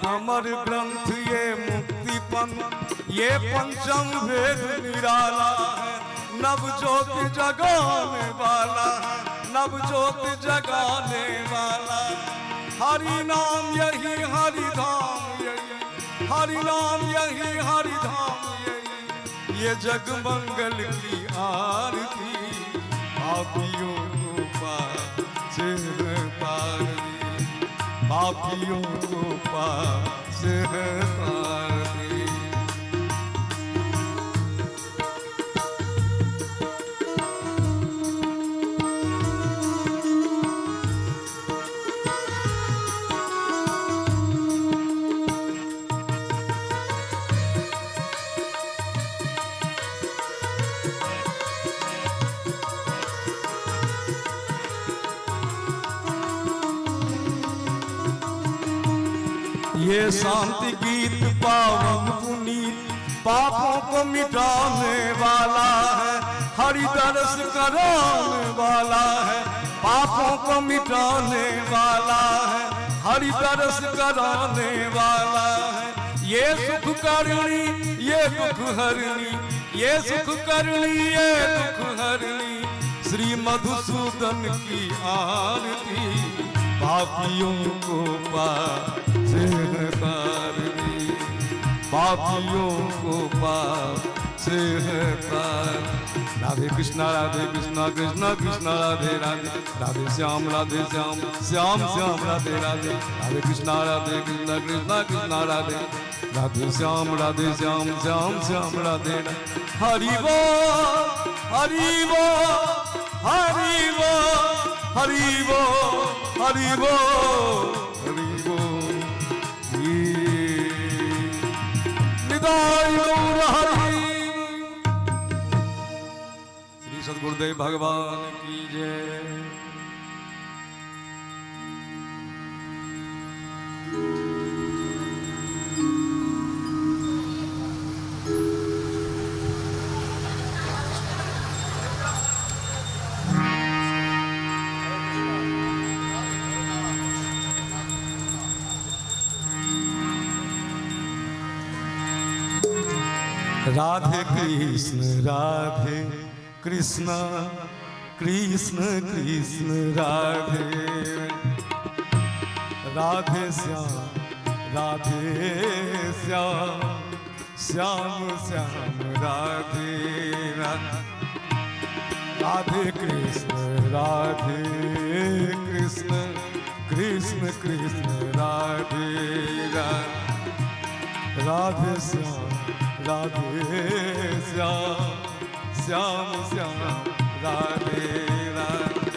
अमर ग्रंथ, ये मुक्ति पंथ, ये पंचम वेद निराला है, नव ज्योति जगाने वाला है, नव ज्योति जगाने वाला। हरि नाम यही हरि धाम यही, हरि नाम यही हरि धाम यही, ये जग मंगल की आरती, पापियों को पार से तार दी, पापियों को पार से तार दी। ये शांति गीत पावन पुनीत, पापों को मिटाने वाला है, हरि दर्श कराने वाला है, पापों को मिटाने वाला है, हरि दर्श कराने वाला है। ये सुख करणी ये दुख हरणी, ये सुख करणी ये दुख हरणी, श्री मधुसूदन की आरती, पापियों को पार से तार दी, पापियों को पार से तार। राधे कृष्णा कृष्णा कृष्णा राधे राधे, राधे श्याम श्याम श्याम राधे राधे, राधे कृष्णा कृष्णा कृष्णा राधे राधे श्याम श्याम श्याम राधे राधे। हरि बोल हरि बोल हरि बोल हरि बोल हरि बोल हरि बोल। निताई गौर हरि। श्री सदगुरुदेव भगवान की जय। राधे कृष्ण कृष्ण कृष्ण राधे राधे श्याम श्याम श्याम श्याम राधे राधे, राधे कृष्ण कृष्ण कृष्ण राधे राधे, राधे श्याम श्याम श्याम श्याम राधे राधे,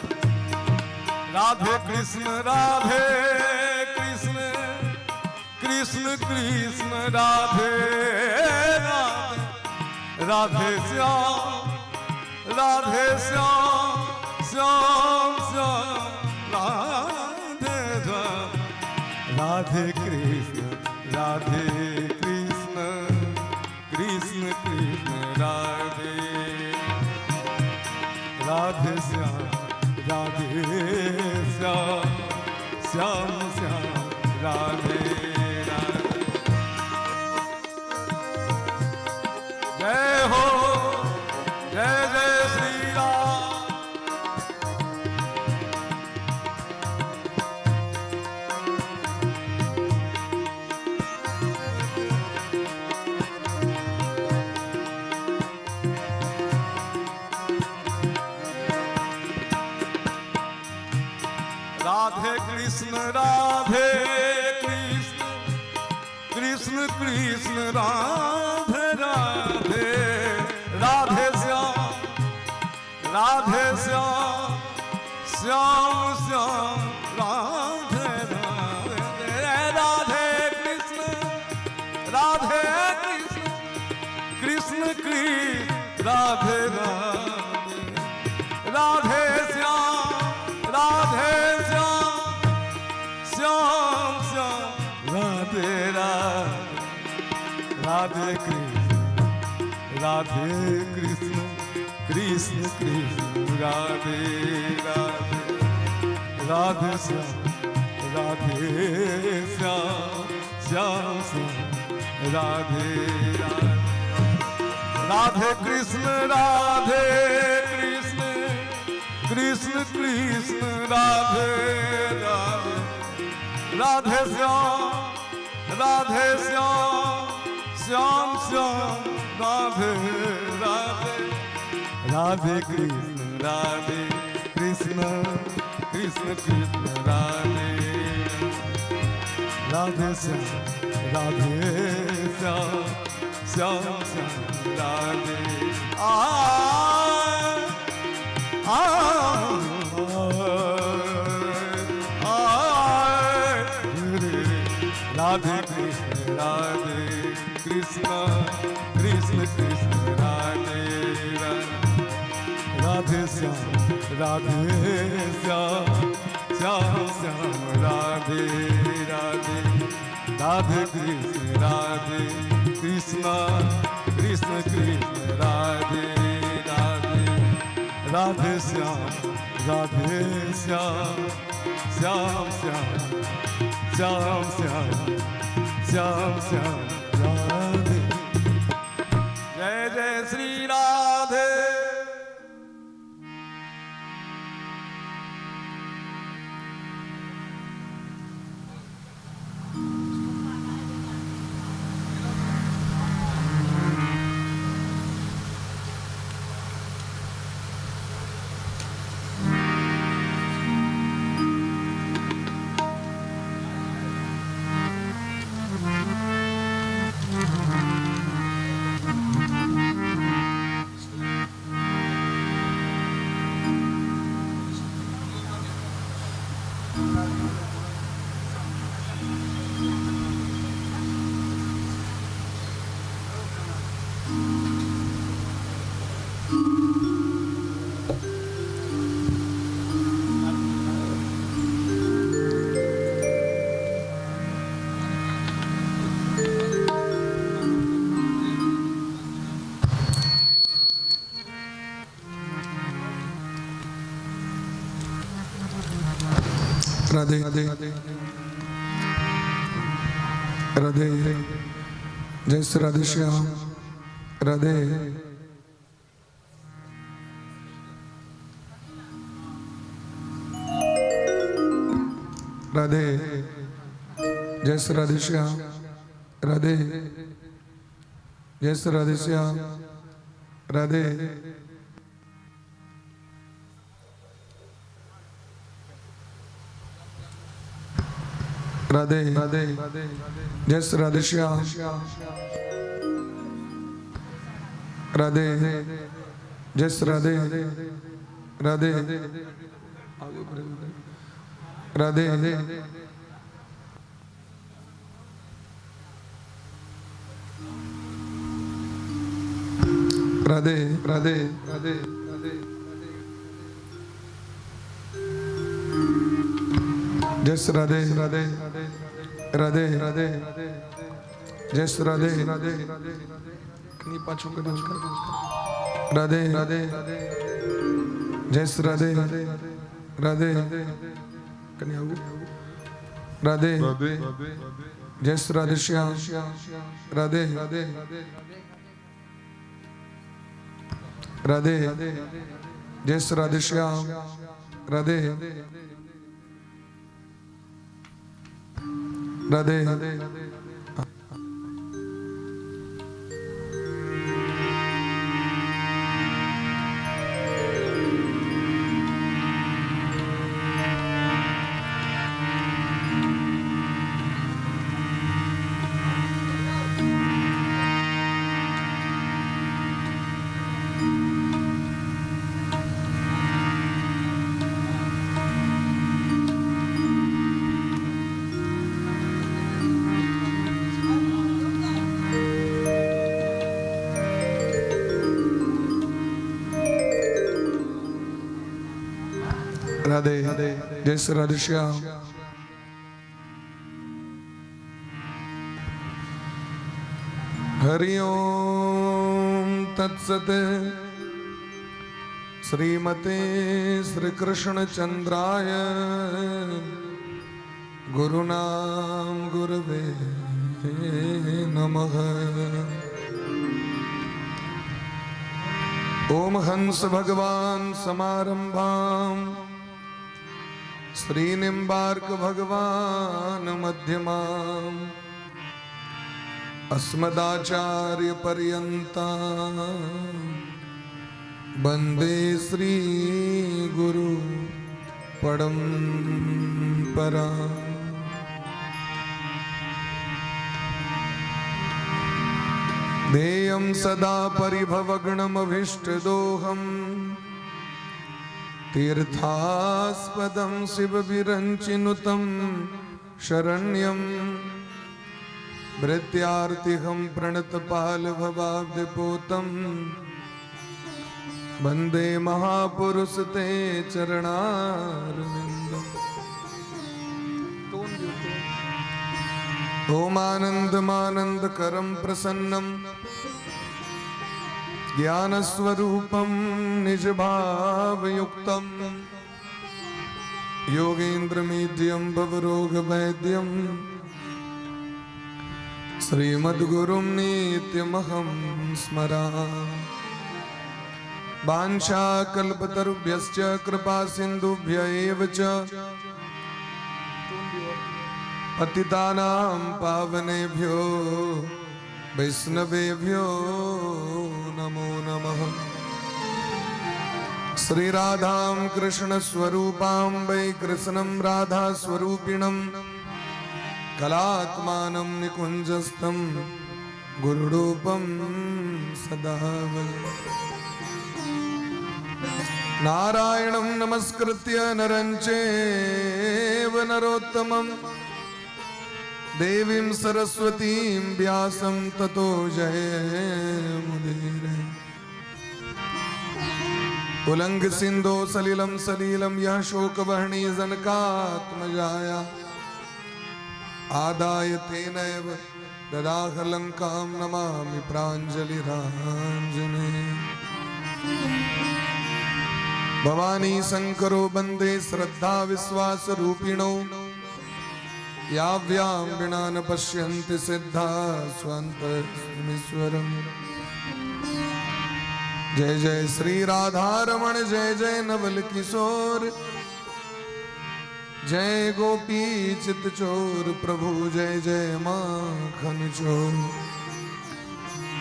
राधे कृष्ण कृष्ण कृष्ण राधे राधे, राधे श्याम श्याम श्याम राधे राधे, राधे कृष्ण कृष्ण कृष्ण राधे राधे श्याम श्याम श्याम श्याम राधे राधे। जय हो, जय जय श्री राम। राधे कृष्ण कृष्ण कृष्ण राधे राधे, राधे श्याम श्याम श्याम राधे राधे, राधे कृष्ण कृष्ण कृष्ण राधे राधे, राधे श्याम श्याम श्याम राधे राधे, राधे कृष्ण कृष्ण कृष्ण राधे राधे, राधे श्याम श्याम श्याम श्याम राधे राधे। राधे कृष्ण राधे कृष्ण कृष्ण कृष्ण राधे राधे। राधे श्याम राधे श्याम श्याम श्याम राधे राधे। राधे कृष्ण राधे कृष्ण कृष्ण कृष्ण राधे राधे श्याम राधे श्याम श्याम श्याम राधे। आ आ आ राधे कृष्ण राधे कृष्ण कृष्ण कृष्ण राधे राधे। राधे श्याम राधे श्याम श्याम श्याम राधे राधे। राधे कृष्ण राधे कृष्ण कृष्ण कृष्ण राधे राधे। राधे श्याम राधे श्याम श्याम श्याम श्याम श्याम श्याम श्याम राधे। जय जय श्री राधे। राधे राधे। जय श्री राधे श्याम राधे। राधे जय श्री राधे श्याम राधे। जय श्री राधे श्याम राधे। राधे राधे। जय श्री राधे श्याम राधे। जय श्री राधे राधे राधे। राधे राधे राधे राधे। जय श्री राधे राधे राधे राधे। जय श्री राधे राधे। कनी पाछो कर राधे राधे। जय श्री राधे राधे। कनी आવું राधे। जय श्री राधे श्याम राधे राधे। जय श्री राधे श्याम राधे राधे। राधे। जय श्री राधे श्याम। हरि ओम तत्सत। श्रीमते श्री कृष्ण चंद्राय गुरुनाम गुरुवे नमः। ओम हंस भगवान समारंभाम श्री निम्बार्क भगवान मध्यमाम अस्मदाचार्य पर्यंताम वंदे श्री गुरु परंपरा। ध्येयं सदा परिभवगणमभीष्टदोहं तीर्थास्पदं शिवविरञ्चिनुतं शरण्यं भृत्यार्तिहं प्रणतपालभवाब्धिपूतं वंदे महापुरुष ते चरणारविन्दम्। ओमानन्दमानन्दकरं प्रसन्नं ज्ञानस्वरूपं निजभावयुक्तं योगेन्द्रमीड्यं भवरोगवैद्यं श्रीमद्गुरुं नित्यमहं स्मरामि। वाञ्छाकल्पतरुभ्यश्च कृपा सिन्धुभ्य एव च पतितानां पावनेभ्यो वैष्णवेभ्यो नमो नमः। श्री राधां कृष्ण स्वरूपां वै कृष्णं राधा स्वरूपिणं कलात्मानं निकुञ्जस्थं गुरुरूपं सदा वै। नारायणं नमस्कृत्य नरं चैव नरोत्तमं देवीं सरस्वतीं व्यासं ततो जयमुदीरये। उलंग सिंधो सलिलं सलीलं यः शोकवर्णी जनकात्मजाया आदाय तेनैव ददाह लंकां नमामि प्राञ्जलिराञ्जने। भवानी शंकरो वंदे श्रद्धा विश्वास रूपिणो याव्यां विना न पश्यन्ति सिद्धा स्वान्तमीश्वरम्। जय जय श्री राधा रमण जय जय नवल किशोर जय गोपी चित चोर प्रभु जय जय माखन चोर।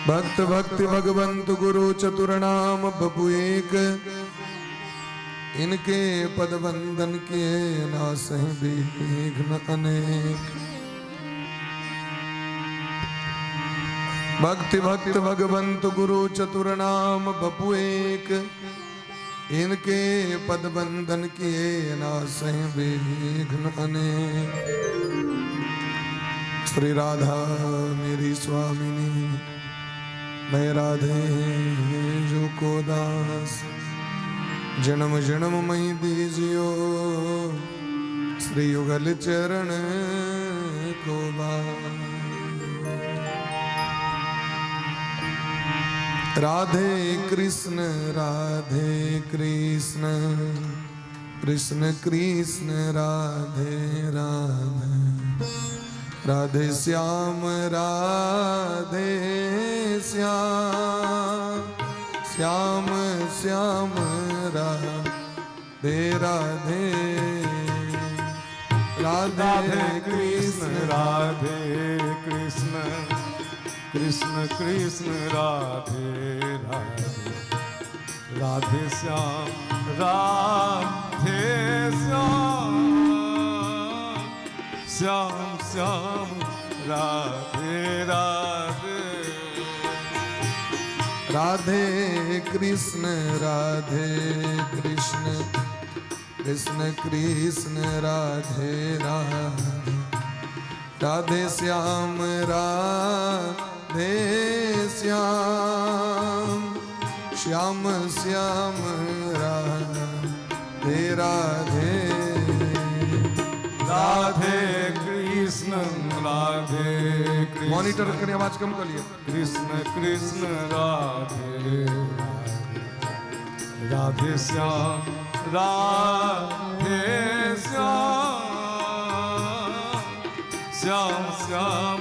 भक्त भक्ति भगवंत गुरु चतुर नाम बपु एक इनके पद वंदन किए नासहि विघ्न अनेक। भक्ति भक्त भगवंत गुरु चतुर नाम बपु एक इनके पद वंदन किए नासहि विघ्न अनेक। श्री राधा मेरी स्वामिनी मैं राधे जो को दास जन्म जन्म मई दीजियो श्री युगल चरण को बास। राधे कृष्ण कृष्ण कृष्ण राधे राधे राधे श्याम श्याम श्याम श्याम राधे राधे राधे राधे कृष्ण राधे कृष्ण कृष्ण कृष्ण राधे राधे राधे श्याम श्याम श्याम श्याम राधे राधे राधे कृष्ण कृष्ण कृष्ण राधे राधे राधे श्याम श्याम श्याम श्याम राधे राधे राधे कृष्ण राधे कृष्ण मॉनिटर करें, आवाज कम कर लिए। कृष्ण कृष्ण राधे राधे श्याम राधे श्याम श्याम श्याम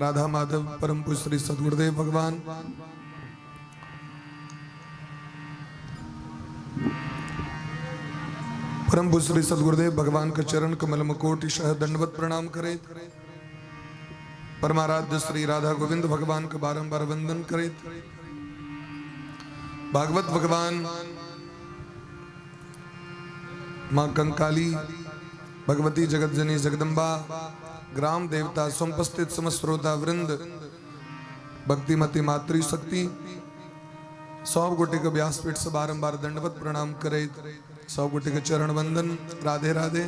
राधा माधव परम पूज्य श्री सदगुरुदेव भगवान, परम पूज्य श्री सदगुरुदेव भगवान के चरण कमल में कोटि शह दंडवत प्रणाम करे, परमाराध्य श्री राधा गोविंद भगवान के बारंबार वंदन करे, भागवत भगवान माँ कंकाली भगवती जगत जननी जगदम्बा ग्राम देवता समुपस्थित समस्त श्रोता वृंद भक्तिमती मातृशक्ति सब गोटे के व्यासपीठ से बारंबार दंडवत प्रणाम करे, सब गोटे के चरण वंदन, राधे राधे।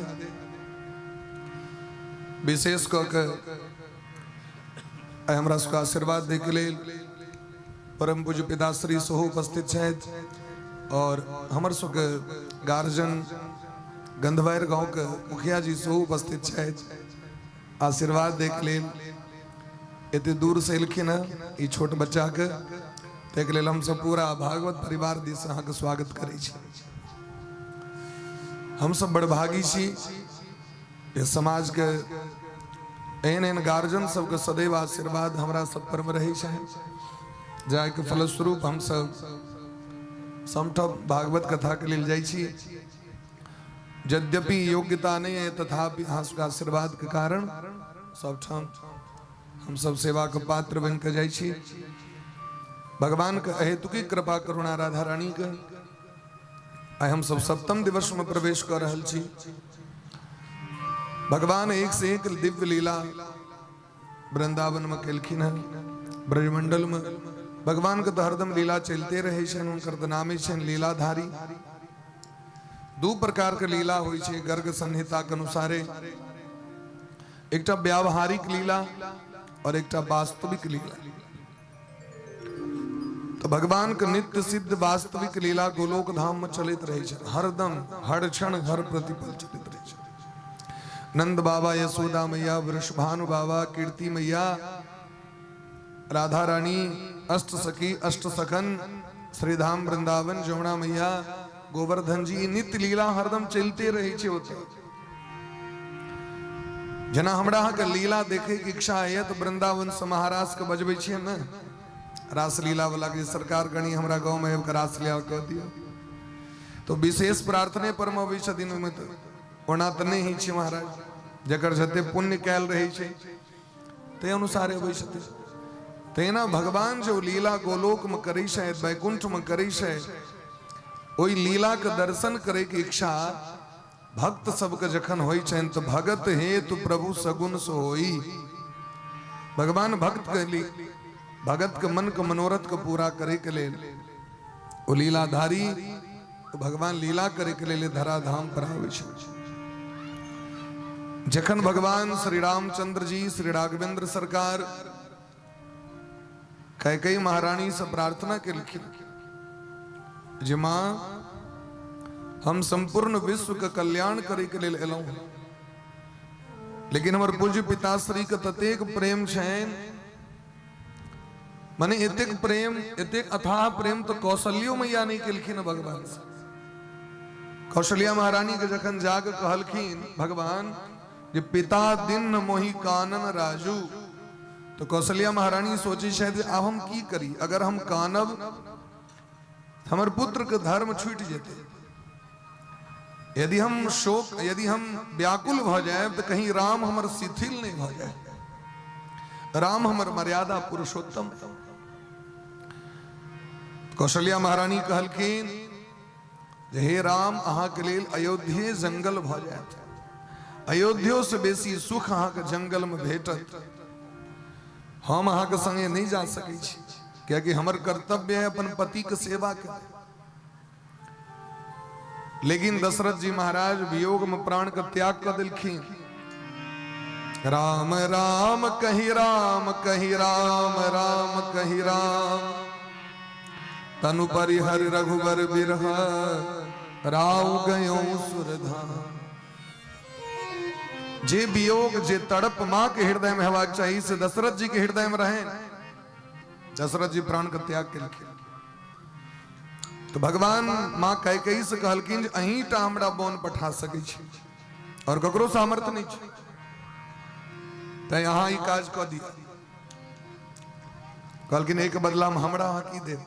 विशेष कऽ के आइ हमरा सबके आशीर्वाद दै के लेल परम पूज्य पिताश्री सेहो उपस्थित छथि और हमर सबके गार्जियन गंधवारि गाँव के मुखिया जी सेहो उपस्थित छथि आशीर्वाद दै के लेल। एते दूर से एलखिन हँ ई छोट बच्चा के, ताहिके लेल हमसब पूरा भागवत परिवार दिस अहाँके स्वागत करै छी। हमसब बड़भागी छी जे समाज के एहन एहन गार्जियन सबके सदैव आशीर्वाद हमरा सब पर में रहै छनि, जाहिके फलस्वरूप हमसब समठब भागवत कथा के लेल जाइ छी। यद्यपि योग्यता नहीं है तथापि अहाँ सबके आशीर्वाद के कारण सबठाम हम सब सेवा के पात्र बन के जाइ छी। भगवान के अहेतुकी कृपा करुणा राधा रानी के आइ हम सब सप्तम दिवस में प्रवेश कर रहल छी। भगवान एक से एक दिव्य लीला वृंदावन में केलखिन हन, ब्रजमंडल में भगवान के तो हरदम लीला चलते रहे छनि, हुनकर तऽ नामे छनि लीलाधारी। दू प्रकार के लीला होइ छै गर्ग संहिता के अनुसारे, एकटा व्यावहारिक लीला और एकटा वास्तविक लीला। तो भगवान के नित्य सिद्ध वास्तविक लीला गोलोक धाम में चलैत रहे छै, हरदम हर क्षण हर प्रतिपल चलैत रहे छै। नंद बाबा, यशोदा मैया, वृषभानु बाबा, कीर्ति मैया, राधा रानी, अष्ट सखी अष्ट सखन, श्रीधाम वृंदावन, जमुना मैया, गोवर्धन जी, नित्य लीला हरदम चलते रहे छै ओतऽ। जेना हमरा अहाँके लीला देखे के इच्छा होइए तऽ वृंदावन से महाराज के बजबै छियै ने, रासलीला वाला के, सरकार कनी हमरा गाँव में आबि कऽ रासलीला कऽ दियौ, तो विशेष प्रार्थने पर मे अबै छथिन ओहिमे। तऽ ओना तऽ नहि होइ छै महाराज, जकर जते पुण्य कयल रहै छै ताहि अनुसार अबै छथिन। तहिना भगवान जो लीला गोलोक में करै छथि, वैकुंठ में करै छथि, ओहि लीला के दर्शन करे के इच्छा भक्त सबके जखन होइ छनि तऽ भगत हेतु प्रभु सगुन सो होई। भगवान भक्त के लिए, भगत के मन के मनोरथ के पूरा करे के लेल ओ लीलाधारी भगवान लीला करे के लेल धराधाम पर आबै छै। जखन भगवान श्री रामचंद्र जी श्री राघवेंद्र सरकार कैकेयी महारानी से प्रार्थना केलखिन जे माँ हम संपूर्ण विश्व के कल्याण करे के लेल एलहुं, लेकिन हमर पूज्य पिताश्री के ततेक प्रेम छनि, माने एतेक प्रेम, एतेक अथाह प्रेम तो कौशल्यो मैया नहीं केलखिन भगवान से। कौशल्या महारानी के जखन जाग कहलखिन भगवान जे पिता दिन मोहि कानन राजू, तो कौशल्या महारानी सोची शायद आब हम की करी, अगर हम कानब हमर पुत्र के धर्म छूट जेते, यदि हम शोक, यदि हम व्याकुल भ जाए तो कहीं राम हमर शिथिल नहीं भ जाए, राम हमर मर्यादा पुरुषोत्तम। कौशल्या महारानी कहलखिन जे हे राम, अहाँ के लेल अयोध्ये जंगल भ जायत, अयोध्यो से बेसी सुख अहाँ के जंगल में भेटत, हम अहाँ के संगे नहीं जा सकै छी, कियाकि हमर कर्तव्य है अपन पति के सेवा करे। लेकिन दशरथ जी महाराज वियोग में प्राण के त्याग कर दिलखिन। राम राम कही राम कही राम राम कही राम, तनु परिहर रघुबर बिरह राव गयो सुरधाम। जे वियोग जे तड़प मां के हृदय में हेबाक चाही से दशरथ जी के हृदय में रहे। दशरथ जी प्राण के त्याग केलखिन। तो भगवान मां कैकेयी से कहलखिन जे अहीं टा हमरा बोन पठा सकै छी और ककरो सामर्थ्य नहीं छै, तैं अहाँ ई काज कऽ दिअ। कहलखिन एहिके बदलामे हमरा अहाँ की देब?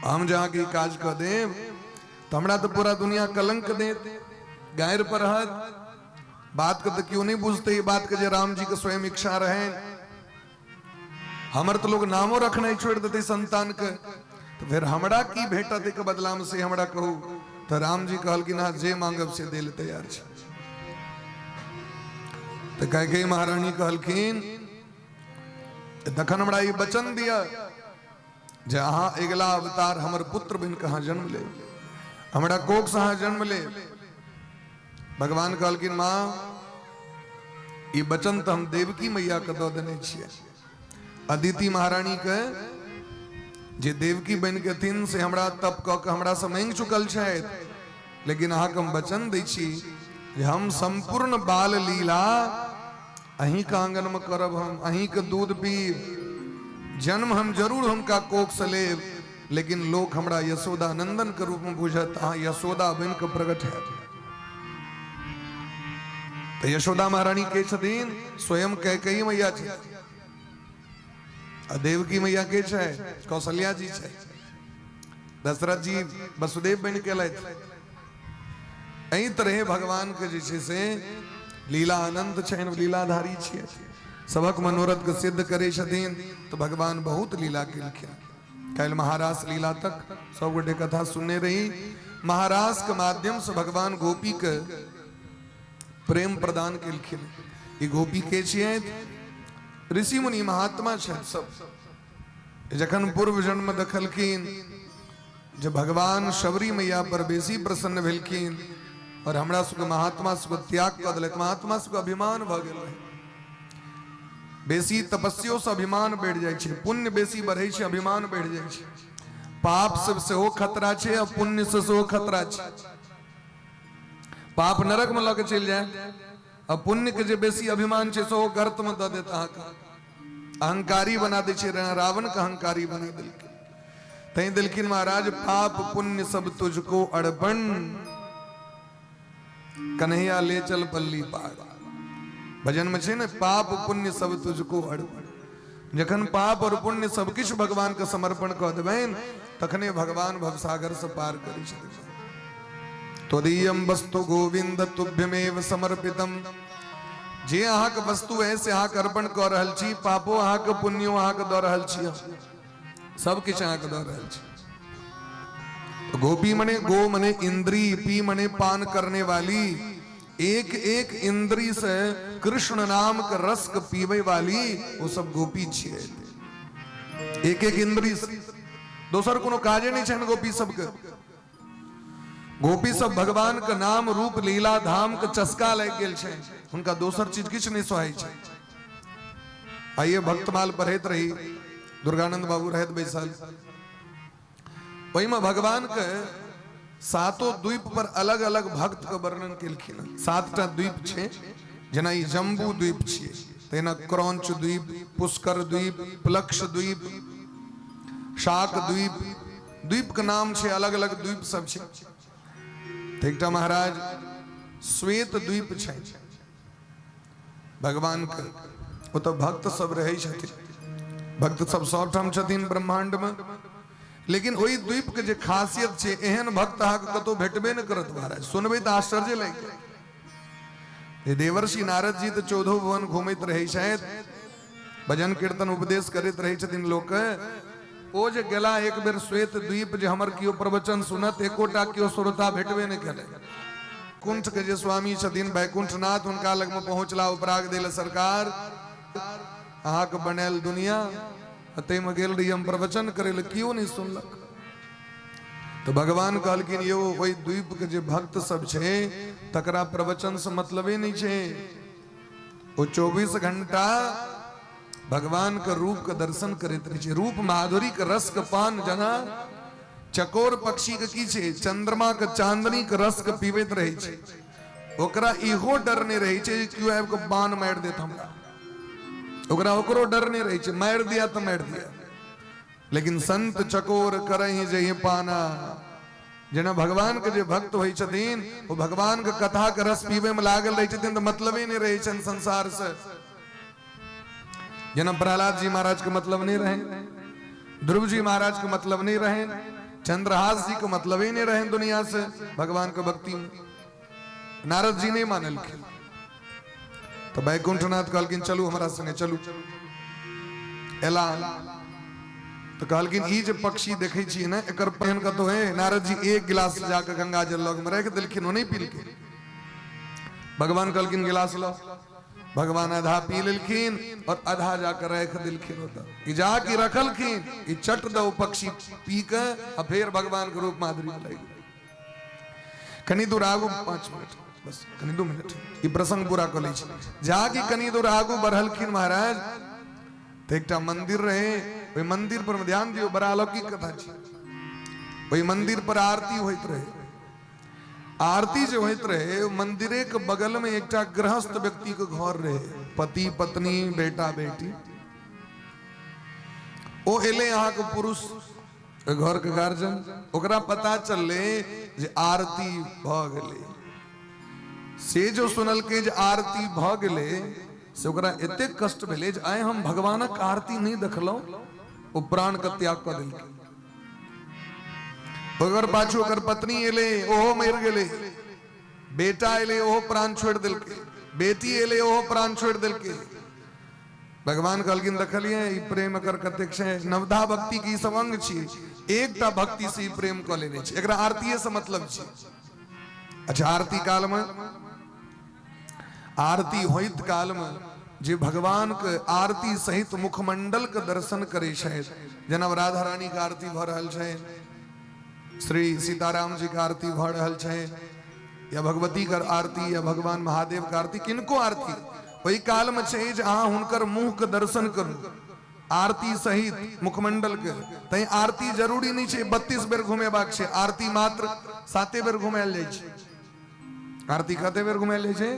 हम जे अहाँके ई काज कऽ देब तऽ हमरा तऽ पूरा दुनिया कलंक देत, गारि पढ़त। बात के तऽ केओ नहि बुझतै ई बात के जे राम जी के स्वयं इच्छा रहनि। हमर तऽ लोग नामो रखनाइ छोड़ि देतै संतान के, तऽ फेर हमरा की भेटत एहिके बदलामे से हमरा कहू। तऽ राम जी कहलखिन अहाँ जे मांगब से दै लए तैयार छी। तऽ कैकेयी महारानी कहलखिन तखन हमरा ई वचन दिअ जे अहाँ अगिला अवतार हमर पुत्र बनि कऽ अहाँ जन्म लेब, हमरा कोख से अहाँ जन्म लेब। भगवान कहलखिन माँ ई वचन तऽ हम देवकी मैया के दऽ देने छियै। अदिति महारानी के जे देवकी बनि के एथिन से हमरा तप कऽ के हमरा से मांगि चुकल छथि, लेकिन अहाँके हम वचन दै छी जे हम सम्पूर्ण बाल लीला अहीँके आङ्गनमे करब, हम अहीँके दूध पीब, जन्म हम जरूर हुनका कोखसँ लेब, लेकिन लोक हमरा यशोदा नन्दन के रूपमे बुझत, अहाँ यशोदा बनि कऽ प्रकट हैब। तऽ यशोदा महारानी के छथिन? स्वयं कैकेयी मैया छथिन। आ देवकी मैया के छै? कौशल्या जी छै। दशरथ जी वसुदेव बनि के एलथि। एहि तरहे भगवान के जे छै से लीला अनंत छनि, लीलाधारी छियै, सबक मनोरथ के सिद्ध करै छथिन। तऽ भगवान बहुत लीला केलखिन। काल्हि महारास लीला तक सब गोटे कथा सुनने रही। महारास के माध्यम से भगवान गोपी के प्रेम प्रदान केलखिन। ई गोपी के छियै? ऋषि मुनि महात्मा छथि सब। जखन पूर्व जन्म देखलखिन जे भगवान शबरी मैया पर बेसी प्रसन्न भेलखिन और हमरा सबके महात्मा सबके त्याग कऽ देलथि, महात्मा सबके अभिमान भऽ गेल रहै। बेसी तपस्यो से अभिमान बढ़ि जाइ छै, पुण्य बेसी बढ़ै छै अभिमान बढ़ि जाइ छै। पाप से सेहो खतरा छै आ पुण्य से सेहो खतरा छै। पाप नरक में लऽ के चलि जाय आ पुण्य के जे बेसी अभिमान छै सेहो गर्त में दऽ देत, अहाँके अहंकारी बना दै छै। रावण के अहंकारी बना देलकै। तैं देलखिन महाराज पाप पुण्य सब तुझको अर्पण, कन्हैया ले चल पल्ली पार। भजन में छै ने पाप पुण्य सब तुझको अर्पण। जखन पाप और पुण्य सब किछु भगवान के समर्पण कऽ देबनि तखने भगवान भवसागर से पार करै छथिन। त्वदीयम वस्तु गोविंद तुभ्यमेव समर्पितम। जे अहाँके वस्तु है से अहाँके अर्पण कऽ रहल छी, पापो अहाँके पुण्यो अहाँके दऽ रहल छी, सब किछु अहाँके दऽ रहल छी। तो गोपी मने गो मने इंद्री, पी मने पान करने वाली, एक एक इंद्री से कृष्ण नाम के रस के पीवे वाली वो सब गोपी छियै। एक एक इंद्री से दोसर कोनो काजे नहीं छनि गोपी सबके। गोपी सब भगवान के नाम रूप लीला धाम के चस्का लागि गेल छै, हुनका दोसर चीज किछु नहि सोहाइ छै। आइए भक्तमाल पढ़ैत रही, दुर्गानंद बाबू रहत बैसल, ओहिमे भगवान के सातो द्वीप पर अलग अलग भक्त के वर्णन केलखिन। सातटा द्वीप छै, जेना ई जम्बू द्वीप छियै, तहिना क्रौंच द्वीप, पुष्कर द्वीप, प्लक्ष द्वीप, शाक द्वीप, द्वीप के नाम छै, अलग अलग द्वीप सब छै। तऽ एकटा महाराज श्वेत द्वीप छै भगवान के, ओतऽ भक्त सब रहै छथिन। भक्त सब सबठाम छथिन ब्रह्मांड में, लेकिन ओहि द्वीप के जे खासियत छै, एहन भक्त अहाँके कतौ भेटबे नहि करत महाराज। सुनबै तऽ आश्चर्य लागि जायत। देवर्षि नारद जी तऽ चौदहो भुवन घूमैत रहै छथि, भजन कीर्तन उपदेश करैत रहै छथिन लोक। ओ जे गेला एक बेर श्वेत द्वीप जे हमर केओ प्रवचन सुनत, एकोटा केओ श्रोता भेटबे नहि केलै। कुंठ के जे स्वामी छथिन वैकुंठनाथ, हुनका लगमे पहुँचला उपराग देल, सरकार अहाँके बनायल दुनिया आ ताहिमे गेल रही हम प्रवचन करै लए, केओ नहि सुनलक। तऽ भगवान कहलखिन यौ ओहि द्वीप के जे भक्त सब छै तकरा प्रवचन से मतलबे नहि छै, ओ 24 घंटा भगवान के रूप के दर्शन करैत रहै छै। रूप माधुरी के रस के पान, जना चकोर पक्षी के की छै चंद्रमा के चांदनी के रस के पीबैत रहै छै, ओकरा इहो डर नहि रहै छै केओ आबि के बाण मारि देत हमरा, ओकरा ओकरो डर नहि रहै छै, मारि दिया तऽ मारि दिया। लेकिन संत चकोर करही जही पाना, जेना भगवान के जे भक्त होइ छथिन ओ भगवान के कथा के रस पीबे में लागल रहै छथिन, तऽ मतलबे नहि रहै छनि संसार से। जेना प्रहलाद जी महाराज के मतलब नहीं रहे, ध्रुव जी महाराज के मतलब नहीं रहे, चंद्रहास जी के मतलब ही नहीं रहे दुनिया से भगवान के भक्ति में। नारद जी नहीं मानलखिन। तो बैकुंठनाथ कहलखिन चलू हमरा संगे चलू। एला तो कहलखिन ई जे पक्षी देखै छी ने एकर पहन कतौ है। नारद जी एक गिलास जाके गंगा जल लग में राखि देलखिन, ओ नहीं पीलखिन। भगवान कहलखिन गिलास लो। भगवान आधा पी लेलखिन और आधा जाकर राखि देलखिन। ओतऽ ई जाके रखलखिन, ई चट दो पक्षी पी के आ फेर भगवान के रूप माधुरी में लागि गेल। कनी दूर आगू 5 मिनट बस, कनी 2 मिनट ई प्रसंग पूरा कऽ लै छी। जाके कनी दूर आगू बढ़लखिन महाराज तऽ एकटा मंदिर रहे। ओहि मंदिर पर ध्यान दियौ, बड़ा अलौकिक कथा छै। ओहि मंदिर पर आरती होइत रहे। आरती जे होइत रहे, मंदिरे के बगल में एकटा गृहस्थ व्यक्ति के घर रहे, पति पत्नी बेटा बेटी। ओ एले अहाँके पुरुष घर के गार्जियन, ओकरा पता चलले जे आरती भऽ गेलै। से जो सुनलकै जे आरती भऽ गेलै, से ओकरा एतेक कष्ट भेलै जे आइ हम भगवानक आरती नहि देखलहुँ। ओ प्राण के त्याग कऽ देलकै। ओकर पाछू ओकर पत्नी एलै, ओहो मरि गेलै। बेटा एलै, ओहो प्राण छोड़ि देलकै। बेटी एलै, ओहो प्राण छोड़ि देलकै। भगवान कहलखिन देखलियै ई प्रेम एकर कतेक छै। नवधा भक्ति के ई सब अंग छी। एकटा भक्ति से ई प्रेम कऽ लेने छै, एकरा आरतीये से मतलब छै। अच्छा, आरती काल में, आरती होइत काल में जे भगवान के आरती सहित मुखमंडल के दर्शन करे छथि, जेना राधा रानी के आरती भऽ रहल छै, श्री सीताराम जी के आरती भऽ रहल छै, या भगवती के आरती या भगवान महादेव के आरती, किनको आरती ओहि काल में छै जे अहाँ हुनकर मुँह के दर्शन करू आरती सहित मुखमंडल के। तैं आरती जरूरी नहीं छै 32 बेर घुमेबाक छै, आरती मात्र 7 बेर घुमायल जाइ छै। आरती कते बेर घुमायल जाइ छै?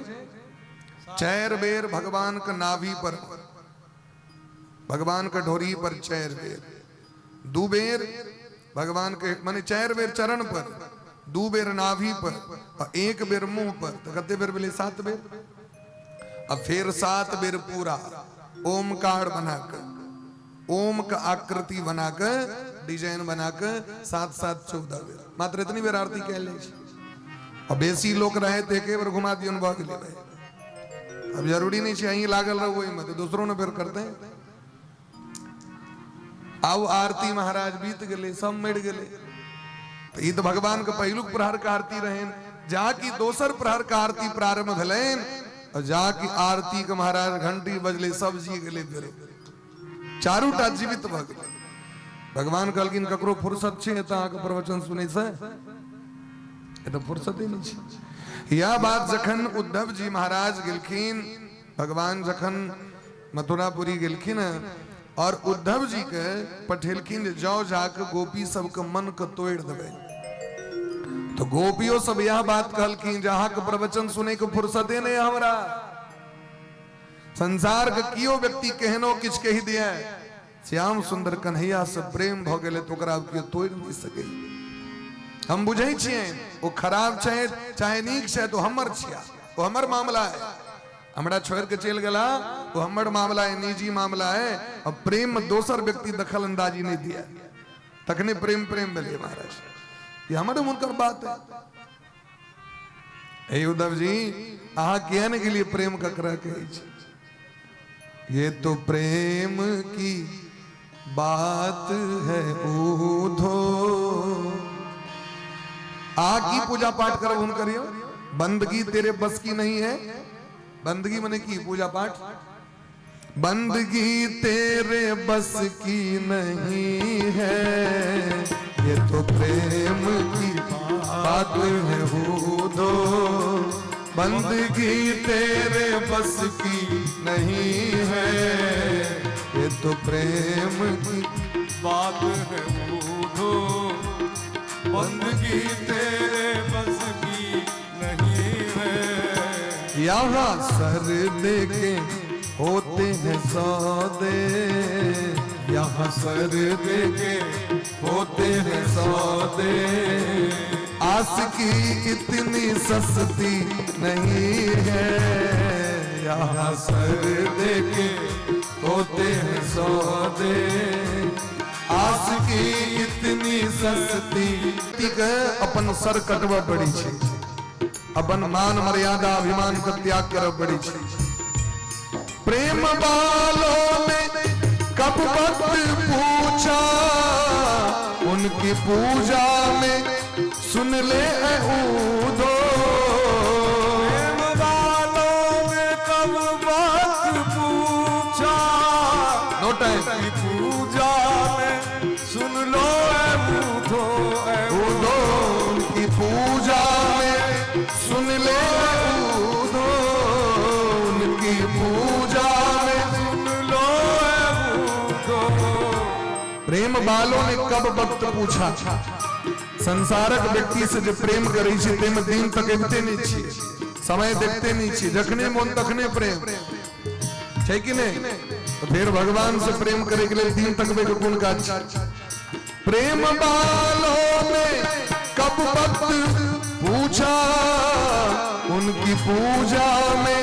4 बेर भगवान के नाभि पर, भगवान के ढोरी पर 4 बेर, 2 बेर भगवान के माने 4 बेर चरण पर, 2 बेर नाभि पर और 1 बेर मुंह पर। तो कते बेर भेलै? 7 बेर। आ फिर 7 बेर पूरा ओमकार बनाकर, ओम का आकृति बनाकर, डिजाइन बनाकर 7 7 14 बेर, मात्र इतनी बेर आरती कैल जाइ छै। आ बेसी लोक रहे तऽ एके बेर घुमा दियौन, भऽ गेलै भाई। अब जरूरी नहीं छै अहीं लागल रहू ओहिमे, तऽ दोसरो ने बेर करतै। आउ आरती महाराज बीत गेलै, सब मरि गेलै। तऽ ई तऽ भगवान के पहिलुक प्रहर के आरती रहनि। जाकि दोसर प्रहर के आरती प्रारंभ भेलनि और जाकि आरती के महाराज घंटी बजलै, सब जी गेलै, फेर चारूटा जीवित भऽ गेलै। भगवान कहलखिन ककरो फुर्सत छै एतऽ अहाँके प्रवचन सुनै से? एतऽ फुर्सते नहि छै। यह बात जखन उद्धव जी महाराज गेलखिन, भगवान जखन मथुरापुरी गेलखिन और उद्धव जी के पठेलखिन जे जाओ जाके गोपी सबके मन के तोड़ि देबै, तो गोपियो सब यह बात कहलखिन जे अहाँके प्रवचन सुनै के फुर्सते नहि हमरा। संसार के कियो व्यक्ति केहनो किछु कहि दिए, श्याम सुंदर कन्हैया से प्रेम भऽ गेलै तऽ ओकरा केओ तोड़ि नहि सकै। हम बुझै छियै ओ खराब छै चाहे नीक छै, तो हमर छिया, ओ हमर मामला है। हमरा छोड़ के चलि गेला वो हमर मामला है, निजी मामला है। अब प्रेम में दोसर व्यक्ति दखल अंदाजी नहीं दिया, तखने प्रेम प्रेम भेलै महाराज। ये हमर हुनकर बात है। हे उद्धव जी, अहाँ किया ने गेलियै प्रेम ककरा कहै छै? ये तो प्रेम की बात है उधो। आ की पूजा पाठ करब हुनकर यौ? बंदगी तेरे बस की नहीं है। बंदगी मने की पूजा पाठ? बंदगी तेरे बस की नहीं है, ये तो प्रेम की बात है उधो। बंदगी तेरे बस की नहीं है, ये तो प्रेम की बात है उधो। बंदगी तेरे बस की नहीं है। यहाँ सर देके होते हैं सौदे, यहाँ सर देके होते हैं सौदे, आस की इतनी सस्ती नहीं है। यहाँ सर देके होते हैं सौदे। आस की इतनी सस्ती। के अपन सर कटबऽ पड़ै छै, अपन मान मर्यादा अभिमान के त्याग करऽ पड़ै छै। प्रेम वालों ने कब वक्त पूछा, उनकी पूजा में सुन ले ऐ ऊधो। प्रेम वालों ने कब वक्त पूछा, नो टाइम। की पूजा में सुन लो ऐ बूढ़ो, ऐ ऊधो, उनकी पूजा में सुन ले ऊधो, उनकी पूजा में सुन लो ऐ बूढ़ो। प्रेम वालों ने कब वक्त पूछा। संसारक व्यक्ति से जे प्रेम करै छै ताहिमे दिन तकबिते नहि छियै, समय देखते नहि छियै, जखने मोन तखने प्रेम छै कि नहि? तऽ फेर भगवान से प्रेम करे के लेल दिन तकबे के कोन काज छै? प्रेम वालों ने कब वक्त पूछा, उनकी पूजा में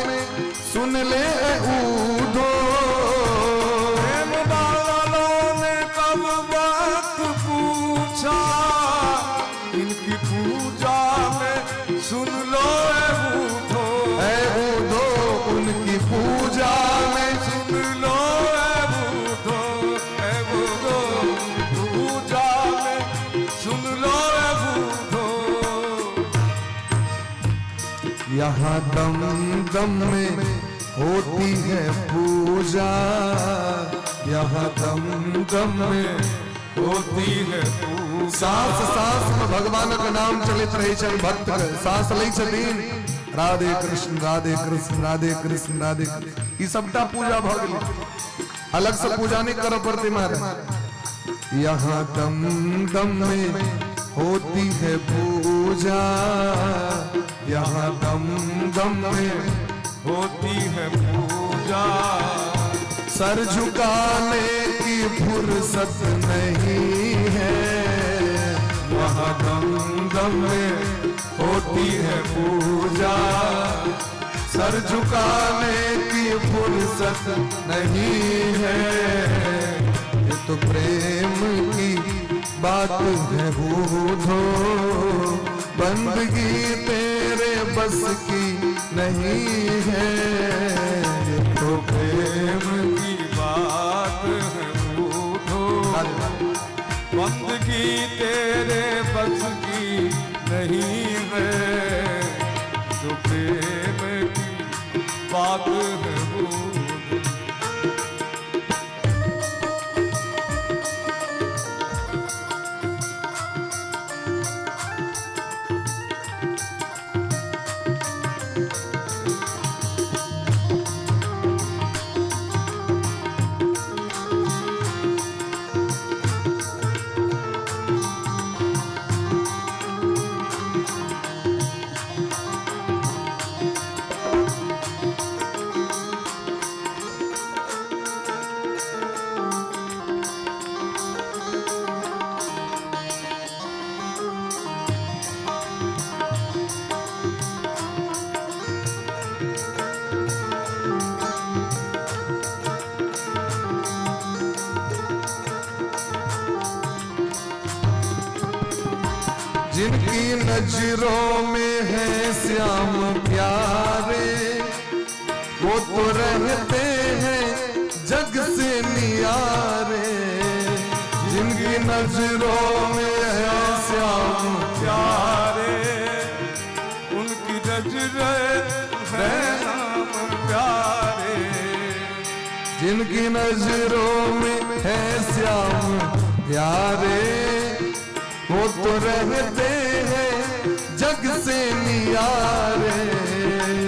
सुन ले ऊधो। प्रेम वालों ने कब वक्त पूछा, इनकी पूजा में सुन लो ऐ बूढ़ो। ऐ ऊधो, उनकी पूजा में सुन लो ऐ बूढ़ो, ऐ बूढ़ो, पूजा में सुन लो ऐ बूढ़ो। यहाँ दम दम में होती है पूजा, यहाँ दम दम में होती है पूजा। सांस सांस में भगवानक नाम चलैत रहै छनि भक्त के। सांस लै छथिन, राधे कृष्ण राधे कृष्ण राधे कृष्ण राधे कृष्ण। ई सबटा पूजा भऽ गेलै, अलग से पूजा नहि करऽ पड़तै महाराज। यहाँ दम दम में होती है पूजा, यहाँ दम दम में होती है पूजा। सर झुकाने की फुर्सत नहीं है, वहाँ दम दम में होती है पूजा। सर झुकाने की फुर्सत नहीं है। ये तो प्रेम की बात है बूधो, बंदगी तेरे बस की नहीं है। ये तो प्रेम की बात है बूढ़ो, बंदगी तेरे बस की नहीं है। तो प्रेम की बात है बूढ़ो। जिनकी नजरों में है श्याम प्यारे, वो तो रहते हैं जग से नियारे। जिनकी नजरों में है श्याम प्यारे, उनकी नजर है राम प्यारे। जिनकी नजरों में है श्याम प्यारे, वो तो रहते हैं जग से नियारे।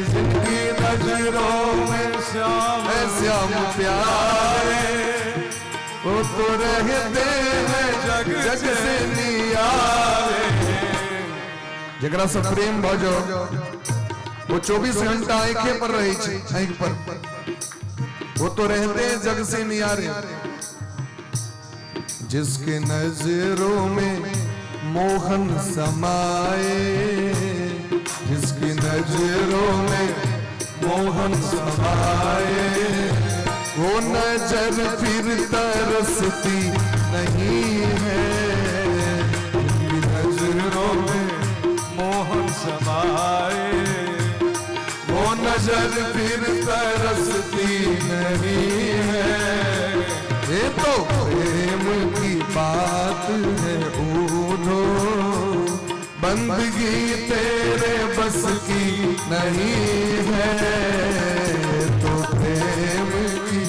जिनकी नजरों में श्याम है श्याम प्यारे, वो तो रहते हैं जग जग से नियारे। जकरा से प्रेम भऽ जाओ, वो 24 घंटा आंखे पर रहे छै, आंख पर। वो तो रहते हैं जग से नियारे। जिसके नजरों में मोहन समाए, जिसकी नजरों में मोहन समाए, वो वो नजर फिर तरसती नहीं है। जिनकी नजरों में मोहन समाए, वो नजर फिर तरसती नहीं है। ये तो प्रेम की बात है ऊधो, बंदगी तेरे बस की नहीं है। तो प्रेम की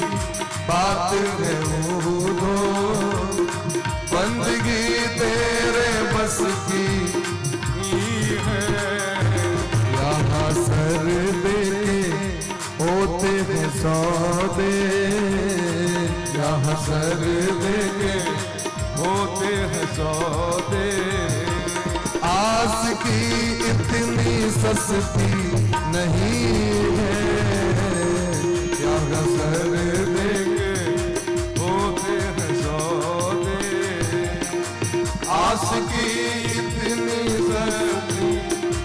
बात है ऊधो, बंदगी तेरे बस की नहीं है। यहाँ सर देके होते हैं सौदे, यहाँ सर देके होते हैं सौदे, आस की इतनी सस्ती नहीं है। यहाँ सर देके होते हैं सौदे, आस की इतनी सस्ती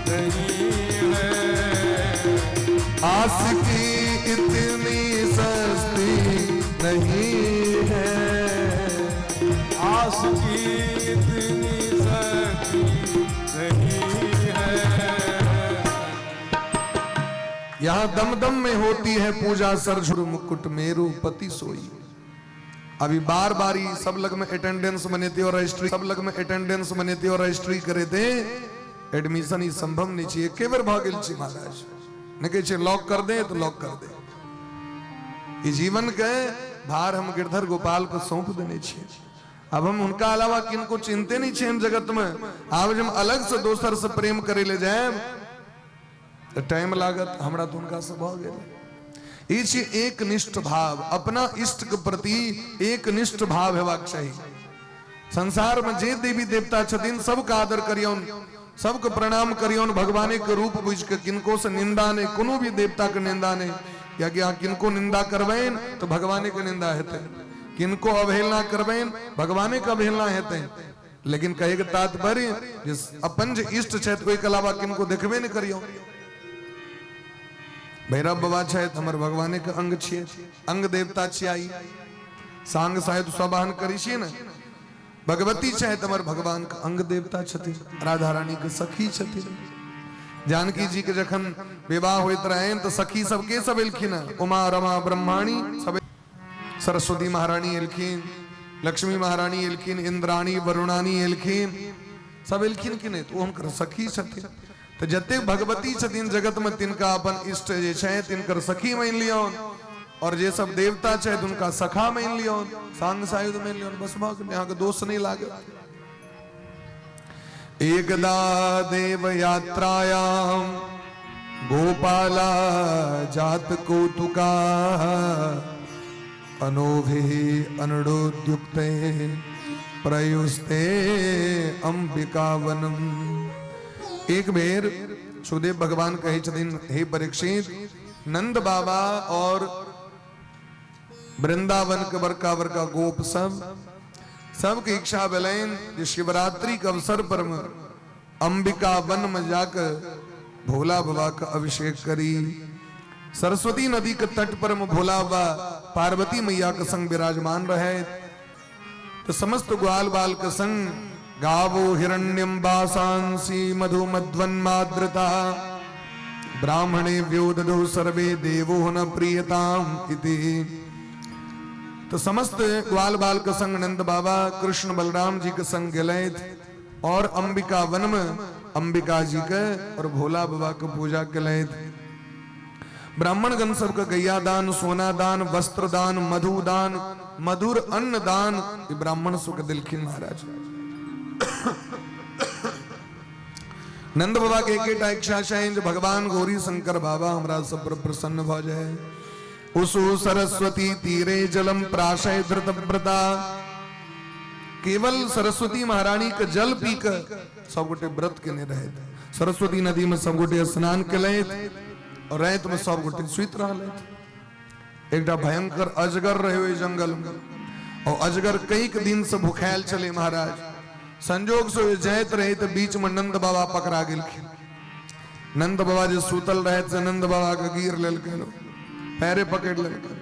नहीं है। आस की इतनी सस्ती नहीं है। आस की इतनी सस्ती नहीं है। यहाँ दम दम में होती है पूजा, सरझुर मुकुट मेरु पति सोई। अभी बार बार ही सब लग में अटेंडेंस बनेती और रजिस्ट्री, सब लग में अटेंडेंस बनेती और रजिस्ट्री करे थे, एडमिशन ही संभव नहीं चाहिए। एके बेर भऽ गेल छी महाराज, नहीं कहै छै लॉक कर दे तो लॉक कर दे। ई जीवन के भार हम गिरधर गोपाल को सौंप देने छियै। अब हम उनका अलावा किनको चिंते नहीं छियनि जगत में। आब जब अलग से दोसर से प्रेम करे ले जाए तो टाइम लागत, हमरा तो उनका से भऽ गेल। ई छी एकनिष्ठ भाव, अपना इष्ट के प्रति एकनिष्ठ भाव हेबाक चाही। संसार में जे देवी देवता छथिन सबके आदर करियौन, सबके प्रणाम करियौन, भगवाने के रूप बुझि के किनको से निंदा नहीं, कोनो भी देवता के निंदा नहीं। कियाकि अहाँ किनको निंदा करबनि तो भगवाने के निंदा हेतै, किनको अवहेलना करबनि भगवाने के अवहेलना हेतै। लेकिन कहे के तात्पर्य जे अपन जे इष्ट छथि ओहिके अलावा किनको देखबे नहि करियौ। भैरव बाबा छथि हमर भगवाने के अंग छियै, अंग देवता छियै, सांग साहित्य स्वावाहन करै छियै ने। भगवती छथि हमर भगवान के अंग देवता छथिन, राधा रानी के सखी छथिन। जानकी जी के जखन विवाह होइत रहनि तऽ सखी सबके सब एलखिन, उमा रमा ब्रह्माणी सब, सरस्वती महारानी एलखिन, लक्ष्मी महारानी एलखिन, इंद्राणी वरुणानी एलखिन, सब एलखिन कि नहि? तऽ ओ हुनकर सखी छथिन। तऽ जतेक भगवती छथिन जगत में तिनका अपन इष्ट जे छै तिनकर सखी मानि लियौन, और जे सब देवता छथि हुनका सखा मानि लियौन, सांग सायुध मानि लियौन, बस भऽ गेलै, अहाँके दोष नहि लागत। एकदा देव यात्रायाम गोपाला जात कौतुका अनोभिः अनडोद्युक्ते प्रयुस्ते अंबिकावनम। एक बेर सुदेव भगवान कहै छथिन, हे परीक्षित, नंद बाबा और वृंदावन के बड़का बड़का गोप सब सबके इच्छा भेलनि जे शिवरात्रि के अवसर पर अंबिका वन में जाकर भोला बाबा का अभिषेक करी। सरस्वती नदी के तट पर में भोला बाबा पार्वती मैया के संग विराजमान रहे, तो समस्त ग्वाल बाल के संग गावो हिरण्यम बासांसी मधु मध्वन्माद्रता ब्राह्मणे व्योदधो सर्वे देवो न प्रियताम इति। तो समस्त ग्वाल बाल के संग नंद बाबा कृष्ण बलराम जी के संग गेलथि और अंबिका वन में अंबिका जी के और भोला बाबा के पूजा केलथि। ब्राह्मणगण सबके गैया दान, सोना दान, वस्त्र दान, मधु दान, मधुर अन्न दान ई ब्राह्मण सबके देलखिन महाराज। नंद बाबा के एकेटा इच्छा छनि जे भगवान गौरी शंकर बाबा हमरा सब पर प्रसन्न भऽ जाय। उसु सरस्वती तीरे जलम प्राशय धृतव्रता। केवल सरस्वती महारानी के जल पी के सब गोटे व्रत केने रहथि। सरस्वती नदी में सब गोटे स्नान केलथि और राति में सब गोटे सुति रहलथि। एकटा भयंकर अजगर रहे ओहि जंगल में और अजगर कईक दिन से भुखायल छलै महाराज। संजोग से जाइत रहे तो बीच में नंद बाबा पकड़ा गेलखिन। नंद बाबा जे सुतल रहे से नंद बाबा के गिर लेलखिन, पैरे पकड़ लेलखिन।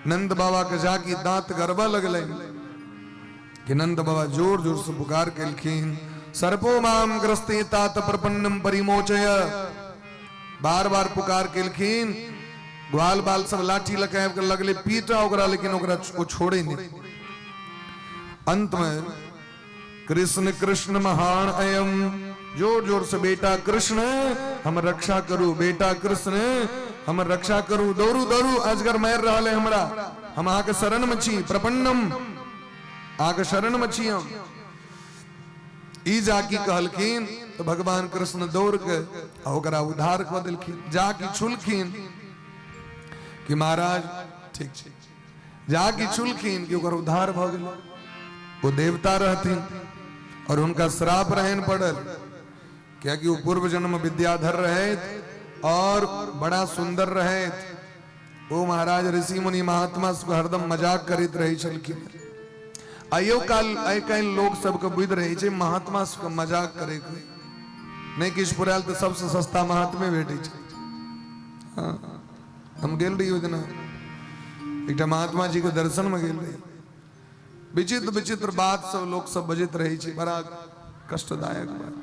नंद बाबा के जाकि दांत गरबा लगलै कि नंद बाबा जोर जोर से पुकार केलखिन, सर्पो माम ग्रस्ते तात प्रपन्नम परिमोचय। बार बार पुकार केलखिन। ग्वाल बाल सब लाठी लऽ आबि कऽ लगले पीटा ओकरा, लेकिन ओकरा ओ छोड़े नहीं। अंत में कृष्ण कृष्ण महान अयम, जोर जोर से बेटा कृष्ण हम रक्षा करू, बेटा कृष्ण हम रक्षा करू, दौड़ू दौड़ू अजगर मारि रहल है हमरा, हम अहाँके शरण में छी, प्रपन्नम अहाँके शरण में छी हम। ई जाकी कहलखिन तो भगवान कृष्ण दौड़ के आ ओकरा उद्धार कऽ देलखिन। जाकी छुलखिन कि महाराज ठीक छै, जाकी छुलखिन कि ओकर उद्धार भऽ गेलै। ओ देवता रहथिन और हुनका श्राप रहनि पड़ल, कियाकि ओ पूर्व जन्म विद्याधर रहथि और बड़ा सुंदर रहथि। ओ महाराज ऋषि मुनि महात्मा सब हरदम मजाक करैत रहै छलखिन। आइयो काल आइ काल्हि लोक सबके बुझि रहै छै महात्मा सबके मजाक करैके नहि किछु पुरायल तऽ सबसँ सस्ता महात्मे भेटै छै। हँ, हम गेल रही ओहि दिना एकटा महात्मा जी के दर्शन में गेल रही। विचित्र विचित्र बात सब लोक सब बजैत रहै छै, बड़ा कष्टदायक बात।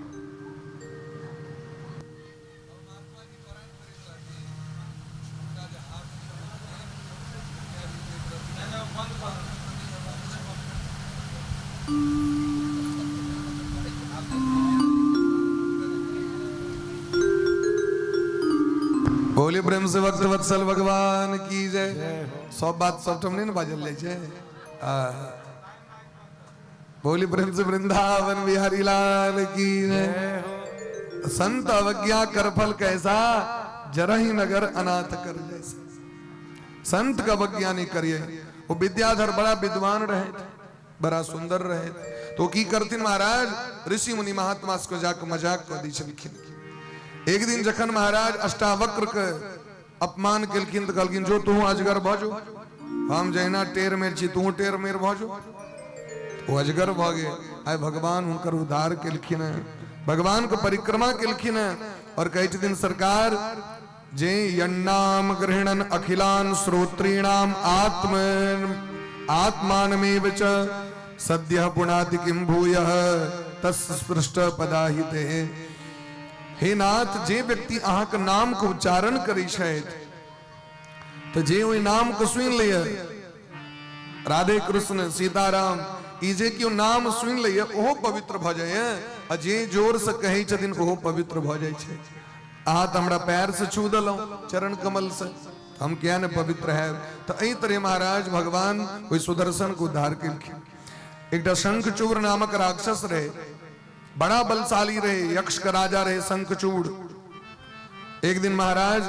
बोले प्रेम से भक्त वत्सल भगवान की जय। सब बात सब ठाम नहीं ने बाजल जाइ छै। बोली प्रेम से वृंदावन बिहारी लाल की जय। संत अवज्ञा कर फल कैसा, जरा ही नगर अनाथ कर जैसा। संत का अवज्ञा नहीं करिए। वो विद्याधर बड़ा विद्वान रहे, बड़ा सुंदर रहे, तो की करथिन महाराज, ऋषि मुनि महात्मा को जाके मजाक कर दी छलखिन। एक दिन जखन महाराज अष्टावक्र के अपमान केलखिन तो कहलखिन जो तू अजगर भऽ जो, हम जहिना टेर मेर छी तू टेर मेर भऽ जो। ओ अजगर भऽ गेल। आइ भगवान हुनकर उद्धार केलखिन हेँ, भगवान के परिक्रमा केलखिन हेँ और कहै छथिन सरकार जे यन्नाम गृहणन अखिलान श्रोत्रीणाम आत्म आत्मानमेव च सद्यः पुणाति किं भूयः तस् स्पृष्ट पदाहिते। हे नाथ, जे व्यक्ति अहाँके नाम के उच्चारण करै छथि तऽ जे ओहि नाम के सुनि लैए, राधे कृष्ण सीताराम, ई जे केओ नाम सुनि लैए ओहो पवित्र भऽ जाइए, आ जे जोर से कहै छथिन ओहो पवित्र भऽ जाइ छै। अहाँ तऽ हमरा पैर से छू देलहुँ चरण कमल से, हम किया ने पवित्र है। तऽ एहि तरह महाराज भगवान ओहि सुदर्शन के उद्धार केलखिन। एकटा शंखचूड़ नामक राक्षस रहे, बड़ा बलशाली रहे, यक्ष का राजा रहे शंखचूड़। एक दिन महाराज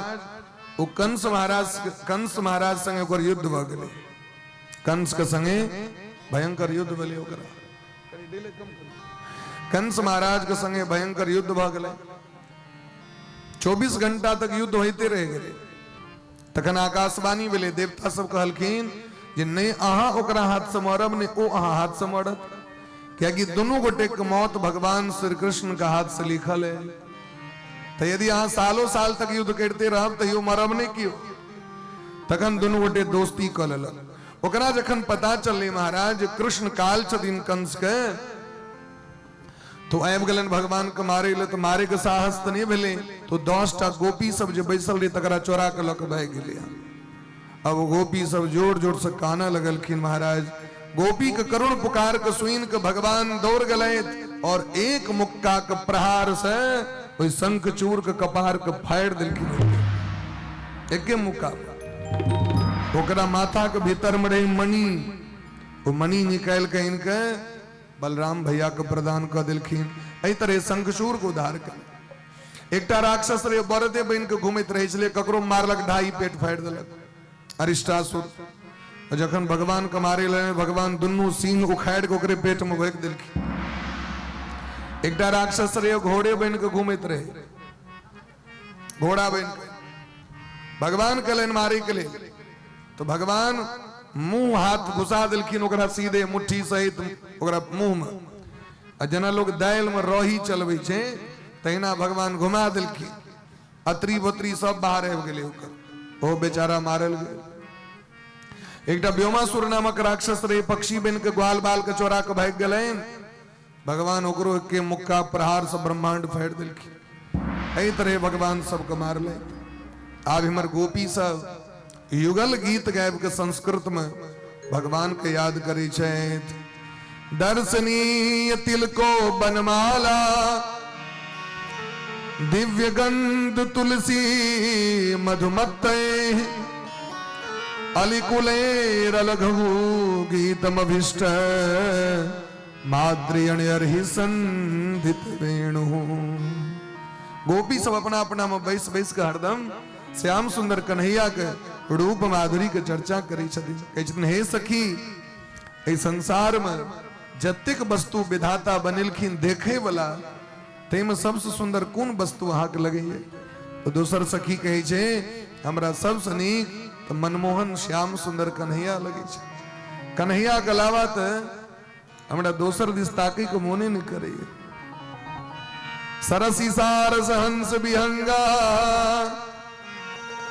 ओ कंस महाराज, कंस महाराज संगे ओकर युद्ध भऽ गेलै। कंस के संगे भयंकर युद्ध भेलै ओकरा। कंस महाराज के संगे भयंकर युद्ध भऽ गेलै। 24 घंटा तक युद्ध होइते रहि गेलै। तखन आकाशवाणी भेलै, देवता सब कहलखिन जे नहि अहाँ ओकरा हाथ से मरब, नहि ओ अहाँ हाथ से मरत, कियाकि दुनू गोटे के मौत भगवान श्री कृष्ण के हाथ से लिखल है। तो यदि अहाँ सालों साल तक युद्ध करते रहब तैयो मरब नहीं क्यों। तखन दुनू गोटे दोस्ती कऽ लेलक। ओकरा जखन पता चललै महाराज कृष्ण काल छथिन कंस के, तो आबि गेलनि भगवान के मारे ले, तो मारे के साहस तऽ नहि भेलै, तो 10 टा गोपी सब जे बैसल रहे तकरा चोरा के लऽ के भागि गेलै। अब गोपी सब जोर जोर से कानऽ लगलखिन महाराज। गोपी के करुण पुकार के सुनि के भगवान दौड़ गेलथि और एक मुक्का के प्रहार से ओहि शंखचूड़ के कपार के फाड़ि देलखिन। एके मुक्का। ओकरा माथा के भीतर में रही मणि, ओ मणि निकालि के आनि के बलराम भैया के प्रदान कऽ देलखिन। एहि तरह शंखचूड़ के उद्धार केलनि। एकटा राक्षस रहे, बरदे बनि के घूमैत रहै छलै, ककरो मारलक ढाई पेट फाड़ि देलक, अरिष्टासुर। जखन भगवान के मारे लगे, भगवान दुनू सिंह उखाड़ि के ओकरे पेट में भोकि देलखिन। एकटा राक्षस रहे, घोड़े बनि के घूमैत रहे, घोड़ा बनि के भगवान कहलनि मारे के लेल, तो भगवान मुंह हाथ घुसा देलखिन ओकरा सीधे मुट्ठी सहित ओकरा मुंह में। आ जेना लोग दालि में रही चलबै छै तहिना भगवान घुमा देलखिन, अतरी बतरी सब बाहर आबि गेलै ओकर, ओ बेचारा मारल गेल। एकटा व्योमासुर नामक राक्षस रहे, पक्षी बन के ग्वाल बाल के चोरा के भागि गेलनि। भगवान ओकरो के मुक्का प्रहार से ब्रह्मांड फाड़ि देलखिन। एहि तरह भगवान सबके मारलथि। आब हमर गोपी सब युगल गीत गाबि के संस्कृत में भगवान के याद करै छथि। दर्शनीय तिलको बनमाला, दिव्य गंध तुलसी मधुमत्त, अलिकुलेरलघु गीतमभीष्ट, माद्रियण संधित वेणु। गोपी सब अपना अपना में बैस बैस के हरदम श्याम सुंदर कन्हैया के रूप माधुरी के चर्चा करै छथिन। कहै छथिन, हे सखी, एहि संसार में जतेक वस्तु विधाता बनेलखिन देखे वाला, ताहिमे सबसँ सुंदर कोन वस्तु अहाँके लगैए? तो दोसर सखी कहै छै, हमरा सबसँ नीक तऽ मनमोहन श्याम सुंदर कन्हैया लगै छै। कन्हैया के अलावा तऽ हमरा दोसर दिस ताकै के मोने नहि करैए। सरसी सारस हंस विहंगा,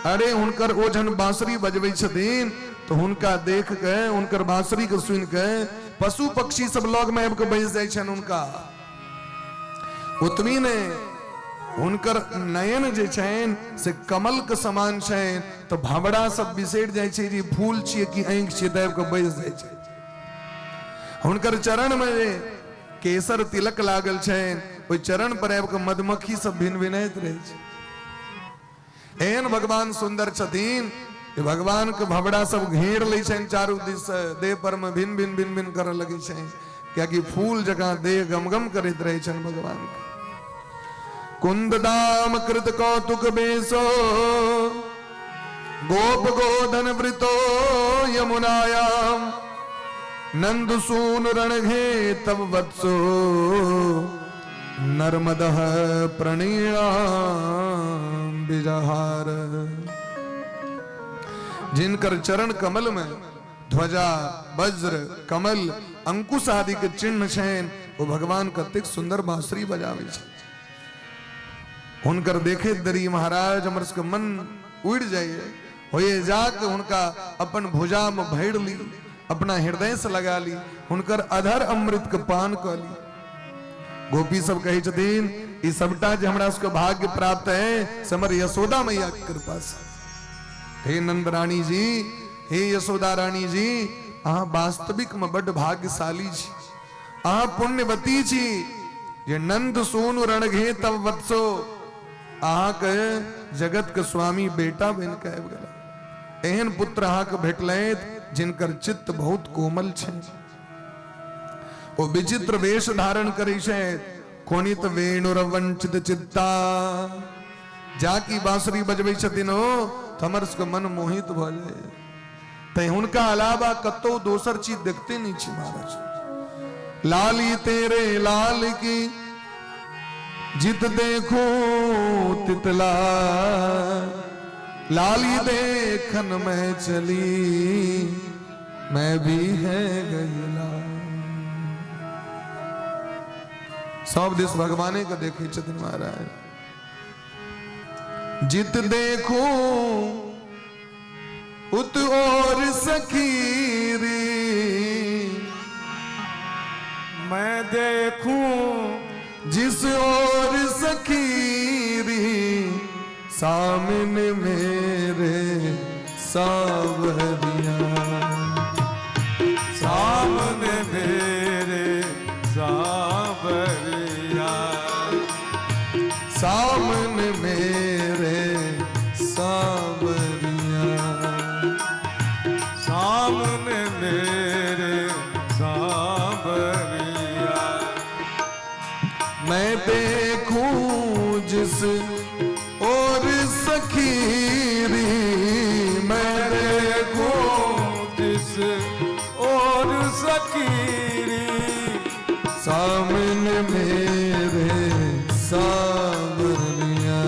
अरे हुनकर ओ जहन बांसुरी बजबै छथिन तऽ हुनका देख के, हुनकर बांसुरी के सुनि के पशु पक्षी सब लग में आबि के बैस जाइ छनि हुनका। ओतबी नहि, हुनकर नयन जे छनि से कमल के समान छनि, तऽ भंवरा सब बिसरि जाइ छै जे फूल छियै कि आँखि छियै, तऽ आबि कऽ बैस जाइ छै। हुनकर चरण में जे केसर तिलक लागल छनि, ओहि चरण पर आबि कऽ मधुमक्खी सब भिन भिनाइत रहै छै। एहन भगवान सुंदर छथिन जे भगवान के भवड़ा सब घेर लै छनि चारू दिस से, देह पर में भिन भिन भिन भिन करऽ लगै छनि, कियाकि फूल जकाँ देह गमगम करैत रहै छनि भगवान के। कुंद दाम कृत कौतुक बेसो, गोप गोधन वृतो यमुनायाम, नंद सून रणघे तब वत्सो, नर्मदः प्रणीणाम बिजहार। जिनकर चरण कमल में ध्वजा, वज्र, कमल, अंकुश आदि के चिन्ह छनि, ओ भगवान कतेक सुंदर बांसुरी बजाबै छै। हुनकर देखैत देरी महाराज हमर सबके मन उड़ि जाइए, होइए जाके हुनका अपन भुजा में भरि ली, अपना हृदय से लगा ली, हुनकर अधर अमृत के पान कऽ ली। गोपी सब कहै छथिन, ई सबटा जे हमरा सबके भाग्य प्राप्त है से हमर यशोदा मैया के कृपा से। हे नंद रानी जी, हे यशोदा रानी जी, अहाँ वास्तविक में बड्ड भाग्यशाली छी, अहाँ पुण्यवती छी जे नंद सोनु रणघे तब वत्सो, अहाँके जगत के स्वामी बेटा बनि के आबि गेला। एहन पुत्र अहाँके भेटलथि जिनकर चित्त बहुत कोमल छै, ओ विचित्र वेश धारण करै छै। कोनित वेणुर वंचित चित्ता, जाकी बांसुरी बजबै छथिन ओ तऽ हमर सबके मन मोहित भऽ जाय। तैं हुनका अलावा कतौ दोसर चीज देखते नहि छी महाराज। लाली तेरे लाल की जित देखो तितला, लाली देखन मैं चली मैं भी है गैला। सब दिस भगवाने के देखे छथिन महाराज। जित देखो उत और सखीरी, मैं देखूं जिस और सखीरी, सामने मेरे सावरिया, सामने मेरे सावरिया, सामने मेरे सावरिया, सामने मेरे सावरिया। मैं देखूं जिस और सखीरी, मैं देखूं जिस और सखीरी, सामने मेरे सावरिया,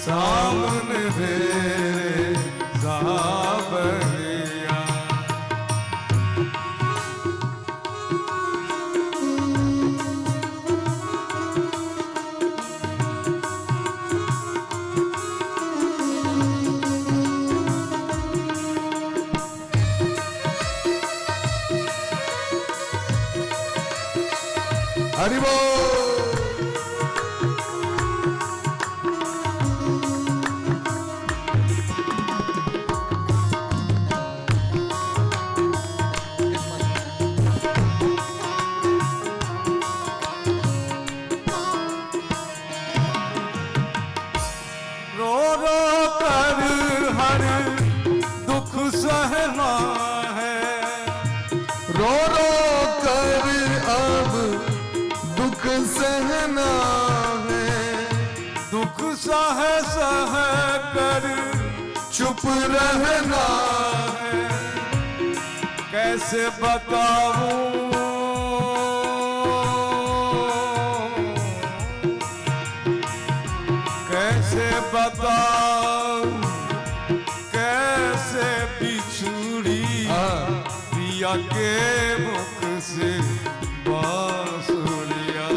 सामने मेरे सावरिया। हरि बोल। रो रो कर हर दुख सहना है। रो रो कर अब दुख सहना है। दुख सह सह कर चुप रहना है। कैसे बताऊं, कैसे बताऊं, कैसे बिछुड़ी पिया के मुख से बांसुरिया।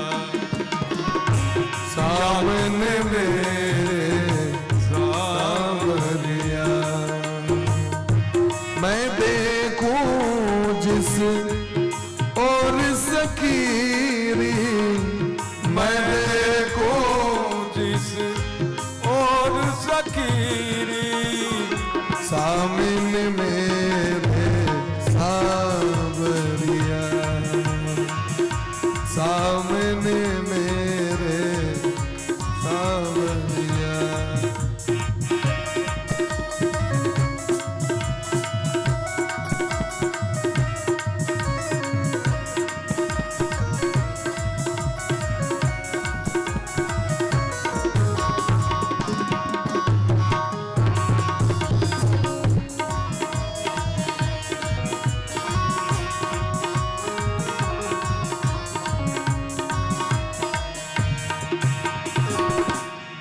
सामने मेरे सांवरिया। सांवरिया, मैं देखूं जिस और सकीरी, मैं देखूं जिस और सकीरी, सामने मेरे सांवरिया, सामने मेरे सांवरिया।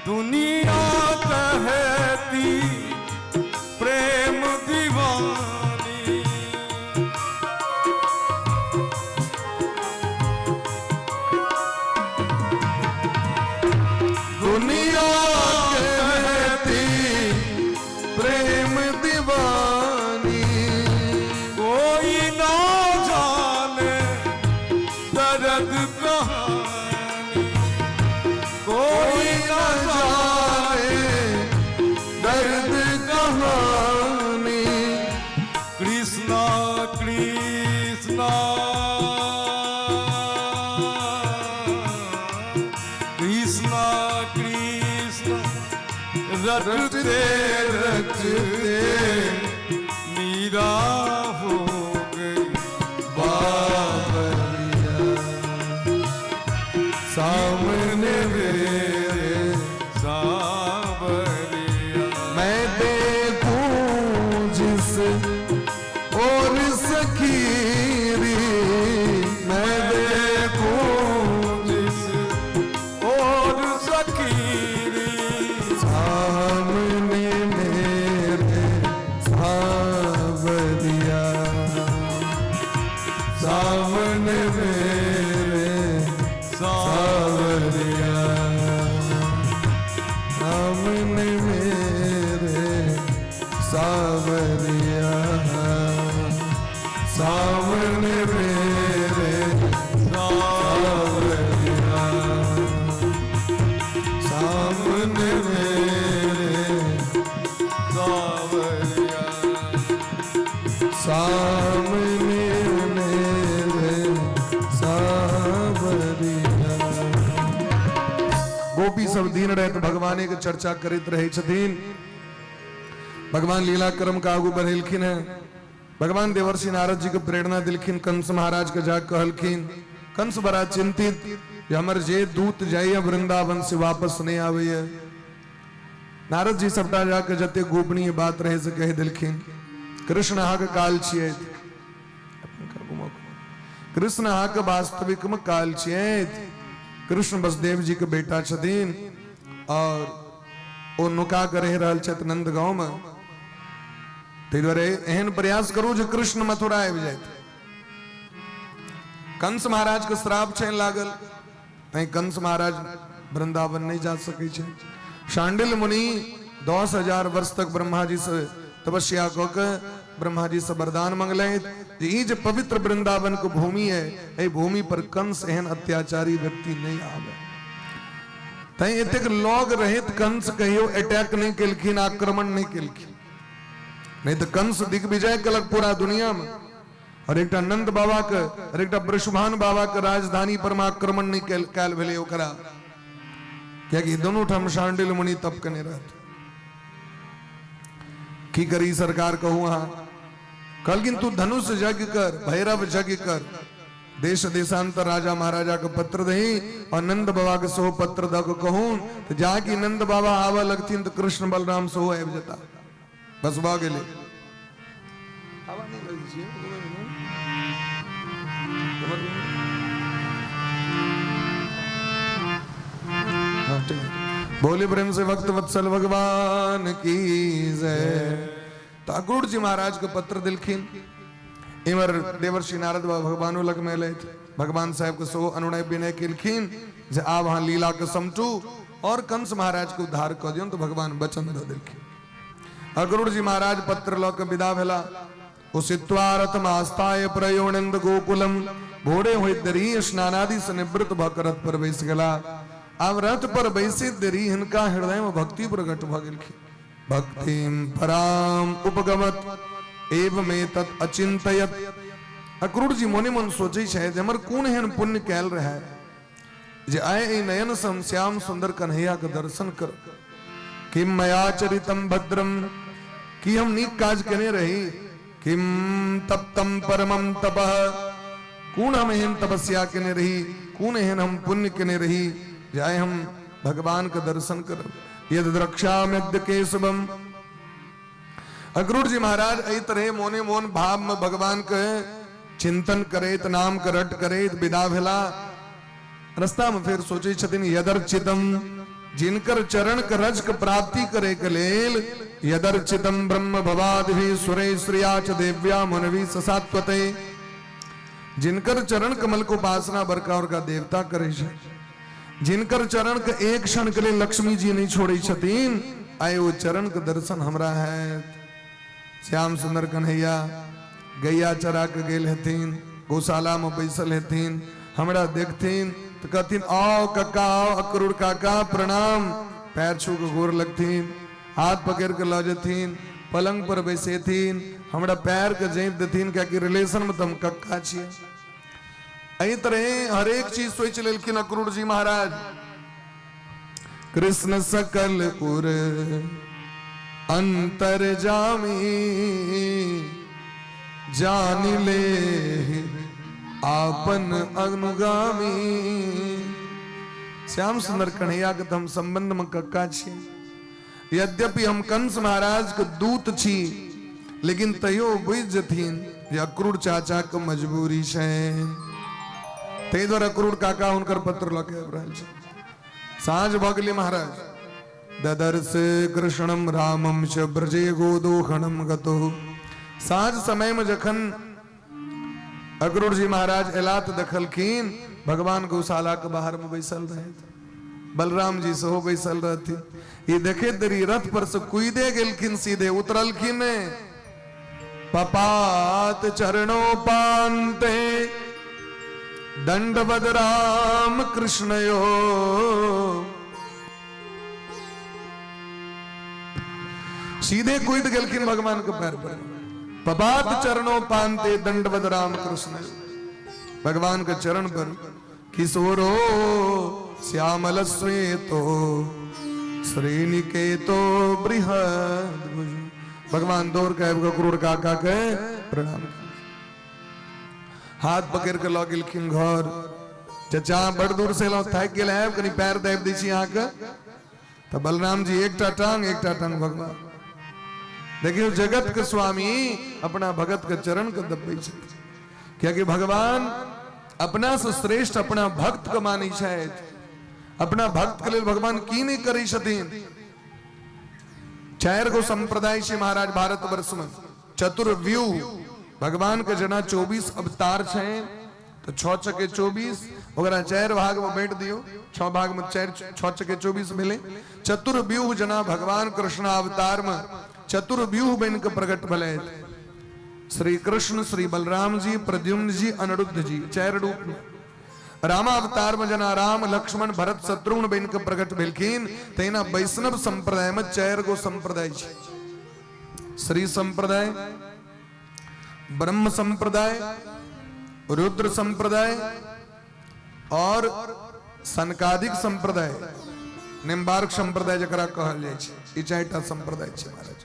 दुनिया कहती प्रेम दीवानी, दुनिया कहती प्रेम दीवानी, कोई ना जाने दर्द कहानी, कोई कोई ना न जाने जाने दर्द कहानी। कृष्णा कृष्णा कृष्णा कृष्णा रटते रटते मीरा हो गई बाबरिया, सामने मेरे सांवरिया। मैं देखूं जिस और सखीरी, मैं देखूं जिस और सखीरी, सामने मेरे सांवरिया, सामने मेरे सांवरिया, सामने मेरे सांवरिया, सामने मेरे सांवरिया, सामने मेरे सांवरिया। सामने मेरे सांवरिया। गोपी सब दिन राति भगवाने के चर्चा करैत रहै छथिन। भगवान लीला क्रम के आगू बढ़ेलखिन है। भगवान देवर्षि नारद जी के प्रेरणा दिलखिन, कंस महाराज के जा कहलखिन। कंस बड़ा चिंतित जे हमर जे दूत जाइए वृंदावन से वापस नहीं आबैया। नारद जी सबटा जाके जते गोपनीय बात रहे से कहि देलखिन। कृष्ण अहाँके काल छियै, कृष्ण अहाँके वास्तविक में काल छियै। कृष्ण वसुदेव जी के बेटा छथिन और ओ नुका के रहि रहल छथि नंद गांव में। ताहि दुआरे एहन प्रयास करू जे कृष्ण मथुरा आबि जाइत। कंस महाराज के श्राप छनि लागल, तैं कंस महाराज वृंदावन नहीं जा सकै छै। शांडिल मुनि 10,000 वर्ष तक ब्रह्मा जी से तपस्या कऽ के ब्रह्मा जी से वरदान मंगलथि जे ई जे पवित्र वृंदावन के भूमि है, एहि भूमि पर कंस एहन अत्याचारी व्यक्ति नहीं आवे। तैं एतेक लग रहैत कंस कहियो अटैक नहीं केलखिन, आक्रमण नहीं केलखिन। नहीं तो कंस दिग्विजय केलक पूरा दुनिया में, और एकटा नंद बाबा के और एकटा वृषभान बाबा के राजधानी पर में आक्रमण नहीं कैल भेलै ओकरा, कियाकि दोनों ठाम शांडिल मुनि तप केने रहत। की करी सरकार कहू अहाँ? कहलखिन तू धनुष यज्ञ कर, भैरव यज्ञ कर, देश देशांतर राजा महाराजा के पत्र दही और नंद बाबा के सेहो पत्र दऽ के कहून, तऽ जाकि नंद बाबा आबऽ लगथिन तऽ कृष्ण बलराम सेहो आबि जेता। बस भऽ गेलै। हवा नहि लगै छै। हाँ, ठीक है। बोले प्रेम से भक्त वत्सल भगवान की जय। तो अक्रूर जी महाराज के पत्र दिलखिन। इमर देवर्षि नारद बाबा भगवानो लग में एलथि। भगवान साहेब के सेहो अनुनय विनय केलखिन जे आब अहाँ लीला के समटू और कंस महाराज के उद्धार कऽ दियौन। तो भगवान वचन दऽ देलखिन। अक्रूर जी महाराज पत्र लऽ के विदा भेला। उषित्वा रथम आस्थाय प्रयोणंद गोकुलम। भोरे होइत देरी स्नानादि से निवृत्त भऽ के रथ पर बैस गेला। आब रथ पर बैसैत देरी हिनका हृदय में भक्ति प्रकट भऽ गेलखिन। भक्तिम पराम उपगमत एवं तत् अचिंतयत। अक्रूर जी मोने मन सोचै छै जे हमर कोन एहन पुण्य कयल रहै जे आइ एहि नयन सम श्याम सुंदर कन्हैया के दर्शन कर। किम मया चरितम भद्रम, की हम नीक काज केने रही। किम तप्तम परमम तपः, कोन हम एहन तपस्या केने रही, कोन एहन हम पुण्य केने रही जे आइ हम भगवान के दर्शन करब। यद द्रक्ष्याम्यद्य केशवम। अक्रूर जी महाराज एहि तरह मोने मोन भाव में भगवान के चिंतन करैत, नाम के रट करैत विदा भेला। रास्ता में फिर सोचै छथिन यदर्चितम, जिनकर चरण के रज के प्राप्ति करे के लेल यदर्चितम ब्रह्म भवादिभि सुरे श्रिया च देव्या मुनवि ससात्वते, जिनकर चरण कमल को उपासना बड़का बड़का देवता करे छै, जिनकर चरण के एक क्षण के लिए लक्ष्मी जी नहीं छोड़े छथिन, आइ ओ चरण के दर्शन हमरा है। श्याम सुंदर कन्हैया गैया चरा के गेल हेथिन, गौशाला में बैसल हेथिन, हमरा देखथिन तो कहथिन आओ कक्का आओ अक्रूर काका प्रणाम, पैर छू के गोर लगथिन, हाथ पकड़ के लऽ जेथिन, पलंग पर बैसेथिन, हमरा पैर के जैप देथिन, कियाकि रिलेशन में तो हम कक्का छियै। एहि तरह हरेक चीज सोचि लेलखिन अक्रूर जी महाराज। कृष्ण सकल उर अंतर जामी, जान ले आपन अनुगामी। श्याम सुंदर कन्हैया के हम संबंध में कक्का छी, यद्यपि हम कंस महाराज के दूत छी, लेकिन तैयो बुझि जथिन जे अक्रूर चाचा के मजबूरी छै, ताहि दुआरे अक्रूर काका हुनकर पत्र लऽ के आबि रहल छै। साँझ भऽ गेलै महाराज। ददर्श कृष्णम रामम च ब्रजे गोदोहणम गतो। साँझ समय में जखन अक्रूर जी महाराज एला तऽ देखलखिन भगवान गौशाला के बाहर में बैसल रहे, बलराम जी सेहो बैसल रहथिन। ई देखे देरी रथ पर से कूदे गेलखिन, सीधे उतरलखिन नहि। पपात चरणोपान्ते दंडवद राम कृष्णयो। सीधे कूद गेलखिन भगवान के पैर पर। पपात चरणोपान्ते दंडवद राम कृष्ण, भगवान के चरण पर। किशोरो श्यामल श्वेतो श्रेणिकेतो बृहद भुज। भगवान दौड़ के आबि कऽ क्रूर काका के प्रणाम, हाथ पकड़ के लऽ गेलखिन घर। चचा बड़ दूर से एलहुँ, थाकि गेल आयब, कनि पैर दाबि दै छी अहाँके। तऽ बलराम जी एकटा टांग एकटा टांग भगवान। देखियौ जगत के स्वामी अपना भगत के चरण के दबबै छथिन, कियाकि भगवान अपना से श्रेष्ठ अपना भक्त के मानै छथि। अपना भक्त के लेल भगवान की नहि करै छथिन। चारि गो संप्रदाय छै महाराज भारतवर्ष में, चतुर्व्यूह। भगवान के जेना 24 अवतार छै, तो 6 चके 24, ओकरा 4 भाग में बांटि दियौ, 6 भाग में 4, 6 चके 24 भेलै। चतुर्व्यूह जेना भगवान कृष्ण अवतार में चतुर्व्यूह बनि के प्रकट भेलथि। श्री कृष्ण, श्री बलराम जी, प्रद्युम्न जी, अनिरुद्ध जी, चारि रूप में। रामावतार में जना राम, लक्ष्मण, भरत, शत्रुघ्न बनि के प्रकट भेलखिन, तहिना वैष्णव संप्रदाय में 4 गो संप्रदाय छै। श्री संप्रदाय, ब्रह्म संप्रदाय, रुद्र संप्रदाय और सनकादिक संप्रदाय, निम्बार्क संप्रदाय जकरा कहल जाइ छै। ई 4टा संप्रदाय छै महाराज।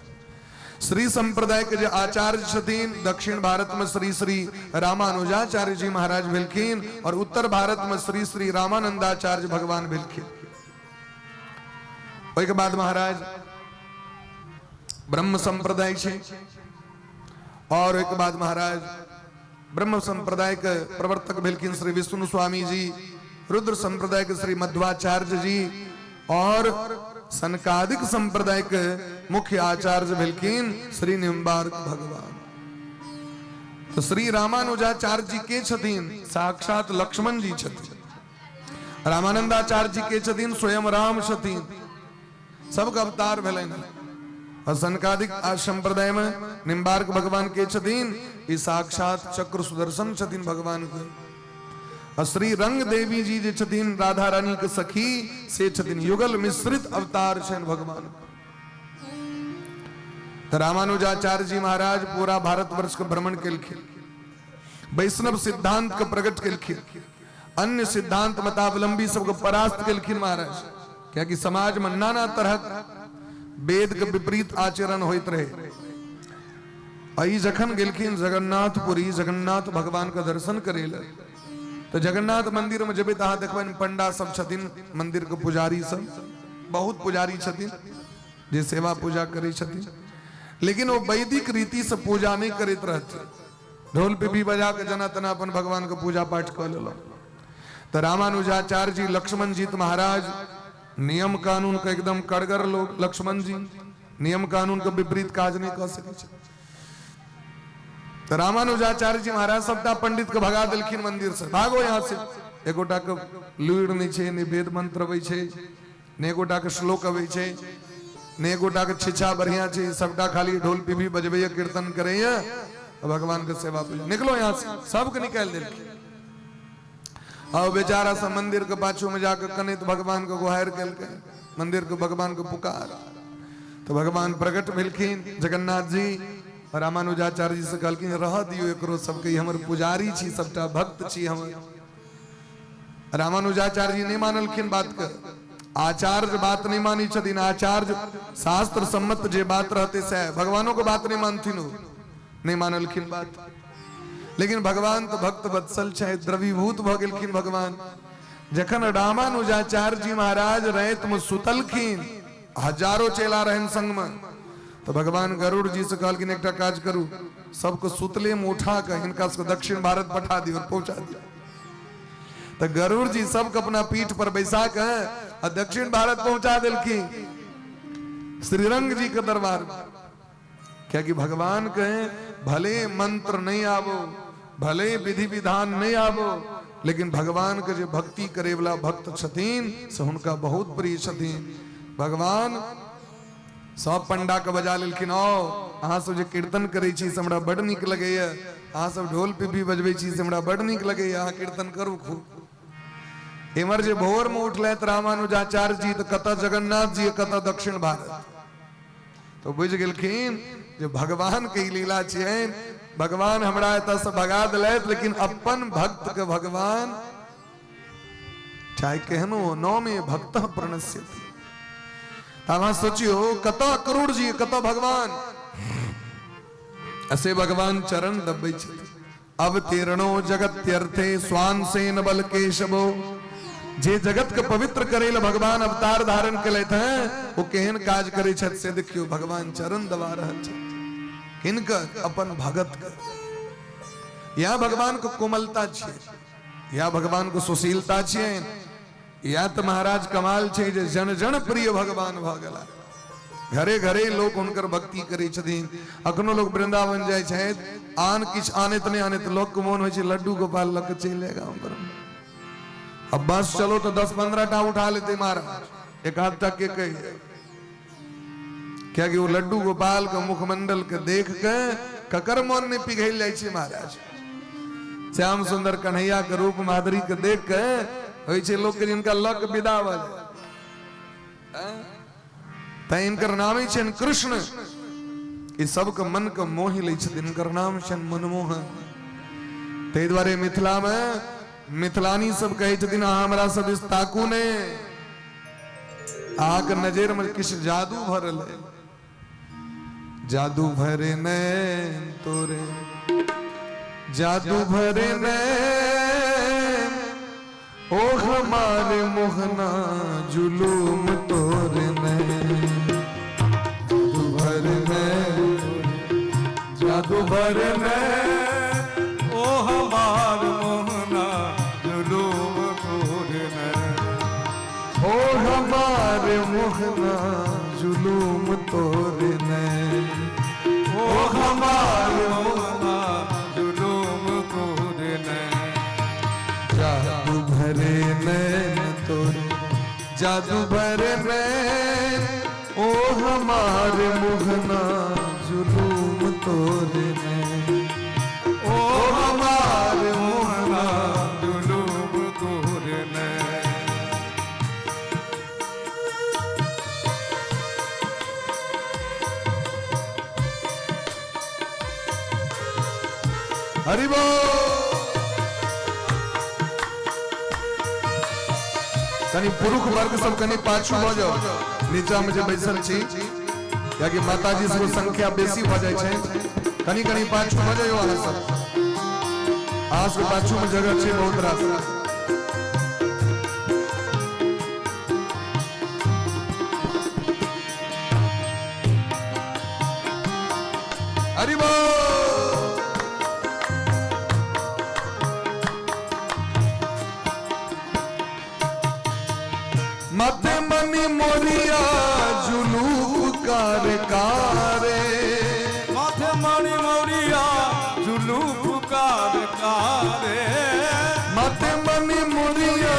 श्री संप्रदाय के जे आचार्य छथिन, दक्षिण भारत में श्री श्री रामानुजाचार्य जी महाराज भेलखिन और उत्तर भारत में श्री श्री रामानंदाचार्य भगवान भेलखिन। ओहिके बाद महाराज ब्रह्म संप्रदाय छै और ओहिके बाद महाराज ब्रह्म संप्रदाय के प्रवर्तक भेलखिन श्री विष्णु स्वामी जी, रुद्र संप्रदाय के श्री मध्वाचार्य जी और सनकादिक संप्रदाय के मुख्य आचार्य भेलखिन श्री निम्बार्क भगवान। तो श्री रामानुजाचार्य जी के छथिन? साक्षात लक्ष्मण जी छथिन। रामानंदाचार्य जी के छथिन? स्वयं राम छथिन। सबके अवतार भेलनि। और सनकादिक संप्रदाय में निम्बार्क भगवान के छथिन? ई साक्षात चक्र सुदर्शन छथिन भगवान के। और श्री रंग देवी जी जे छथिन राधा रानी के सखी, से छथिन युगल मिश्रित अवतार छनि भगवान। तो रामानुजाचार्य जी महाराज पूरा भारतवर्ष के भ्रमण केलखिन, वैष्णव सिद्धांत के प्रकट केलखिन, अन्य सिद्धांत मतावलंबी सबके परास्त केलखिन महाराज। कियाकि समाज में नाना तरहक वेद के विपरीत आचरण होइत रहे। ई जखन गेलखिन जगन्नाथपुरी, जगन्नाथ भगवान के दर्शन करे ले, तो जगन्नाथ मंदिर में जेबै तऽ अहाँ देखबै पंडा सब छथिन, मंदिर के पुजारी सब, बहुत पुजारी छथिन जे सेवा पूजा करै छथिन, लेकिन ओ वैदिक रीति से पूजा नहीं करैत रहथिन। ढोल पिपी बजा के जना तना अपन भगवान के पूजा पाठ कऽ लेलहुँ। तो रामानुजाचार्य जी, लक्ष्मण जी महाराज नियम कानून के एकदम कड़गर लोग। लक्ष्मण जी नियम कानून के विपरीत काज नहीं कऽ सकै छै। तो रामानुजाचार्य जी महाराज सबटा पंडित के भगा देलखिन मंदिर से, भागो यहाँ से, एगोटा के लुरि नहीं छै, नहि वेद मंत्र अबै छै, ने एगोटा के श्लोक अबै छै, ने एगोटा के छिछा बढ़िया छै, सबटा खाली ढोल पीपी बजबैया, कीर्तन करैया, भगवान के सेवा पूजा, निकलो यहाँ से, सबके निकालि देलखिन। और बेचारा सब मंदिर के पाछू में जाकर कनैत भगवान के गुहार केलकै, मंदिर के भगवान के पुकार, तो भगवान प्रकट भेलखिन जगन्नाथ जी। रामानुजाचार्य जी से कहलखिन रह दियो एकरो सबके, ई हमर पुजारी छी, सबटा भक्त छी हमर। रामानुजाचार्य जी नहीं मानलखिन बात के। आचार्य बात नहीं मानी छथिन, आचार्य शास्त्र सम्मत जे बात रहते से भगवानों के बात नहीं मानथिन, नहीं मानलखिन बात। लेकिन भगवान तो भक्त वत्सल छै, द्रवीभूत भ गेलखिन भगवान। जखन रामानुजाचार्य जी महाराज राति में सुतलखिन, हजारों चेला रहन संग में, तो भगवान गरुड़ जी से कहलखिन एकटा काज करू, सबको सुतले में उठा के हिनका सबके दक्षिण भारत पठा दियो और पहुंचा दियो। तो गरुड़ जी सबके अपना पीठ पर बैसा के आ दक्षिण भारत पहुंचा देलखिन श्रीरंग जी के दरबार में। क्योंकि भगवान कहे भले मंत्र नहीं आवो, भले विधि विधान नहीं आवो, लेकिन भगवान के जे भक्ति करे वाला भक्त छथिन से हुनका बहुत प्रिय छथिन। भगवान सब पंडा के बजा लेलखिन, आओ अहाँ सब जे कीर्तन करै छी से हमरा बड नीक लगैया, अहाँ सब ढोल पिपी बजबै छी से हमरा बड नीक लगैया, अहाँ कीर्तन करू खूब। एमहर जे भोर में उठलथि रामानुजाचार्य जी, तो कतऽ जगन्नाथ जी, कतऽ दक्षिण भारत। तो बुझि गेलखिन जे भगवान के ई लीला छियनि, भगवान हमरा एतऽ से भगा देलथि, लेकिन अपन भक्त के भगवान चाहे केहनो नौ में भक्त प्रणश्यति। अहाँ सोचियो कतऽ करोड़ जी, कतऽ भगवान, असे भगवान चरण दबबै छथि। अवतीर्णो जगत्यर्थे स्वांसेन बल केशवो, जे जगत के पवित्र करे ल भगवान अवतार धारण केलथि हैं, ओ केहन काज करे छथि से देखियो। भगवान चरण दबा रहल छथि किनकर? अपन भगत के। या भगवान के कोमलता छियै, या भगवान के सुशीलता छियै, या तऽ महाराज कमाल छै जे जन जन प्रिय भगवान भऽ गेला। घरे घरे लोक हुनकर भक्ति करै छथिन। अखनो लोक वृंदावन जाइ छथि, आन किछु आनैत नहि आनैत लोक के मोन होइ छै लड्डू गोपाल लऽ के चलि जाय गाँव पर। अब बस चलो तो 10-15 टा उठा लेते महाराज, एक आध टा के कहिए, कियाकि वो लड्डू गोपाल के मुखमंडल के देख के ककर मन नहि पिघलि जाइ छै महाराज। श्याम सुंदर कन्हैया के रूप माधुरी के देख के होइ छै लोक के जिनका लक विदा भऽ जाय। तैं हिनकर नामे छनि कृष्ण। ई सबके मन के मोहि लै छथिन, हिनकर नाम छनि मनमोहन। ताहि दुआरे मिथिला मे मिथिलानी सब कहै छथिन, अहाँ हमरा सब दिस ताकू ने, अहाँके नजर में किछु जादू भरल है। जादू भरे नैन तोरे, जादू भरे नैन, ओ हमारे मोहना जुलूम तोरे नैन। जादू भरे नैन, जादू भरे नैन, ओ हमार मोहना जुलूम तोरे नैन। ओ हमारे मोहना जुलूम तोरे नैन, ओ हमार मोहना जुलूम तोरे नैन। जादू भरे नैन तोरे, जादू भरे नैन, ओ हमारे मोहना जुलूम तोरे नैन। ओ हमार मोहना जुलूम तोरे नैन। हरि बोल। कनी पुरुष वर्ग सब कनी पाछू भऽ जाओ, नीचा में जे बैसल छी, कियाकि माताजी सबके संख्या बेसी भऽ जाइ छै। कनी कनी पाछू भऽ जाइयो अहाँ सब, अहाँ सबके पाछू में जगह छै बहुत रास। हरि बोल। मत मनी मोरिया जुलूफ कार कारे, माथे मणि मोरिया जुलूफ कार कारे, मत मनी मोरिया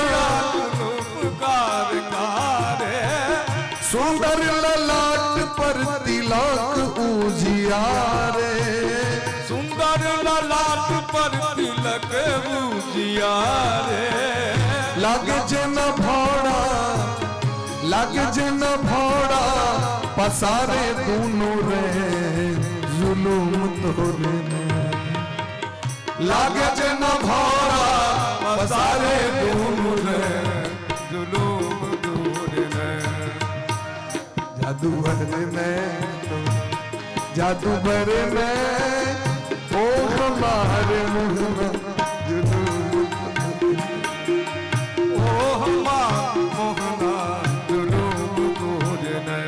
जुलूफ कार कारे, सुंदर ललाट पर तिलक उजियारे, सुंदर ललाट पर तिलक उजियारे, लागे जेन भौड़ा, लागे जेन भौड़ा पसारे दूनू रे जुलूम तोरे ने। लागे जेन भौड़ा पसारे दूनू रे जुलूम तोरे ने। जादू भरे नैन, जादू भरे नैन, ओ हमारे मोहना जुलूम तोरे ने। ओ हमार मोहना जुलूम तोरे ने।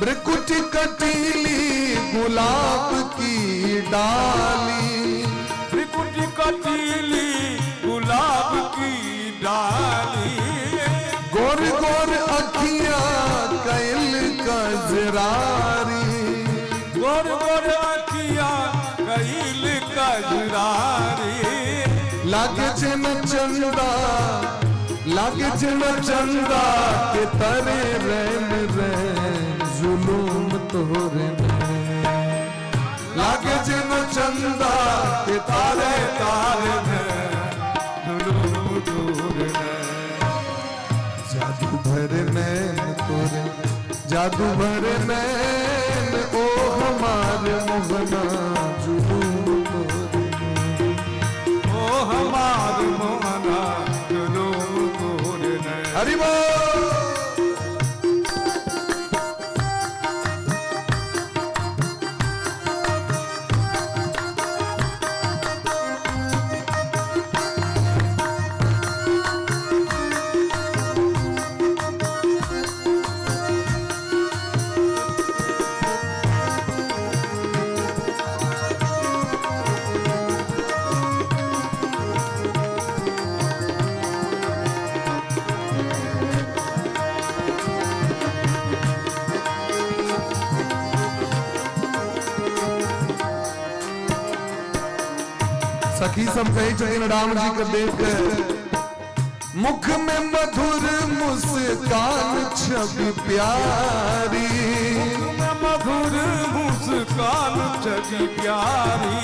ब्रकुट कटीली गुलाब की डाली, त्रिकुट कटीली गुलाब की डाली, गोर गोर अखियां कैल कजरारी, गोर गोर अखियां कैल कजरारी, लागे जिन चंदा, लागे जिन चंदा के तरे रैन रैन जुलूम तोरे नैन। लागे जिन चंदा के तारे तारे नैन जुलूम तोरे नैन। जादू भरे नैन तोरे, जादू भरे नैन, ओ हमारे मोहना जुलूम तोरे नैन। ओ हमार मोहना जुलूम तोरे नैन। हरि बोल। सखी सब कहै छथिन राम जी के देख के, मुख में मधुर मुस्कान छवि प्यारी, में मधुर मुस्कान छवि प्यारी,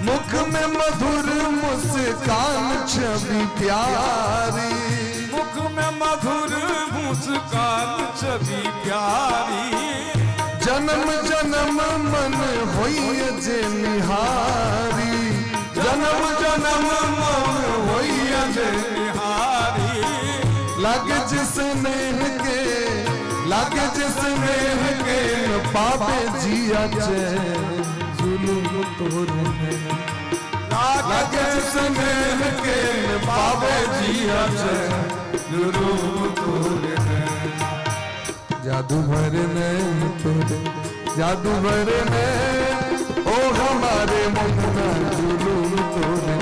मुख में मधुर मुस्कान छवि प्यारी, मुख में मधुर मुस्कान छवि प्यारी, जन्म जन्म मन होइए जे निहारी, जन्म जन्म मन होइए जे निहारी, लागे जिस नेह के, लागे जिस नेह के न पावे जिया चैन, जुलुम तोरे लागे जिस नेह के न पावे जिया चैन, जुलुम तोरे। जादू भरे नैन तोरे, जादू भरे नैन, ओ हमारे मोहना जुलूम तोरे,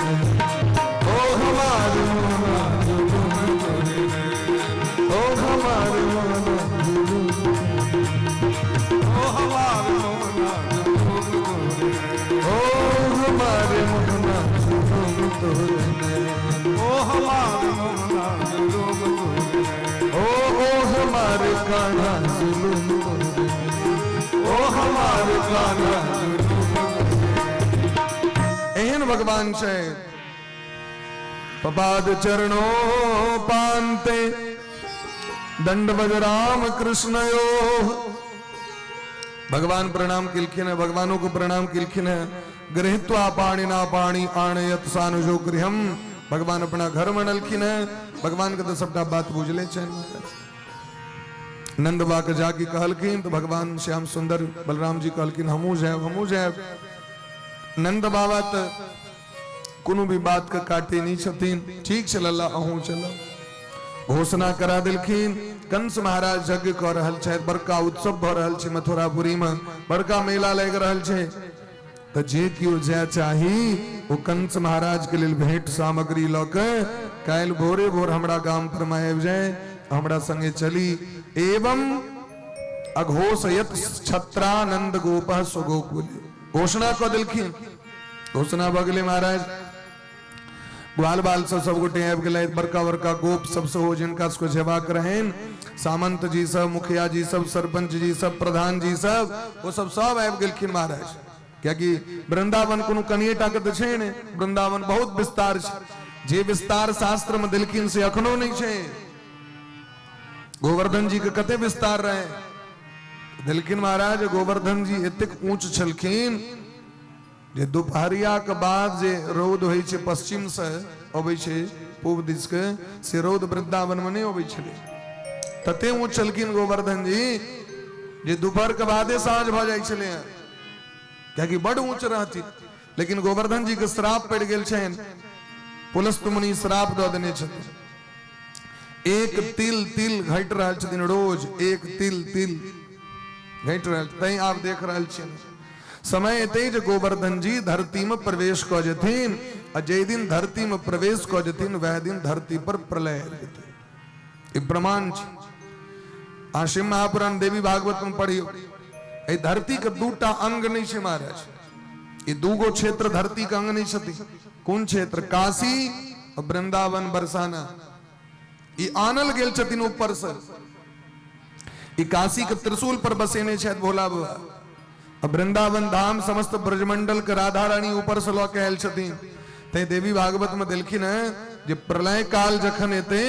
ओ हमारे मोहना जुलूम तोरे, ओ हमारे मोहना जुलूम, ओ हमारे मोहना जुलूम तोरे, ओ हमारे मोहना जुलूम तोरे, ओ हमारे मोहना जुलूम तोरे, ओ ओ हमारे कान्हा जुलूम तोरे, ओ हमारे कान्हा जुलूम। एहन भगवान छै। पपाद चरणो पान्ते दंडवद राम कृष्णयो। भगवान प्रणाम केलखिन है, भगवानों को प्रणाम केलखिन है। गृहीत्वा पाणिना पाणि आणयत सानुजो गृहम। भगवान अपना घर में अनलखिन है। भगवान के तो सबटा बात बुझले छनि। नंद बा के जाके कहलखिन तो भगवान श्याम सुंदर बलराम जी कहलखिन हमहूँ जायब, हमहूँ जायब। नंद बाबा तो कोनो भी बात के काटे नहीं छथिन। ठीक छै लल्ला, अहूँ चलब। घोषणा करा देलखिन। कंस महाराज यज्ञ कऽ रहल छथि, बड़का उत्सव भऽ रहल छै मथुरापुरी में, बड़का मेला लागि रहल छै। तऽ जे केओ जाय चाही ओ कंस महाराज के लेल भेंट सामग्री लऽ के काल्हि भोरे भोर हमरा गाम पर में आबि जाय, हमरा संगे चली। एवं अघोषयत छत्रानंद गोपः स्वगोकुले। घोषणा कऽ देलखिन। घोषणा भऽ गेलै महाराज। ग्वाल बाल सब सब गोटे आबि गेलथि, बड़का बड़का गोप सब सेहो जिनका सबके जेबाक रहनि, सामंत जी सब, मुखिया जी सब, सरपंच जी सब, प्रधान जी सब, ओ सब सब आबि गेलखिन महाराज। कियाकि वृंदावन कोनो कनिए टा के तऽ छै ने, वृंदावन बहुत विस्तार छै। जे विस्तार शास्त्र में देलखिन से अखनो नहि छै। गोवर्धन जी के कते विस्तार रहे देलखिन महाराज। गोवर्धन जी एतेक ऊंच छलखिन जे दुपहरिया के बाद जे रौद होइ छै पश्चिम से अबै छै पूब दिस के, से रौद वृंदावन में नहि अबै छलै। तते ऊंच छलखिन गोवर्धन जी जे दोपहर के बादे साँझ भऽ जाइ छलै, कियाकि बड ऊंच रहती। लेकिन गोवर्धन जी के श्राप पड़ि गेल छनि, पुलस्त मुनि श्राप दऽ देने छथिन। एक तिल तिल घटि रहल छथिन रोज, एक तिल तिल घटि रहल, तैं आब देख रहल छियनि। समय एतै जे गोवर्धन जी धरती में प्रवेश कऽ जेथिन, आ जाहि दिन धरती में प्रवेश कऽ जेथिन वएह दिन धरती पर प्रलय आबि जेतै। ई प्रमाण छै। अहाँ शिव महापुराण देवी भागवत में पढ़ियौ, एहि धरती के दूटा अंग नहि छै महाराज। ई दूगो क्षेत्र धरती के अंग नहि छथि। कोन क्षेत्र? काशी और वृंदावन बरसाना। ई आनल गेल छथिन ऊपर से। ई काशी के त्रिशूल पर बसेने छथि भोला बाबा। आ वृंदावन धाम समस्त ब्रजमंडल के राधा रानी ऊपर से लऽ के आयल छथिन। तैं देवी भागवत में देलखिन है जे प्रलय काल जखन एतै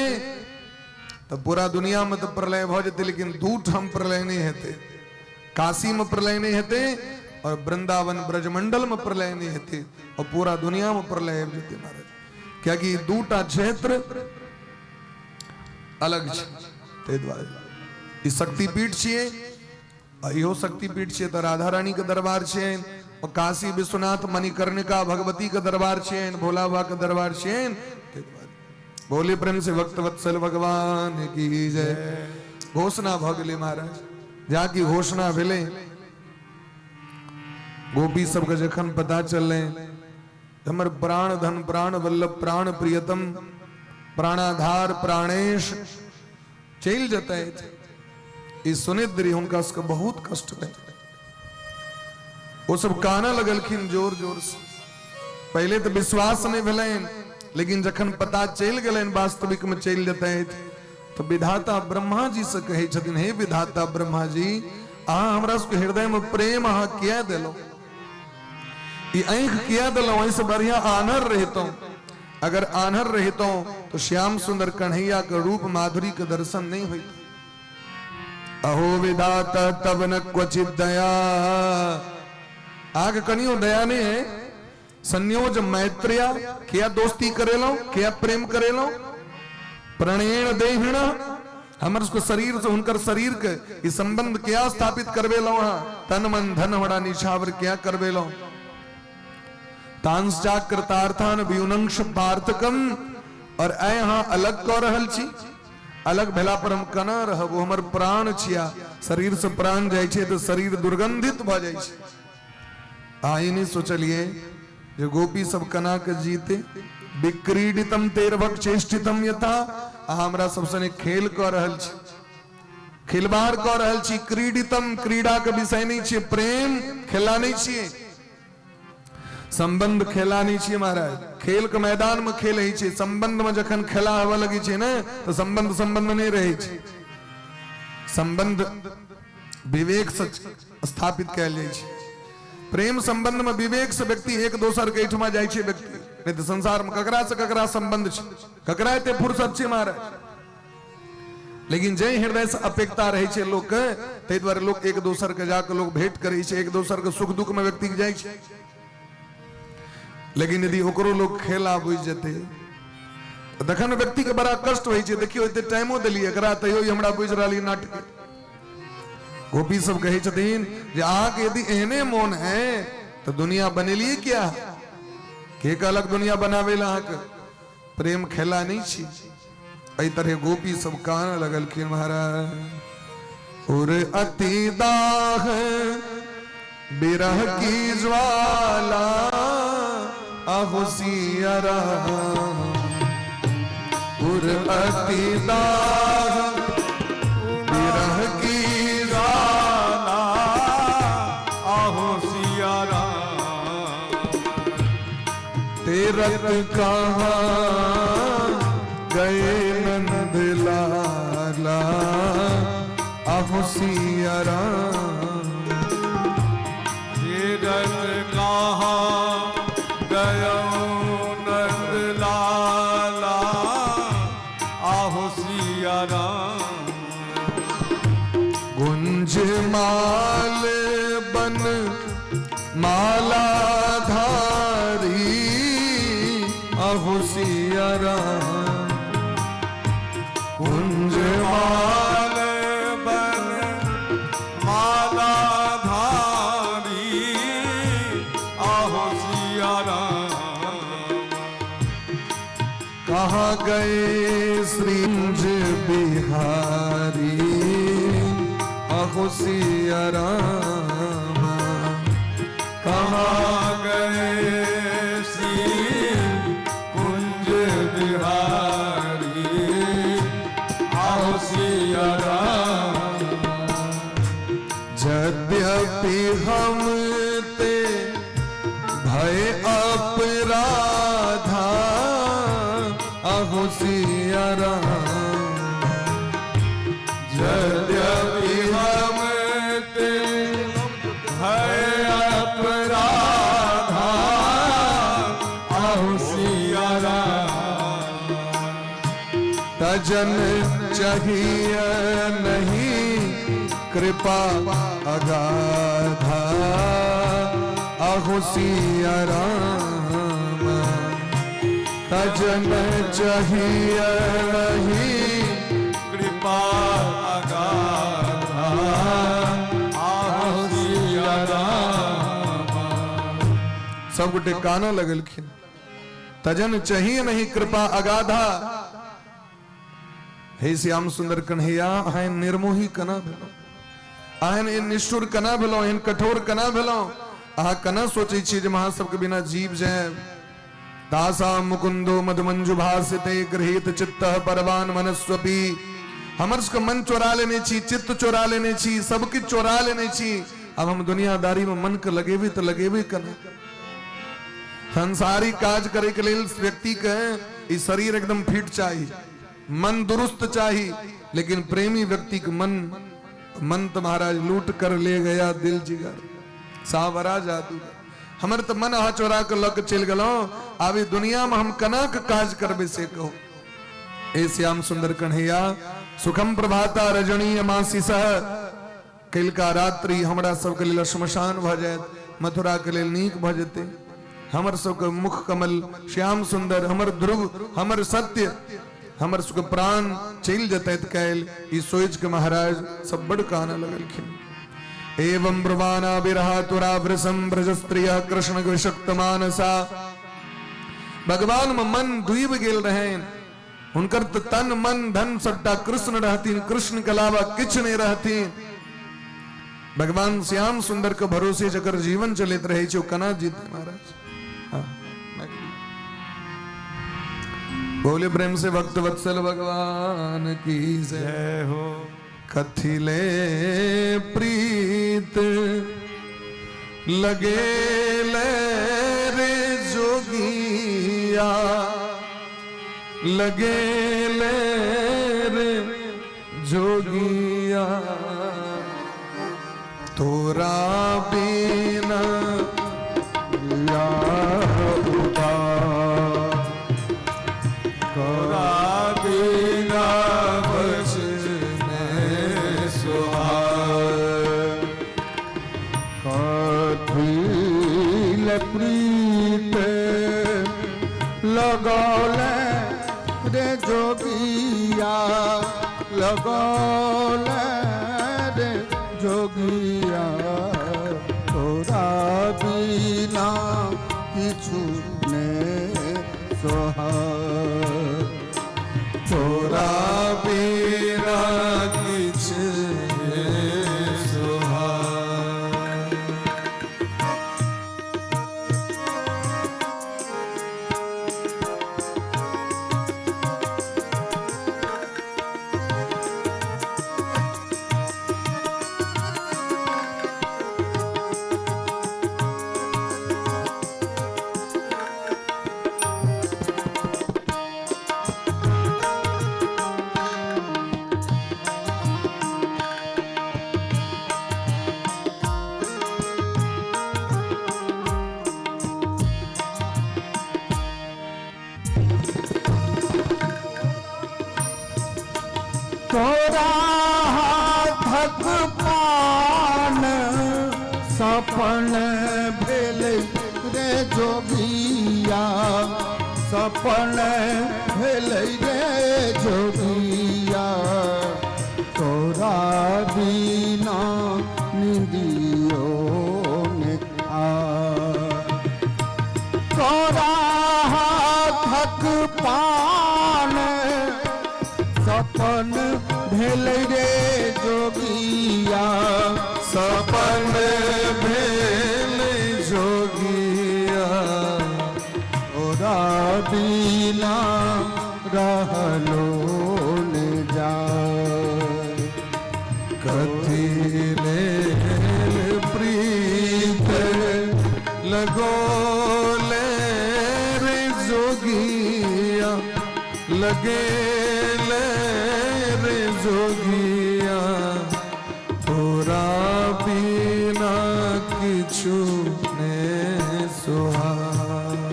तऽ पूरा दुनिया में तऽ प्रलय भऽ जेतै, लेकिन दू ठाम प्रलय नहि हेतै। काशी में प्रलय नहीं हेतै और वृंदावन ब्रजमंडल में प्रलय नहीं हेतै और पूरा दुनिया में प्रलय आबि जेतै महाराज। कियाकि दूटा क्षेत्र अलग छै, ताहि दुआरे ई शक्तिपीठ छियै आ इहो शक्तिपीठ छियै। तऽ राधा रानी के दरबार छियनि और काशी विश्वनाथ मणिकर्णिका भगवती के दरबार छियनि, भोला बाबा के दरबार छियनि। ताहि दुआरे बोले प्रेम से भक्त वत्सल भगवान की जय। घोषणा भऽ गेलै महाराज। जाकि घोषणा भेलै, गोपी सबके जखन पता चललै हमर प्राण धन प्राण वल्लभ प्राण प्रियतम प्राणाधार प्राणेश चलि जेतै, ई सुनैत देरी हुनका सबके बहुत कष्ट भेल। ओ सब कानऽ लगलखिन जोर जोर से। पहिले तऽ विश्वास नहि भेलनि, लेकिन जखन पता चलि गेलनि वास्तविक में चलि जेतथि तऽ विधाता ब्रह्मा जी से कहै छथिन, हे विधाता ब्रह्मा जी, अहाँ हमरा सबके हृदय में प्रेम अहाँ किया देलहुँ, ई आँखि किया देलहुँ, एहिसँ बढ़िया आन्हर रहितहुँ। अगर आन्हर रहितहुँ तो श्याम सुंदर कन्हैया के रूप माधुरी के दर्शन नहीं होइत। अहो विधाता तब न क्वचित दया, आग कनियो दया नहीं है। संयोज मैत्रिया, किया दोस्ती करेलो, किया प्रेम करेलो, प्रणेण देहिण, हमर उसको शरीर से हुनकर शरीर के ई संबंध क्या स्थापित करवेलो, हाँ तन मन धन हमारा निछावर क्या करवेलो। तांश्चाकृतार्थान वियुनंश पार्थकम, और ऐ हाँ अलग कऽ रहल छी, अलग भेला पर हम केना रहब, ओ हमर प्राण छिया, शरीर से प्राण जाइ छै तऽ शरीर दुर्गंधित भऽ जाइ छै। अहाँ ई नहि सोचलियै जे गोपी सब केना के जीते, विक्रीडितम तेरभक चेष्टितम यथा, अहाँ हमरा सब सने खेल कऽ रहल छी, खिलवाड़ कऽ रहल छी। क्रीडितम क्रीड़ा के विषय नहि छियै, प्रेम खेला नहि छियै, संबंध खेला नहीं छियै महाराज। खेल के मैदान में खेल होइ छै, संबंध में जखन खेला होबऽ लगै छै ने तऽ संबंध संबंध नहीं रहै छै, संबंध विवेक से स्थापित कयल जाइ छै। प्रेम संबंध में विवेक से व्यक्ति एक दोसर के एहिठमा जाइ छै व्यक्ति, नहीं तऽ संसार में ककरा से ककरा संबंध छै, ककरा एते फुर्सत छै महाराज। लेकिन जाहि हृदय से अपेक्षा रहै छै लोक के, ताहि दुआरे लोक एक दोसर के जाके लोक भेंट करै छै, एक दोसर के सुख दुख में व्यक्ति जाइ छै। लेकिन यदि ओकरो लोक खेला बुझि जेतै तखन व्यक्ति के बड़ा कष्ट होइ छै। देखियौ एते टाइमो देलियै एकरा, तैयो ई हमरा बुझि रहल नाटक। गोपी सब कहै छथिन जे अहाँके यदि एहने मोन है तऽ दुनिया बनेलियै किया? के कहलक दुनिया बनाबै लए अहाँके? प्रेम खेला नहीं छी। एहि तरह गोपी सब कान लगलखिन महाराज। उर अति दाह बिरह की ज्वाला अहो सिया राम, उर अति दाह बिरह की ज्वाला अहो सिया राम, तेरत कहाँ गए नंद लाला अहो सिया राम, तीरथ कहाँ गयो नंद लाला आहो सिया राम, गुंज माल बन माला धारी अहो सिया राम, कुंज माल बन माला धारी आहो सिया राम, कहाँ गए श्री कुंज बिहारी अहो सिया राम, कहाँ गए श्री कुंज बिहारी आहो सिया राम, यद्यपि हम ते भय अपराधा अहो सिया राम, यद्यपि हम ते भय अपराधा आहो सिया राम, तजन चाहिए नहीं कृपा अगाधा अहो सिया राम, तजन चाहिए नहीं कृपा अगाधा आहो सिया राम, सब गोटे कानऽ लगलखिन। तजन चाहिए नहीं कृपा अगाधा, हे श्याम सुंदर कन्हैया, अहाँ निर्मोही केना भेलहुँ, अहाँ एहन निष्ठुर केना भेलहुँ, एहन कठोर केना भेलहुँ, अहाँ केना सोचै छियै जे अहाँ सबके बिना जीव जायब। दासा मुकुंदो मधुमंजु भासिते गृहीत चित्त परवान मनस्वपी, हमर सबके मन चोरा लेने छी, चित्त चोरा लेने छी, सब किछु चोरा लेने छी, अब हम दुनियादारी में मन के लगेबे तो लगेबे केना। सांसारिक काज करे के लेल व्यक्ति के ई शरीर एकदम फिट चाही, मन दुरुस्त चाही, लेकिन प्रेमी व्यक्ति के मन मन तो महाराज लूट कर ले गया दिल जिगर सावरा जादूगर। हमर तो मन अहाँ चोरा के लऽ के चलि गेलहुँ, आब ई दुनिया में हम केना के काज करबै से कहू। ए श्याम सुंदर कन्हैया, सुखम प्रभाता रजनीय मासी सह, कलिका रात्रि हमरा सबके लेल श्मशान भऽ जायत, मथुरा के लेल नीक भऽ जेतै। हमर सबके मुख कमल श्याम सुंदर, हमर ध्रुव, हमर सत्य, हमर सबके प्राण चलि जेतै काल्हि, ई सोचि के महाराज सब बड़ कानऽ लगलखिन। एवं ब्रुवाणा विरहा तुरा वृषम ब्रज स्त्रिय कृष्ण विषक्त मानसा। भगवान में मन डूबि गेल रहनि, हुनकर तऽ तन मन धन सबटा कृष्ण रहथिन, कृष्ण के अलावा किछु नहि रहथिन। भगवान श्याम सुंदर के भरोसे जकर जीवन चलैत रहै छै ओ केना जीतै महाराज। हाँ, बोले प्रेम से भक्त वत्सल भगवान की जय हो। कथिले प्रीत लगे ले रे जोगिया, लगे ले रे जोगिया, तोरा बिना तोरा बिना बचने सुहाय। कथिल प्रीत लगौले रे जोगिया, लगौले रे जोगिया, तोरा बिना किछु ने सोहाय। तोरा बिना किछु ने सोहाय। तोरा हाथक पान सपन भेल रे जोगिया, सपन भेल रे जोगिया, तोरा बिना निंदियो ने आ। तोरा हाथक पान सपन भेल रे जोगिया, सपन भेल जोगिया, तोरा बिना रहलो ने जाय। कथी लेल प्रीत लगोले रे जोगिया, लगे ले रे जोगिया, तोरा बिना किछु ने सोहाय।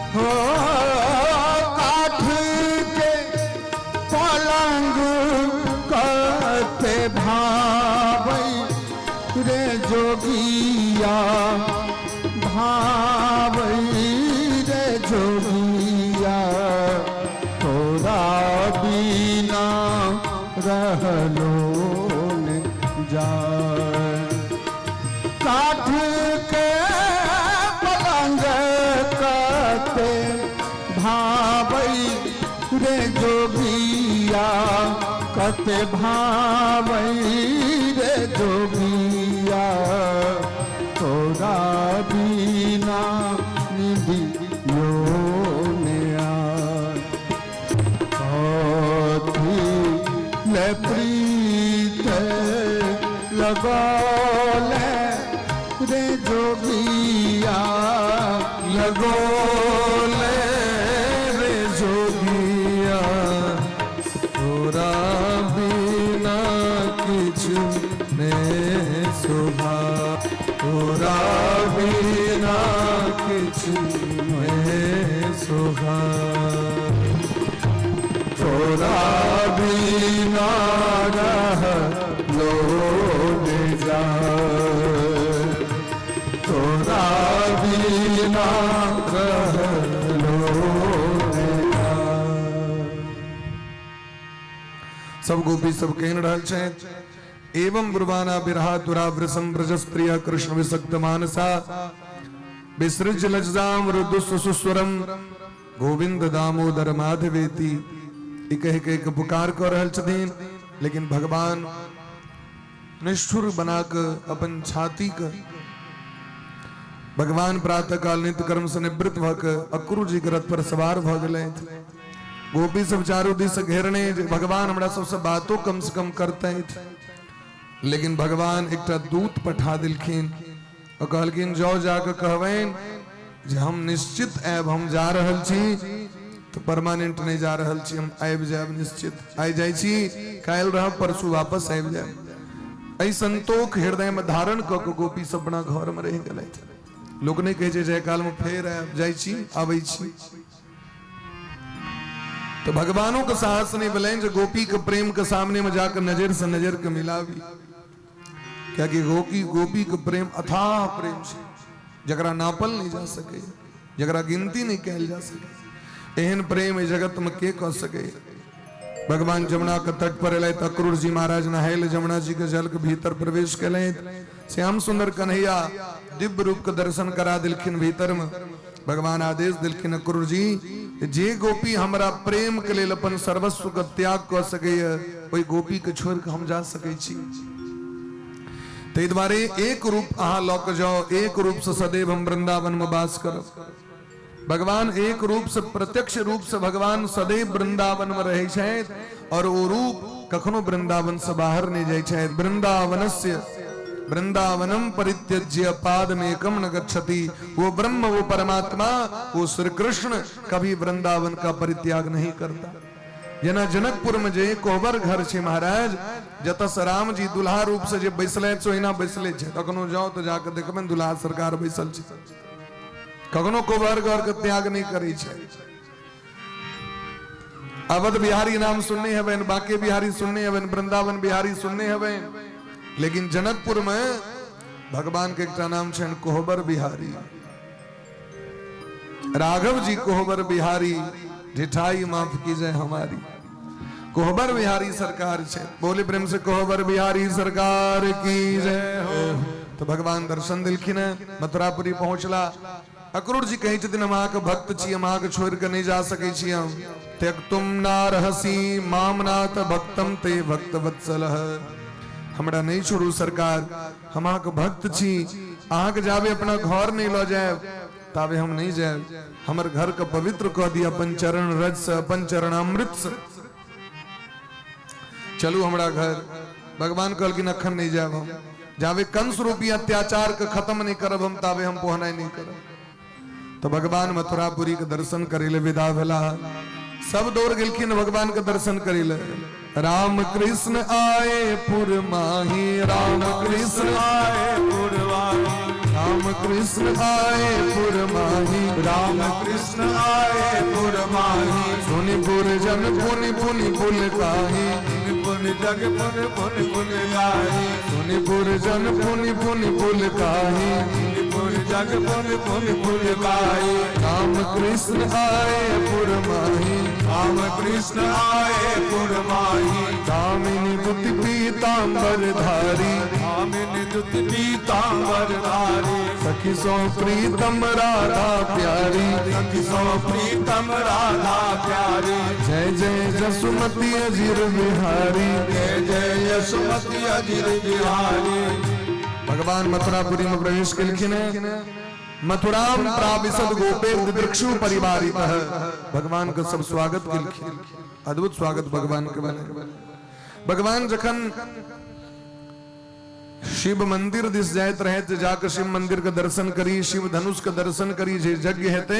हो काठ के पलंग कते भावै रे जोगिया, भावै रे जोगिया, तोरा बिना रहलो ने जाय। रे जोगिया, कते भावै रे जोगिया, तोरा बिना निधियो ने आय। कथी ले प्रीत लगौले रे जोगिया, लगोले रे जोगिया, तोरा बिना किछु ने शोभा, तोरा बिना किछु ने शोभा, तोरा बिना रहलो ने जाय, तोरा बिना रहलो ने जाय। सब गोपी सब कहि रहल छथि। एवं ब्रुवाना बिरहा दुरावृसम ब्रजस्त्रिय कृष्ण विसक्त मानसा विसृज लज्जाम रुदुस्वरम गोविंद दामोदर माधवेति। ई कहि कहि के पुकार कऽ रहल छथिन, लेकिन भगवान निष्ठुर बना कऽ अपन छाती के भगवान प्रातः काल नित्य कर्म से निवृत्त भऽ कऽ अक्रूर जी के रथ पर सवार भऽ गेलथि। गोपी सब चारू दिस घेरने जे भगवान हमरा सबसे बातो कम से कम करतथि, लेकिन भगवान एकटा दूत पठा देलखिन और कहलखिन जाओ जाके कहबनि जे हम निश्चित आयब, हम जा रहल छी तऽ परमानेंट नहि जा रहल छी, हम आबि जायब निश्चित, आइ जाइ छी काल्हि रहब परसू वापस आबि जायब। एहि संतोख हृदय में धारण कऽ के गोपी सब अपना घर में रहि गेलथि। लोक नहि कहै छै जाय काल में फेर आयब, जाइ छी आबै छी। तो भगवानों के साहस नहीं भेलनि जे गोपी के प्रेम के सामने में जाकर नजर से नजर के मिलावी, कियाकि गोपी गोपी के प्रेम अथाह प्रेम छै, जकरा नापल नहीं जा सके, जकरा गिनती नहीं कयल जा सके। एहन प्रेम एहि जगत में के कऽ सके। भगवान जमुना के तट पर एलथि, अक्रूर जी महाराज नहायल जमुना जी के जल के भीतर प्रवेश केलथि। श्याम सुंदर कन्हैया दिव्य रूप के दर्शन करा दिलखिन भीतर में। भगवान आदेश दिलखिन अक्रूर जी जे गोपी हमरा प्रेम के लेल अपन सर्वस्व के त्याग कऽ सकैए ओहि गोपी के छोड़ि कऽ हम जा सकै छी। ताहि दुआरे एक रूप अहाँ लऽ कऽ जाओ, एक रूप से सदैव हम वृंदावन में वास करब। भगवान एक रूप से प्रत्यक्ष रूप से भगवान सदैव वृंदावन में रहै छथि और ओ रूप कखनो वृंदावन से बाहर नहीं जाइ छथि। वृंदावनस्य वृंदावनम परित्यज्य पादमेकम न गच्छति। वो ब्रह्म, वो परमात्मा, वो श्री कृष्ण कभी वृंदावन का परित्याग नहीं करता। जेना जनकपुर में जे कोहबर घर छै महाराज, जतऽ से राम जी दुल्हा रूप से जे बैसले से ओहिना बैसले छै। कखनो जाओ तो जाके देखबै दुल्हा सरकार बैसल छै, कखनो कोहबर घर के त्याग नहीं करै छै। अवध बिहारी नाम सुनने हेबनि, बांके बिहारी सुनने हेबनि, वृंदावन बिहारी सुनने हेबनि, लेकिन जनकपुर में भगवान के एकटा नाम छनि कोहबर बिहारी। राघव जी कोहबर बिहारी, ढिठाई माफ की जाए हमारी। कोहबर बिहारी सरकार छे, बोले प्रेम से कोहबर बिहारी सरकार की जय हो। तो भगवान दर्शन दिलखिन, मथुरापुरी पहुंचला। अक्रूर जी कहै छथिन हम अहाँके भक्त छी, हम अहाँके छोड़ि कऽ नहि जा सकै छी। हम त्यक्तुम नारहसी माम नाथ भक्तम ते भक्त वत्सल। हमरा नहि छोड़ू सरकार, हम अहाँके भक्त छी, अहाँके जाबे अपना घर नहि लऽ जायब ताबे हम नहि जायब। हमर घर के पवित्र कऽ दिअ अपन चरण रज से, अपन चरणामृत से। चलू हमरा घर। भगवान कहलखिन अखन नहि जायब हम, जाबे कंस रूपी अत्याचार के खत्म नहीं करब हम ताबे हम पहुँचनाइ नहीं करब। तो भगवान मथुरापुरी के दर्शन करे ले विदा भेला। सब दौड़ गेलखिन भगवान के दर्शन करे ले। राम कृष्ण आए पुर माही, राम कृष्ण आए पुर माही, राम कृष्ण आए पुर माही, राम कृष्ण आए पुर माही। सुनि पुर जन पुनि पुनि पुल काही, पुन जग पुन पुन पुन गाही, सुनि पुर जन पुनि पुनि पुल काही, पुन जग पुन पुन पुन गाही। राम कृष्ण आए पुर माही, राम कृष्ण आए पुर माही। कामिनी बुद्धि पीता पीताम्बर धारी, भामिनी दुत पीताम्बर धारी, सखी सो प्रीतम राधा प्यारी, सखी सो प्रीतम राधा प्यारी, जय जय जसुमति अजीर बिहारी, जय जय यशुमति अजिर बिहारी। भगवान मथुरापुरी में प्रवेश केलखिन। मथुराम प्राविशद गोपे दिदृक्षु परिवारितः, भगवान के सब स्वागत केलखिन। अद्भुत स्वागत भगवान के बने। भगवान जखन शिव मंदिर दिस जाइत रहे जे जाके शिव मंदिर के दर्शन करी, शिव धनुष के दर्शन करी, जे यज्ञ हेते,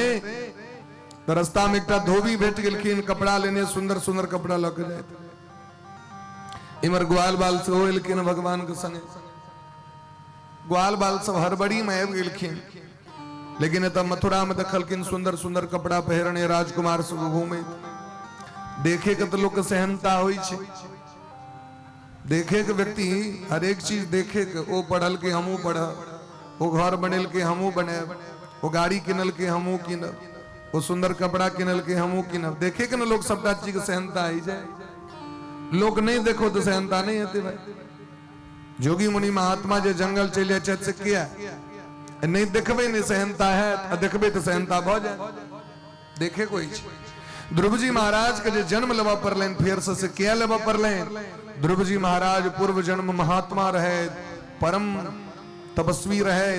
तऽ रास्ता में एकटा धोबी भेट गेलखिन, कपड़ा लेने सुंदर सुंदर कपड़ा लऽ के जाइत। इमर ग्वाल बाल सेहो एलखिन भगवान के संगे। ग्वाल बाल सब हड़बड़ी में आबि गेलखिन, लेकिन एतऽ मथुरा में देखलखिन सुंदर सुंदर कपड़ा पहिरने राजकुमार सब घूमे। देखे के तऽ लोक के सेहनता होइ छै, देखे के व्यक्ति हरेक चीज देखे के, ओ पढ़ल के हमहूँ पढ़ब, ओ घर बनेल के हमहूँ बनायब, ओ गाड़ी किनल के हमहूँ किनब, ओ सुंदर कपड़ा किनल के हमहूँ किनब। देखे के ने लोग सबटा चीज के सेहनता आई जाए। लोग नहीं देखो तो सेहनता नहीं हेतै भाई। जोगी मुनि महात्मा जे जंगल चलि जाइ छथि से किया नहि देखबै नहि सेहनता है, आ देखबै तऽ सेहनता भऽ जाए। देखे कोई छै। ध्रुव जी महाराज के जे जन्म लेबऽ पड़लनि फेर से, से किया लेबऽ पड़लनि? ध्रुव जी महाराज पूर्व जन्म महात्मा रहे, परम तपस्वी रहे,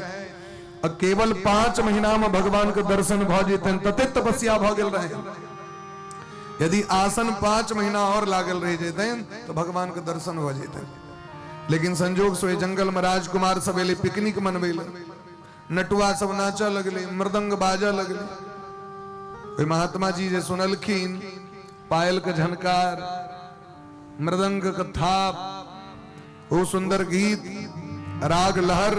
आ केवल 5 महीना में भगवान के दर्शन भऽ जेतनि तते तपस्या भऽ गेल रहे। यदि आसन 5 महीना और लागल रह जेतनि तो भगवान के दर्शन भऽ जेतनि। लेकिन संजोग से जंगल में राजकुमार सब एलै पिकनिक मनबै लए, नटुआ सब नाचऽ लगलै, मृदंग बाजऽ लगलै। ओहि महात्मा जी जे सुनलखिन पायल के झनकार, मृदंग के थाप, ओ सुंदर गीत, राग लहर,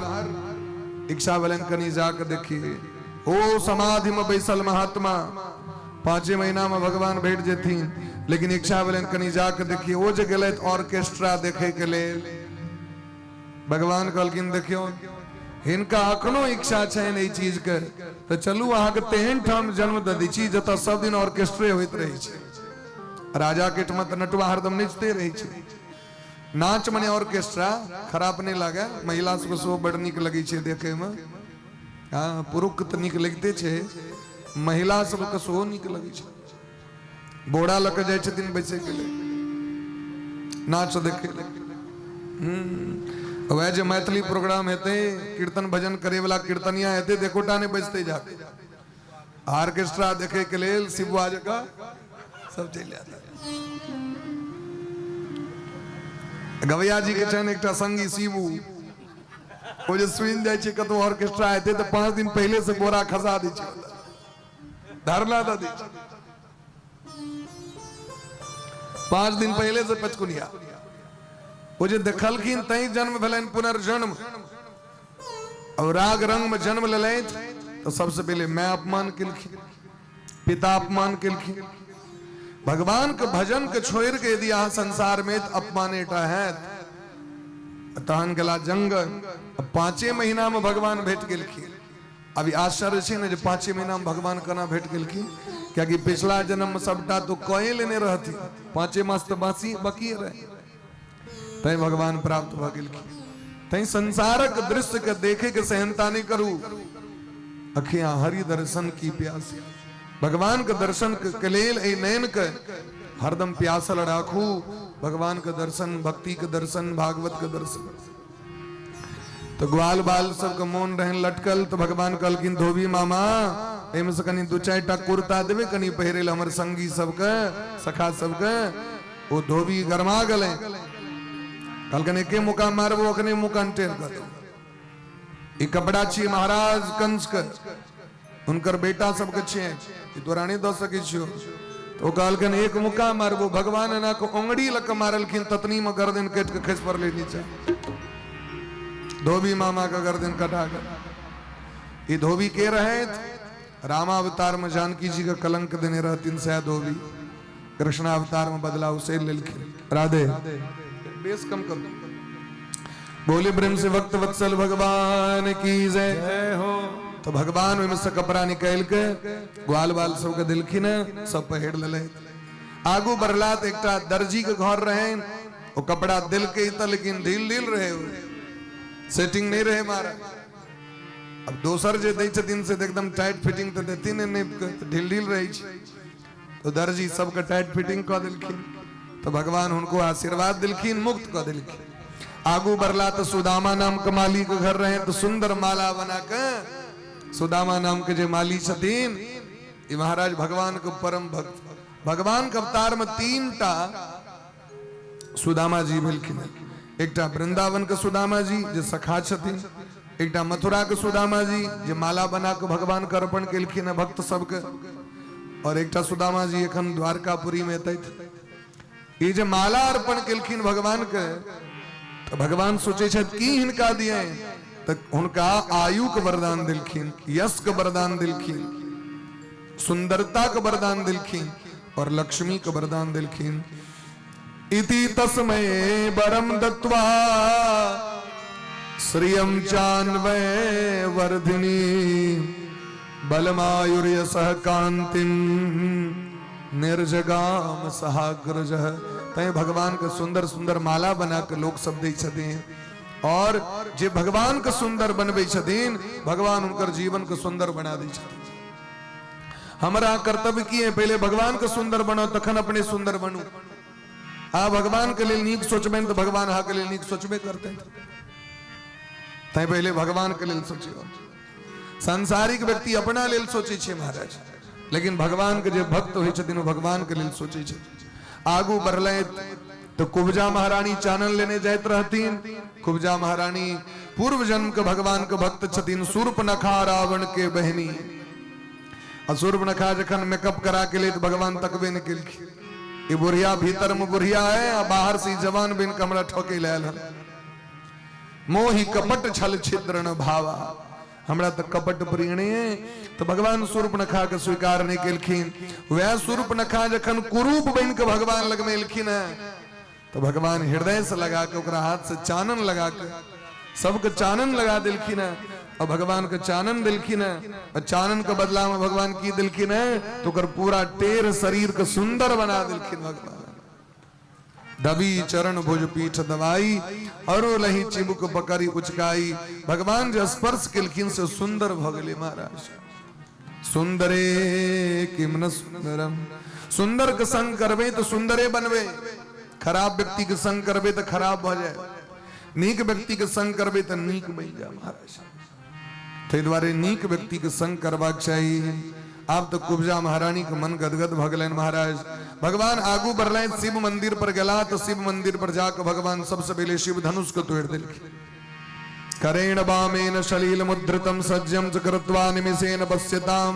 इच्छा भेलनि कनि जाके देखिए। ओ समाधि में बैसल महात्मा 5 महीना में भगवान भेट जेथिन, लेकिन इच्छा भेलनि कनि जाके देखिए। ओ जे गेलथि ऑर्केस्ट्रा देखे के लेल, भगवान कहलखिन देखियौ हिनका अखनो इच्छा छनि एहि चीज के, तऽ चलू अहाँके तेहन ठाम जन्म दऽ दै छी जतऽ सब दिन ऑर्केस्ट्रे होइत रहै छै। राजा के ठमा तऽ नटुआ हरदम नचिते रहै छै। नाच मने ऑर्केस्ट्रा खराब नहि लागे, महिला सबके सेहो बड़ नीक लगै छै देखै मे। हँ, पुरुष के तऽ नीक लगिते छै, महिला सबके सेहो नीक लगै छै। बोरा लऽ के जाइ छथिन बैसै के लेल नाच देखै लेल। वएह जे मैथिली प्रोग्राम हेतै, कीर्तन भजन करे वाला कीर्तनिया हेतै, तऽ एकोटा नहि बैसतै जाके। ऑर्केस्ट्रा देखे के लेल शिवुआ जकाँ सब चलि आयल। गवैया जी के छनि एकटा संगी शिबू, ओ जे सुनि जाइ छै कतौ ऑर्केस्ट्रा हेतै तऽ 5 दिन पहिले से बोरा खसा दै छै, धरना दऽ दै छै 5 दिन पहिले से पचकुनिया। ओ जे देखलखिन तै जन्म भेलनि पुनर्जन्म, और राग रंग में जन्म लेलथि तऽ सबसे पहिले माय अपमान केलखिन, पिता अपमान केलखिन। भगवान के भजन के छोड़ि के यदि अहाँ संसार में अपमानेटा हैत। तहन गेला जंगल, 5 महीना में भगवान भेट गेलखिन। अभी आश्चर्य छै ने जे 5 महीना में भगवान केना भेट गेलखिन, कियाकि पिछला जन्म में सबटा तो कए लेने रहथिन, 5 मास तऽ बाकी रहे, तैं भगवान प्राप्त भऽ गेलखिन। तैं संसारक दृश्य के देखे के सहनता नहीं करू, अखियां हरि दर्शन की प्यास। भगवान के दर्शन के लेल एहि नयन के हरदम प्यासल राखू। भगवान के दर्शन, भक्ति के दर्शन, भागवत के दर्शन। तो ग्वाल बाल सबके मोन रहन लटकल, तो भगवान कहलखिन धोबी मामा एहिमे से कनि 2-4 टा कुर्ता देबै कनि पहिरे लए हमर संगी सबके, सखा सबके। ओ धोबी गरमा गेलै, कहलखिन एके मुका मारबो अखने मुँह कंटेर कऽ देबो। ई कपड़ा छी महाराज कंस के, हुनकर बेटा सबके छियै, ई तोरा नहि दऽ सकै छियौ। तो ओ कहलखिन एक मुक्का मारबो। भगवान एना के ओंगड़ी लऽ के मारलखिन, ततनी में गर्दन कटि के खसि पड़लै नीचा। धोबी मामा के गर्दन कटा गेल। ई धोबी के रहथि? रामावतार में जानकी जी के कलंक देने रहथिन सएह धोबी। कृष्णावतार में बदलाव से लेलखिन। राधे बेस कम कर बोले प्रेम से भक्त वत्सल भगवान की जय हो। तो भगवान ओहिमे से कपड़ा निकालि के ग्वाल बाल सबके देलखिन, सब पहिर लेलथि। आगू बढ़ला तऽ एकटा दर्जी के घर रहनि। ओ कपड़ा देलकै तऽ लेकिन ढील ढील रहे, सेटिंग नहि रहे महाराज। अब दोसर जे दै छथिन से तऽ एकदम टाइट फिटिंग तऽ देथिन नहि, नापि कऽ तऽ ढील ढील रहै छै। तऽ दर्जी सबके टाइट फिटिंग कऽ देलखिन, तऽ भगवान हुनको आशीर्वाद देलखिन, मुक्त कऽ देलखिन। आगू बढ़ला तऽ सुदामा नाम के माली के घर रहे, तऽ सुंदर माला बना के सुदामा नाम के जे माली छथिन, ई महाराज भगवान के परम भक्त। भगवान के अवतार में 3 टा सुदामा जी भेलखिन। एकटा वृंदावन के सुदामा जी जे सखा छथिन, एकटा मथुरा के सुदामा जी जे माला बना के भगवान के अर्पण केलखिन हँ भक्त सबके, और एकटा सुदामा जी एखन द्वारकापुरी में एतथि। ई जे माला अर्पण केलखिन भगवान के, तऽ भगवान सोचै छथि की हिनका दिए, तऽ हुनका आयु के वरदान देलखिन, यश के वरदान देलखिन, सुंदरता के वरदान देलखिन और लक्ष्मी के वरदान देलखिन। इति तस्मै वरम दत्वा श्रियं चान्वय वर्धिनी बलमायुर्यशः कांतिम निर्जगाम सहाग्रज। तैं भगवान के सुंदर सुंदर माला बना के लोक सब दै छथिन, और जे भगवान के सुंदर बनबै छथिन, भगवान हुनकर जीवन के सुंदर बना दै छथिन। हमरा कर्तव्य की है? पहले भगवान के सुंदर बनो, तखन अपने सुंदर बनू। आ भगवान के लिए नीक सोचबे तो भगवान अहाँ के लिए नीक सोचबे करते। तैं पहले भगवान के लिए सोचियो। सांसारिक व्यक्ति अपना लेल सोचै छै महाराज, लेकिन भगवान के जे भक्त होइ छथिन ओ भगवान के लेल सोचै छथिन। आगू बढ़लै तो कुब्जा महारानी चानन लेने जाइत रहथिन। कुब्जा महारानी पूर्व जन्म के भगवान के भक्त छथिन, शूर्पणखा रावण के बहिनी। आ शूर्पणखा जखन मेकअप करा के ले भगवान तकबे नहि केलखिन। ई बुढ़िया भीतर में बुढ़िया है आ बाहर से जवान बन के हमरा ठोके ले आयल हन। मोहि कपट छल छिद्र न भावा, हमरा तऽ कपट प्रिय नहीं है। तो भगवान शूर्पणखा के स्वीकार नहीं केलखिन। वह शूर्पणखा जखन कुरूप बन के भगवान लग में एलखिन है, तो भगवान हृदय से लगा के ओकरा हाथ से चानन लगा के सबके चानन लगा देलखिन है, और भगवान के चानन देलखिन है। और चानन के बदला में भगवान की देलखिन है, तो ओकर पूरा टेर शरीर के सुंदर बना देलखिन भगवान। दबी चरण भुज पीठ दवाई, अरो लही चिबुक पकड़ी उचकाई। भगवान जे स्पर्श केलखिन से सुंदर भ गेलै महाराज। सुंदरे किम न सुंदरम, सुंदर के संग करबे तो सुंदरे बनबे, खराब व्यक्ति के संग करबे तो खराब भ जाए, नीक व्यक्ति के संग करबे तो नीक बन जाए महाराज। ताहि दुआरे नीक व्यक्ति के संग करबाक चाही। आब तो कुब्जा महारानी के मन गदगद भ गेलनि महाराज। भगवान आगू बढ़लनि, शिव मंदिर पर गेला तो शिव मंदिर पर जाके भगवान सबसे पहले शिव धनुष के तोड़ देलखिन। करेण वामेन सलील मुद्रितम सज्जम च कृत्वा निमिषेन पश्यताम।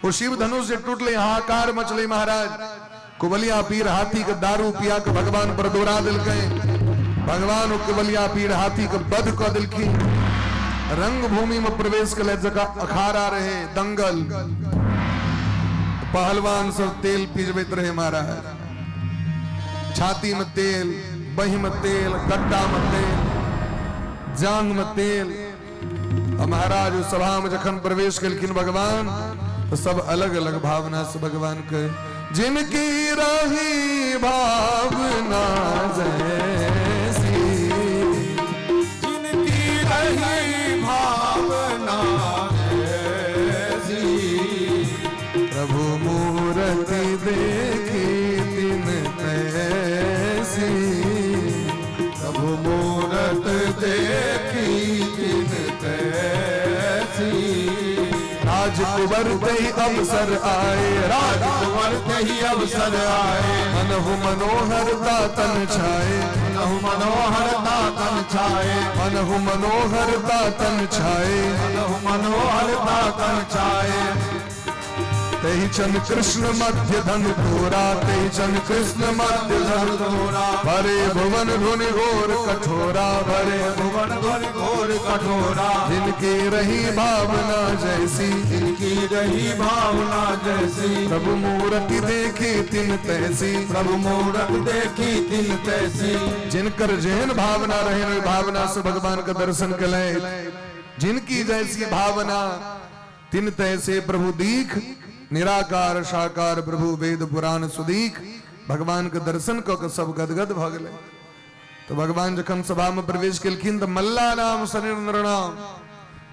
वो शिव धनुष जे टूटले, हाहाकार मचले महाराज। कुबलिया पीर हाथी के दारू पिया के भगवान पर दौड़ा देलकै। भगवान ओ कुबलिया पीर हाथी के वध क देलखिन। रंगभूमि में प्रवेश कले जगह अखाड़ा रहे दंगल, पहलवान सब तेल पिजबैत रहे महाराज। छाती में तेल, बही में तेल, गड्ढा में तेल, जांग में तेल। आ महाराज उस सभा में जखन प्रवेश केलखिन भगवान, तो सब अलग अलग भावना से भगवान के, जिनकी रही भावना जैसी, जिनकी रही भावना जैसी, प्रभु मूर्ति देखी तिन तैसी, प्रभु मूरत देखी तिन तैसी। राजकुंवर ते अवसर आए, राजकुंवर ते ही अवसर आए, मनहु मनोहर तन छाए, मनहु मनोहर तन छाए, मनहु मनोहर तन छाए, मनहु मनोहर तन छाए। तेहि चन कृष्ण मध्य धन तोरा, तेहि चन कृष्ण मध्य धन तोरा, भरे भुवन धुनि घोर कठोरा, भरे भुवन धुनि घोर कठोरा। जिनकी रही भावना जैसी, जिनकी रही भावना जैसी, प्रभु मूर्ति देखी तिन तैसी, प्रभु मूरत देखी तिन तैसी। जिनकर जेहन भावना रहे ओहि भावना से भगवान के दर्शन कले। जिनकी जैसी भावना तिन तैसे प्रभु दीख, निराकार साकार प्रभु वेद पुराण सुदीख। भगवान के दर्शन क के सब गदगद भ गेलै। तऽ भगवान जखन सभामे प्रवेश केलखिन तऽ मल्ला नाम सनिर्नृणाम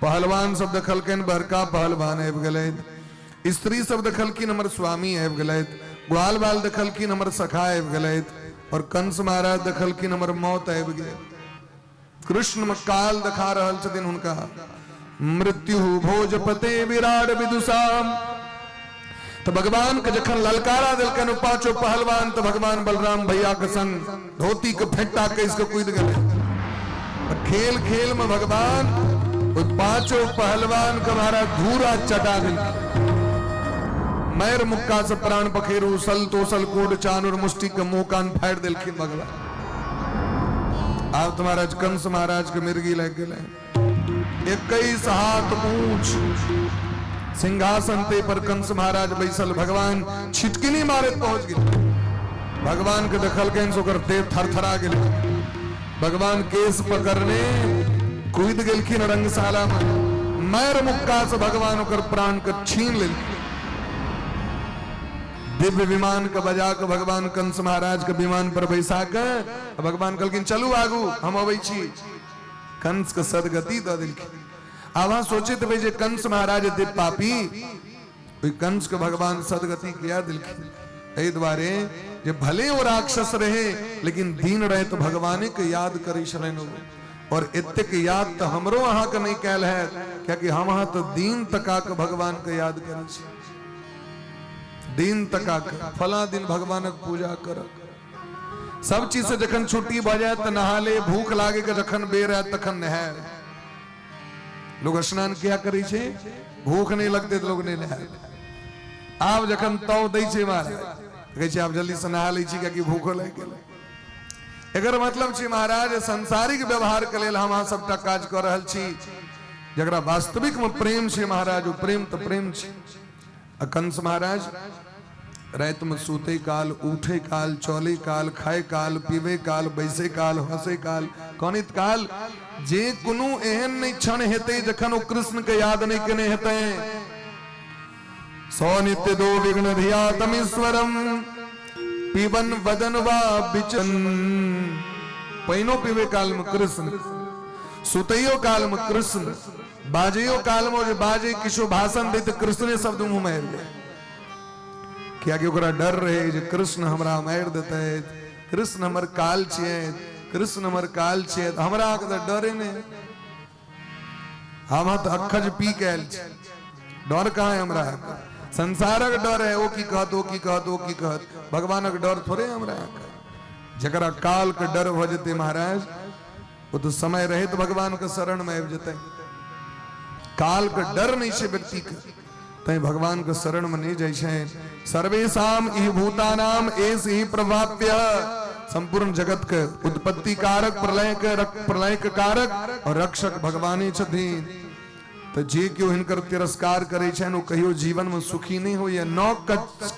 पहलवान सब देखलकनि बड़का पहलवान आबि गेलथि, स्त्री सब देखलखिन हमर स्वामी आबि गेलथि, ग्वाल बाल देखलखिन हमर सखा आबि गेलथि, और कंस महाराज देखलखिन हमर मौत आबि गेल। कृष्ण में काल देखा रहल छथिन हुनका, मृत्यु भोजपते विराट विदुषाम। तो भगवान के जखन ललकारा दिलकन ओ पांचों पहलवान, तो भगवान बलराम भैया के संग धोती के फेंटा कस के कूद गए। खेल खेल में भगवान ओ पांचों पहलवान के महाराज धूरा चटा दिल। मैर मुक्का से प्राण पखेरु सल तोसल कोड चानुर मुष्टि के मुंह कान फाड़ दिलखिन भगवान। आब तो महाराज कंस महाराज के मिर्गी लग गए। 21 हाथ ऊंच सिंहासन ते पर कंस महाराज बैसल, भगवान छिटकिनी मारे पहुंच गए। भगवान के देखलकनि से ओकर देह थरथरा गेल। भगवान केस पकड़ने कूद गेलखिन रंगशाला में, मैर मुक्का से भगवान ओकर प्राण के छीन लेलखिन। दिव्य विमान के बजा के भगवान कंस महाराज के विमान पर बैसा के भगवान कहलखिन चलू आगू हम अबै छी। कंस के सदगति दऽ देलखिन। आब अहाँ सोचैत हेबै जे कंस महाराज एते पापी, ओहि कंस के भगवान सदगति किया देलखिन? एहि दुआरे जे भले ओ राक्षस रहे लेकिन दिन राति भगवाने के याद करै छलनि ओ। और एतेक याद तऽ हमरो अहाँके नहि कयल हैत, कियाकि हम अहाँ तऽ दिन तका के भगवान के याद करै छी। दिन तका के फला दिन भगवानक पूजा करब। सब चीज से जखन छुट्टी भऽ जायत तऽ नहा ले, भूख लागे के जखन बेर आयत तखन नहायब। लोग स्नान किया करै छै? भूख नहि लगतै तऽ लोग नहि नहायत। आब जखन ताव दै छै महाराज, कहै छै आब जल्दी से नहा लै छी कियाकि भूखो लागि गेलै। एकर मतलब छै महाराज सांसारिक व्यवहार के लेल हम अहाँ सबटा काज कऽ रहल छी। जकरा वास्तविक में प्रेम छै महाराज, ओ प्रेम तऽ प्रेम छै। आ कंस महाराज राति में सुते काल, उठे काल, चले काल, खाए काल, पीबे काल, बैसे काल, हंसे काल, कनित काल, जे कोनो एहन नहीं क्षण हेतै जखन ओ कृष्ण के याद नहीं केने हेतै। सौ नित्य दो विघ्न धिया तमीश्वरम पीबन वदन वा बिचन। पैनो पीबे काल में कृष्ण, सुतैयो काल में कृष्ण, बाजैयो काल में जे बाजै किछो भाषण दै तऽ कृष्णे शब्द मुँह में आबि जाय, कियाकि ओकरा डर रहे जे कृष्ण हमरा मारि देतै, कृष्ण हमर काल छियै, कृष्ण हमर काल छियै। तऽ हमरा अहाँके तऽ डरे नहि, हम तऽ अखज पी के आयल छी, डर कहाँ है हमरा? संसारक डर है, ओ की कहत, ओ की कहत, ओ की कहत, भगवानक डर थोड़े हमरा। जकरा काल के डर भऽ जेतै महाराज, ओ तऽ समय रहैत भगवान के शरण में आबि जेतै। काल के डर नहीं छै व्यक्ति के, तैं भगवान के शरण में नहीं जाइ छै। सर्वेशाम इह भूतानाम एस ही प्रभाव्य, संपूर्ण जगत के उत्पत्ति कारक, प्रलय के प्रलय के कारक और रक्षक भगवाने छथिन। तऽ जे केओ हिनकर तिरस्कार करै छनि ओ कहियो जीवन में सुखी नहीं होइए। न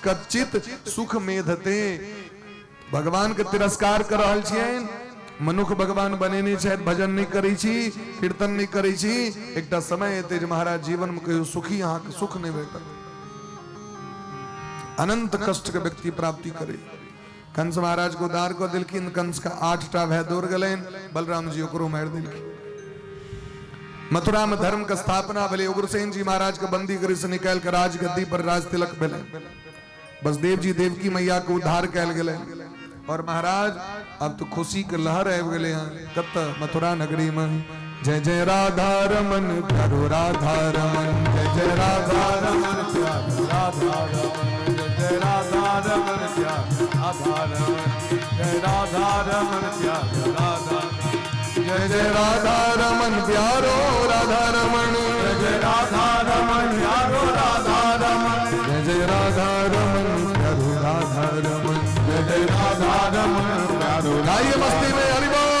कच्चित सुख मेधते। भगवान के तिरस्कार कर रहल छियनि, मनुख भगवान बनेने छथि, भजन नहीं करै छी, कीर्तन नहीं करै छी, एकटा समय एतै जे महाराज जीवन में कहियो सुखी अहाँके सुख नहीं भेटत, अनंत कष्ट के व्यक्ति प्राप्ति करे। कंस महाराज को उद्धार कऽ देलखिन। कंस के 8टा भाय दौड़ गेलनि, बलराम जी ओकरो मारि देलखिन। मथुरा में धर्म के स्थापना भेलै, उग्रसेन जी महाराज के बंदी गृह से निकालि के राजगद्दी पर राज तिलक भेलै, बसदेव जी देवकी मैया के उद्धार कयल गेलै। और महाराज अब तो खुशी के लहर आबि गेलै हँ कत मथुरा नगरी में। जय जय राधा रमन प्यारो राधा रमन, जय जय राधा रमन प्यारो राधा रमन, जय जय राधा रमन प्यारो राधा रमन, जय राधा रमन प्यारो राधा, जय जय राधा रमन प्यारो राधा रमन, जय जय राधा रमन प्यारो राधा रमन, जय जय राधा रमन प्यारो राधा रमन, जय जय राधा रमन प्यारो। गाइए मस्ती में हरि बोल।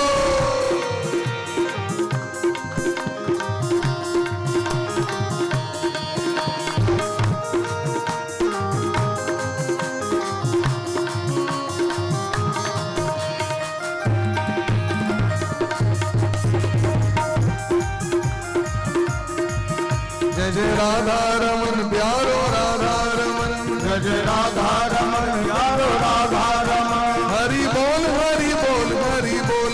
जय जय राधा रमन प्यारो राधा रमन, जय जय राधा रमन प्यारो राधा रमन, हरि बोल हरि बोल हरि बोल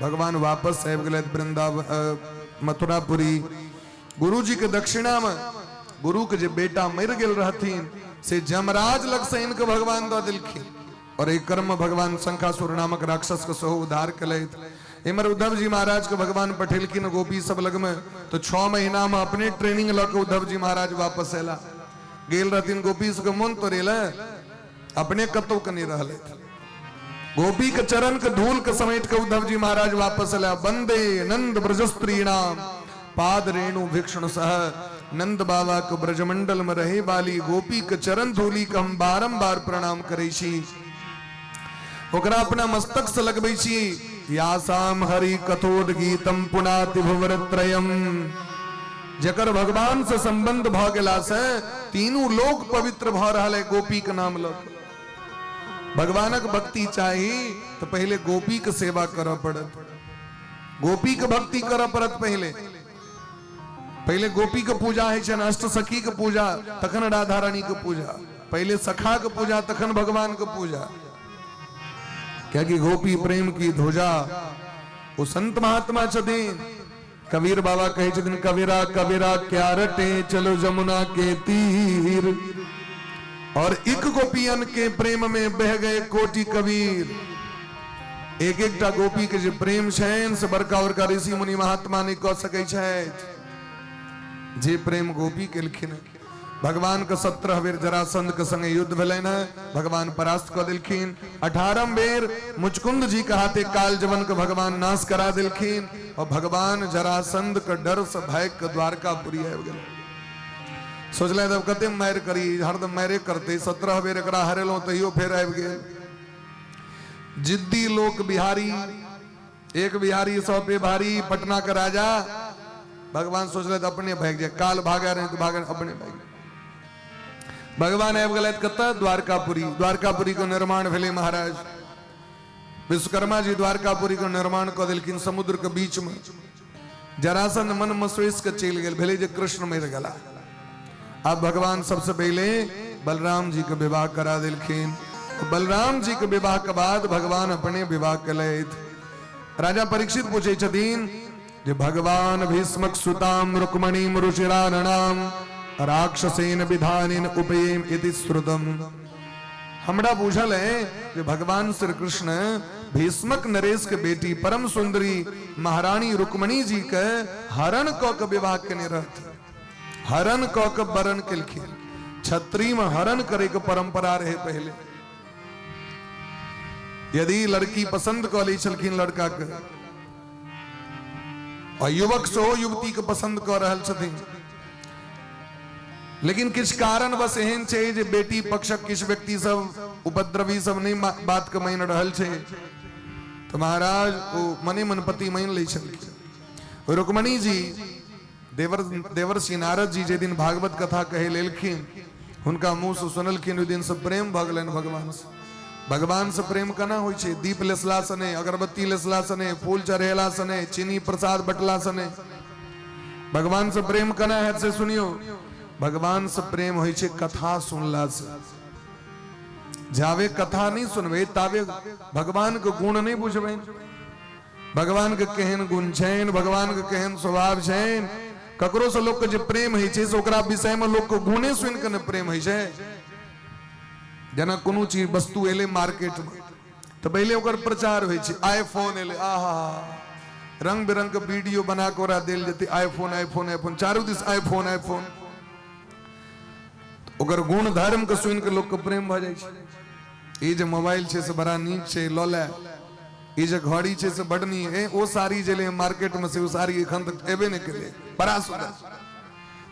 भगवान वापस आबि गेलथि वृंदावन मथुरापुरी। गुरुजी के दक्षिणा में गुरु के जे बेटा मरि गेल रहथिन से जमराज लग से इनके भगवान दऽ देलखिन और एहि क्रम में भगवान शंखासुर नामक राक्षस के सेहो उद्धार केलथि। इम्हर उद्धव जी महाराज के भगवान पठेलखिन गोपी सब लग में, तो 6 महीना में अपने ट्रेनिंग लऽ के उद्धव जी महाराज वापस अयला। गेल रहथिन गोपी सबके मोन तोड़ेला, अपने कतौ के नहीं रहलथि। गोपी के चरण के धूल के समेट के उद्धव जी महाराज वापस अयला। वंदे नंद ब्रजस्त्रीणाम पाद रेणु भीक्षण सह, नंद बाबा के ब्रजमंडल में रहे वाली गोपी के चरण धूली के हम बारंबार प्रणाम करै छी, ओकरा अपना मस्तक से लगबै छी। यासाम हरि कथोद गीतम पुनाति भुवरत्रयम, जकर भगवान से संबंध भ गेला से तीनू लोक पवित्र भ रहल है गोपी के नाम लऽ के। भगवानक भक्ति चाही तो पहले गोपी के सेवा करऽ पड़त, गोपी के भक्ति करऽ पड़त। पहले पहले गोपी के पूजा होइ छनि, अष्ट सखी के पूजा, तखन राधा रानी के पूजा। पहले सखा के पूजा तखन भगवान के पूजा, कियाकि गोपी प्रेम की ध्वजा। ओ संत महात्मा छथिन। कबीर बाबा कहै छथिन, कबीरा कबीरा क्या रटे चलो जमुना के तीर, और एक गोपियन के प्रेम में बह गए कोटि कबीर। एक एकटा गोपी के जे प्रेम छनि से बड़का बड़का ऋषि मुनि महात्मा नहि कऽ सकै छथि, जे प्रेम गोपी केलखिन। भगवान के 17 बेर जरासंध के संगे युद्ध भेलनि हैं, भगवान परास्त कऽ देलखिन। 18 बेर मुचकुंद जी के हाथे काल जवन के भगवान नाश करा देलखिन और भगवान जरासंध के डर से भागि के द्वारकापुरी आबि गेल। सोचलनि तब कते मारि करी, हरदम मारे करते, 17 बेर एकरा हरेलहुँ तैयो फेर आबि गेल। जिद्दी लोक बिहारी, एक बिहारी सौ पे भारी, पटना के राजा। भगवान सोचलथि अपने भागि जाए, काल भागे रहे तो भागे, अपने भागि जाए। भगवान आबि गेलथि कतऽ? द्वारकापुरी। द्वारकापुरी के निर्माण भेलै महाराज। विश्वकर्मा जी द्वारकापुरी के निर्माण कऽ देलखिन समुद्र के बीच में। जरासंध मन मसोसि के चलि गेल, भेलै जे कृष्ण मरि गेला। अब भगवान सबसे पहले बलराम जी के विवाह करा देलखिन। बलराम जी के विवाह के बाद भगवान अपने विवाह केलथि। राजा परीक्षित पूछे छथिन जे भगवान भीष्मक सुताम रुक्मणीम रुचिराननाम राक्षसेन विधानिन उपयेम इति श्रुतम। हमरा बुझल है जे भगवान श्री कृष्ण भीष्मक नरेश के बेटी परम सुंदरी महारानी रुक्मणी जी के हरण क के विवाह केने रहथिन। हरण क के वरण केलखिन। छत्री में हरण करे के परंपरा रहे पहले। यदि लड़की पसंद क लै छलखिन लड़का के, और युवक सेहो युवती के पसंद क रहल छथिन, लेकिन किछु कारणवश एहन छै जे बेटी पक्षक किछु व्यक्ति सब उपद्रवी सब नहि बात के मानि रहल छै, तऽ महाराज ओ मने मन पति मानि लै छलखिन। रुक्मणी जी देवर देवर्षि नारद जी जे दिन भागवत कथा कहै लेलखिन, हुनका मुँह से सुनलखिन, ओहि दिन से प्रेम भऽ गेलनि भगवान से। भगवान से प्रेम केना होइ छै? दीप लेसला से नहि, अगरबत्ती लेसला से नहि, फूल चढ़ेला से नहि, चीनी प्रसाद बटला से नहि। भगवान से प्रेम केना हैत से सुनियो। भगवान से प्रेम होइ छै कथा सुनला से। जावे कथा नहि सुनबै तावे भगवान के गुण नहि बुझबै, भगवान के केहन गुण छनि, भगवान के केहन स्वभाव छनि। ककरो से लोक के जे प्रेम होइ छै से ओकरा विषय में लोक के गुणे सुनि के ने प्रेम होइ छै। जेना कोनो चीज वस्तु एलै मार्केट में तऽ पहिले ओकर प्रचार होइ छै। आईफोन एलै, आहा, रंग बिरंग के वीडियो बना के ओकरा देल जेतै, आईफोन आईफोन आईफोन, चारू दिस आईफोन आईफोन। ओकर गुण धर्म के सुनि के लोक के प्रेम भऽ जाइ छै। ई जे मोबाइल छै से बड़ा नीक छै, लऽ ले। ई जे घड़ी छै से बड नीक है। ओ साड़ी जे एलै मार्केट में से ओ साड़ी एखन तक एबे नहि केलै, बड़ा सुंदर।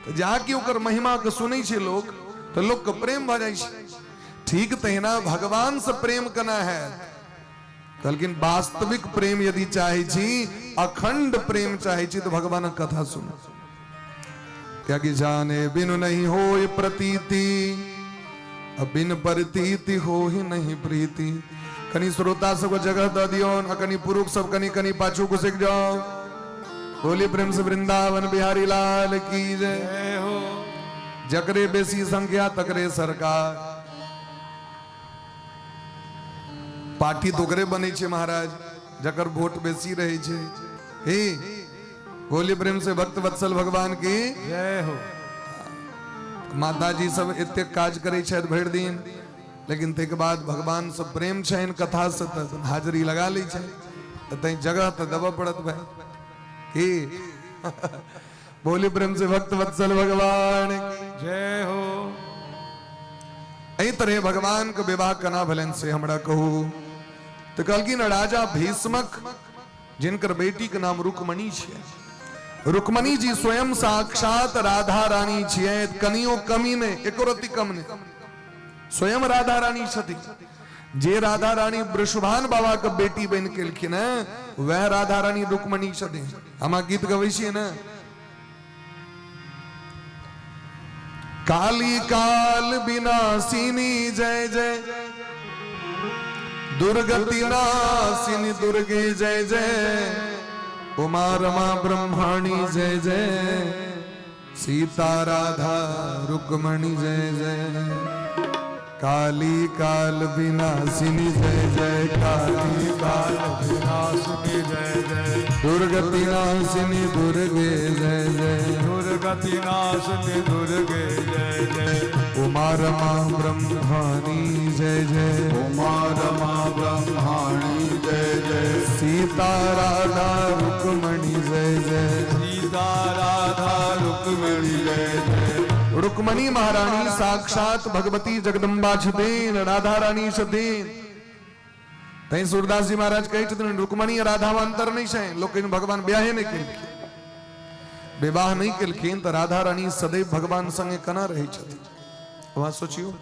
तऽ जा कि ओकर महिमा के सुनै छै लोक तऽ लोक के प्रेम भऽ जाइ छै। ठीक तहिना भगवान से प्रेम केना है? कहलखिन वास्तविक प्रेम यदि चाहे छी, अखंड प्रेम चाहे छी, तऽ भगवानक कथा सुनू। कियाकि जाने बिनु नहीं होय प्रतीति, बिन प्रतीति हो ही नहीं प्रीति। कनी श्रोता सबके जगह दऽ दियौन आ कनी पुरुष सब कनी कनी पाछू घुसकि जाओ। बोली प्रेम से वृंदावन बिहारी लाल की जय हो। जकरे बेसी संख्या तकरे सरकार। पार्टी तो ओकरे बनै छै महाराज। जकर वोट बेसी रहै छै। हे बोली प्रेम से भक्त वत्सल भगवान की जय हो। माता जी सब एतेक काज करै छथि भरि दिन, लेकिन ताहिके बाद भगवान से प्रेम छनि कथा से तऽ हाजिरी लगा लै छथि, तऽ तैं जगह तऽ देबऽ पड़त भाई। की बोली प्रेम से भक्त वत्सल भगवान की जय हो। एहि तरह भगवान के विवाह केना भेलनि से हमरा कहू। तऽ कहलखिन राजा भीष्मक जिनकर बेटी के नाम रुक्मणी छै, रुक्मणी जी स्वयं साक्षात राधा रानी छियै, कनियो कमी नहि, एको रत्ती कम नहि, स्वयं राधा रानी छथि। जे राधा रानी वृषभान बाबा के बेटी बनि गेलखिन हैं, वएह राधा रानी रुक्मणी छथिन। हम गीत गबै छियै ने, काली काल विनाशिनी जय जय, दुर्गति नाशिनी दुर्गे जय जय, उमा रमा ब्रह्माणी जय जय, सीता राधा रुक्मणी जय जय, काली काल विनाशिनी जय जय, काली काल विनाशिनी जय जय, दुर्गति नाशिनी दुर्गे जय जय, दुर्गति नाशिनी दुर्गे जय जय, उमा रमा ब्रह्माणी जय जय, उमा रमा ब्रह्माणी जय जय, सीता राधा रुक्मणी जय जय, सीता राधा रुक्मणी जय जय। रुक्मणी महारानी साक्षात भगवती जगदम्बा छथिन, राधा रानी छथिन। तैं सूरदास जी महाराज कहै छथिन रुक्मणी आ राधा मे अंतर नहि छै, लोकनि भगवान ब्याहे नहि केलखिन, विवाह नहि केलखिन तऽ राधा रानी सदैव भगवान संगे केना रहै छथिन, वहाँ सोचियौ।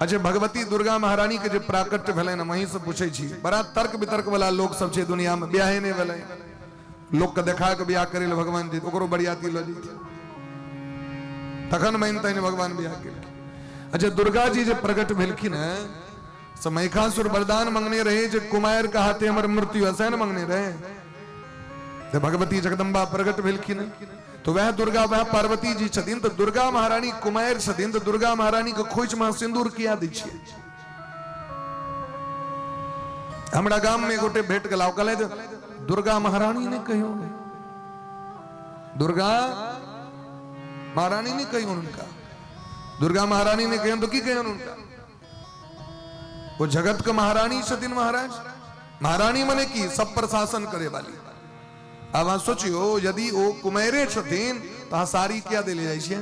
अच्छा भगवती दुर्गा महारानी के जे प्राकट्य भेलनि, हम अहीं से पूछै छी, बड़ा तर्क वितर्क वाला लोक सब छै दुनिया में, ब्याहे नहि भेलै, लोक के देखा के ब्याह करै लए भगवान जी ओकरो बरियाती लऽ जैथिन, तखन मानितनि भगवान ब्याह केलखिन। अच्छा दुर्गा जी जे प्रकट भेलखिन हैं, से महिषासुर वरदान मंगने रहे जे कुमार के हाथे हमर मृत्यु है, सएह ने मंगने रहे, तऽ भगवती जगदम्बा प्रकट भेलखिन हैं, तो वह दुर्गा वह पार्वती जी छथिन, तऽ दुर्गा महारानी कुमार छथिन, तऽ दुर्गा महारानी के खोइछ में सिंदूर किया दै छियै? हमरा गाम में गोटे भेट गेला, ओ कहलथि दुर्गा महारानी नहि कहियौ, दुर्गा महारानी नहि कहियौ हुनका, दुर्गा महारानी नहि कहियौ तऽ की कहियौ हुनका? वो जगत के महारानी छथिन महाराज। महारानी मने की सब पर शासन करे वाली। आब अहाँ सोचियो यदि ओ कुमारे छथिन तऽ अहाँ साड़ी किया देले जाइ छियै,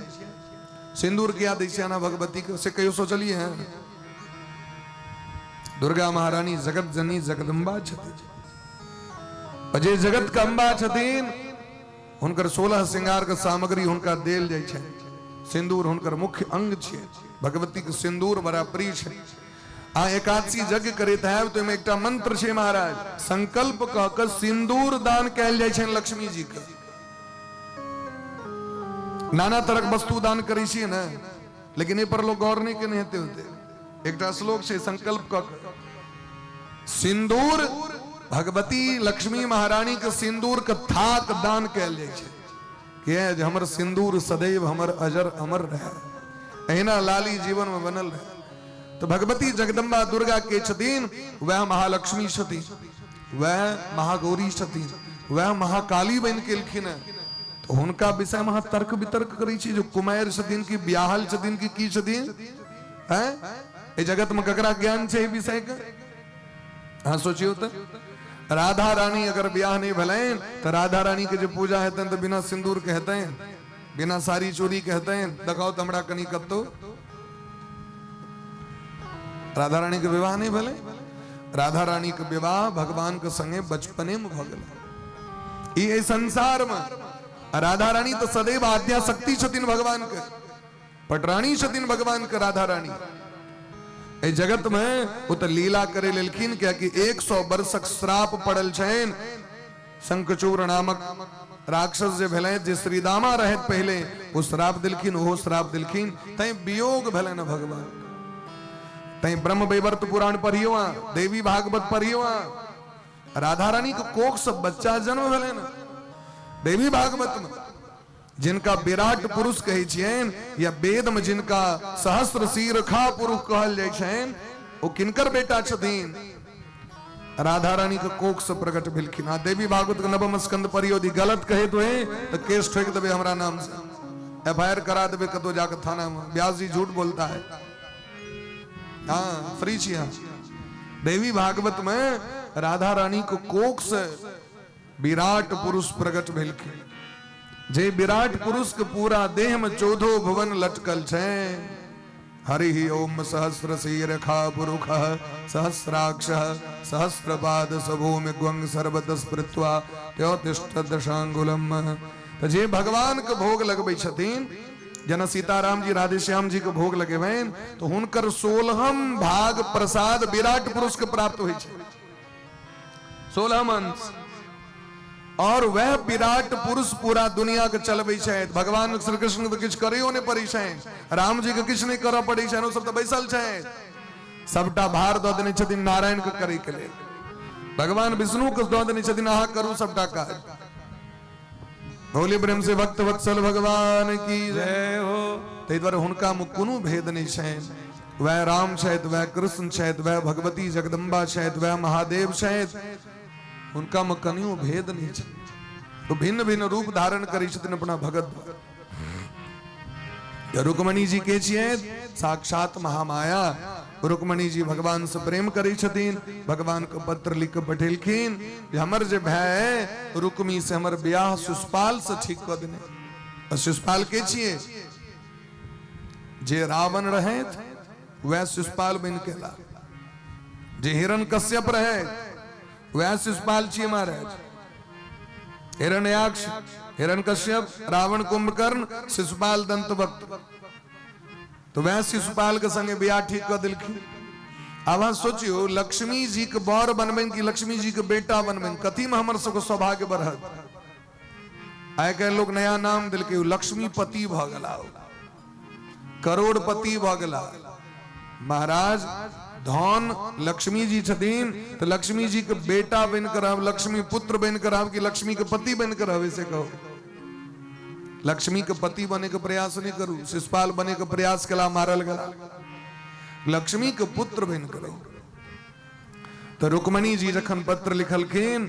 सिंदूर किया दै छियै अहाँ भगवती के, से कहियो सोचलियै हैं? दुर्गा महारानी जगत जननी जगदम्बा छथिन, जे जगत के अम्बा छथिन हुनकर 16 श्रृंगार के सामग्री हुनका देल जाइ छै। सिंदूर हुनकर मुख्य अंग छै, भगवती के सिंदूर बड़ा प्रिय छै। आ एकादशी यज्ञ करैत हैब तऽ ओहिमे एकटा मंत्र छै महाराज, संकल्प कऽ के सिंदूर दान कयल जाइ छनि लक्ष्मी जी के। नाना तरहक वस्तु दान करै छियै ने, लेकिन एहि पर लोग गौर नहि केने हेतै ओते। एकटा श्लोक छै संकल्प कऽ के सिंदूर, भगवती लक्ष्मी महारानी के सिंदूर के थाक दान कयल जाइ छै। किया जे हमर सिंदूर सदैव हमर अजर अमर रहे, एहिना लाली जीवन में बनल रहे। तो भगवती जगदम्बा दुर्गा के छथिन, वह महालक्ष्मी छथिन, वह महागौरी छथिन, वह महाकाली बनि गेलखिन हैं। तो हुनका विषय में अहाँ तर्क वितर्क करै छी जो कुमारि छथिन कि ब्याहल छथिन कि की छथिन, हैं? एहि जगत में ककरा ज्ञान छै एहि विषय के? अहाँ सोचियौ तऽ राधा रानी अगर ब्याह नहीं भेलनि तऽ राधा रानी के जे पूजा हेतनि तऽ बिना सिंदूर के हेतनि, बिना साड़ी चूड़ी के हेतनि? देखाउ तऽ हमरा कनि कतौ राधा रानी के विवाह नहीं भेलै। राधा रानी के विवाह भगवान के संगे बचपने में भऽ गेलै। ई एहि संसार में राधा रानी तऽ सदैव आद्या शक्ति छथिन भगवान के, पटरानी छथिन भगवान के राधा रानी। एहि जगत में ओ तऽ लीला करे लेलखिन, कियाकि 100 वर्षक श्राप पड़ल छनि शंखचूड़ नामक राक्षस जे भेलै, जे श्रीदामा रहैत पहिले, ओ श्राप देलखिन, ओहो श्राप देलखिन, तैं वियोग भेलनि भगवान। तैं ब्रह्म वैवर्त पुराण पढ़ियो, देवी भागवत पढ़ियो, राधा रानी के कोख से बच्चा जन्म भेलनि देवी भागवत में, जिनका विराट पुरुष कहै छियनि या वेद में जिनका सहस्र शीरखा पुरुष कहल जाइ छनि, ओ किनकर बेटा छथिन? राधा रानी के कोख से प्रकट भेलखिन। आ देवी भागवत के नवम स्कंद पर यदि गलत कहे तो है तो केस ठोक देबे हमरा नाम से, एफआईआर करा देबे कतो जाके थाना में, व्यास जी झूठ बोलता है। हाँ फ्री छी। हाँ देवी भागवत में राधा रानी को कोख से विराट पुरुष प्रकट भेलखिन, जे विराट पुरुष के पूरा देह में चौदहो भुवन लटकल छै। हरि ओम सहस्र शीर्षा पुरुष सहस्राक्ष सहस्रपाद सभूमि ग्वंग सर्वतः स्मृत्वा त्योतिष्ठ दशांगुलम। तो जे भगवान के भोग लगबै छथिन, जेना सीताराम जी राधेश्याम जी के भोग लगेबनि तो हुनकर 16म भाग प्रसाद विराट पुरुष के प्राप्त होइ छै, 16म अंश। और वह विराट पुरुष पूरा दुनिया के चलबै छथि। भगवान श्री कृष्ण के किछु करैयो नहि पड़ै छनि, राम जी के किछु नहि करऽ पड़ै छनि, ओ सब तऽ बैसल छथि, सबटा भार दऽ देने छथिन नारायण के करै के लेल, भगवान विष्णु के दऽ देने छथिन अहाँ करू सबटा काज। भोले प्रेम से भक्त वत्सल भगवान की जय हो। ताहि दुआरे हुनका में कोनो भेद नहीं छनि, वह राम छथि, वह कृष्ण छथि, वह भगवती जगदम्बा छथि, वह महादेव छथि, हुनका में कनियो भेद नहीं छै। तो भिन्न भिन्न रूप धारण करै छथिन अपना भगत द्वारा। रुक्मणी जी के छियै साक्षात महामाया। रुक्मणी जी भगवान से प्रेम करै छथिन, भगवान के पत्र लिख के पठेलखिन जे हमर जे भाय रुक्मी से हमर ब्याह शिशुपाल से ठीक कऽ देने। और शिशुपाल के छियै? जे रावण रहे वह शिशुपाल बनि के एला, जे हिरण कश्यप रहे वह शिशुपाल छियै महाराज। हिरण्याक्ष, हिरण कश्यप, रावण, कुंभकर्ण, शिशुपाल दंतवक्त, तो वह शिशुपाल के संगे ब्याह ठीक कऽ देलखिन। आब अहाँ सोचियो, लक्ष्मी जी के बर बनबनि कि लक्ष्मी जी के बेटा बनबनि, कथी में हमर सबके सौभाग्य बढ़त? आइ काल्हि लोग नया नाम देलकै, लक्ष्मीपति भऽ गेला, करोड़पति भऽ गेला। महाराज धन लक्ष्मी जी छथिन तो लक्ष्मी जी के बेटा बन के रहब, लक्ष्मी पुत्र बन के रहब कि लक्ष्मी के पति बन के रहब, से कहो। लक्ष्मी के पति बने के प्रयास नहीं करू, शिशुपाल बने के प्रयास कला मारल गला, लक्ष्मी के पुत्र बन के रहू। तो रुक्मणी जी जखन पत्र लिखलखिन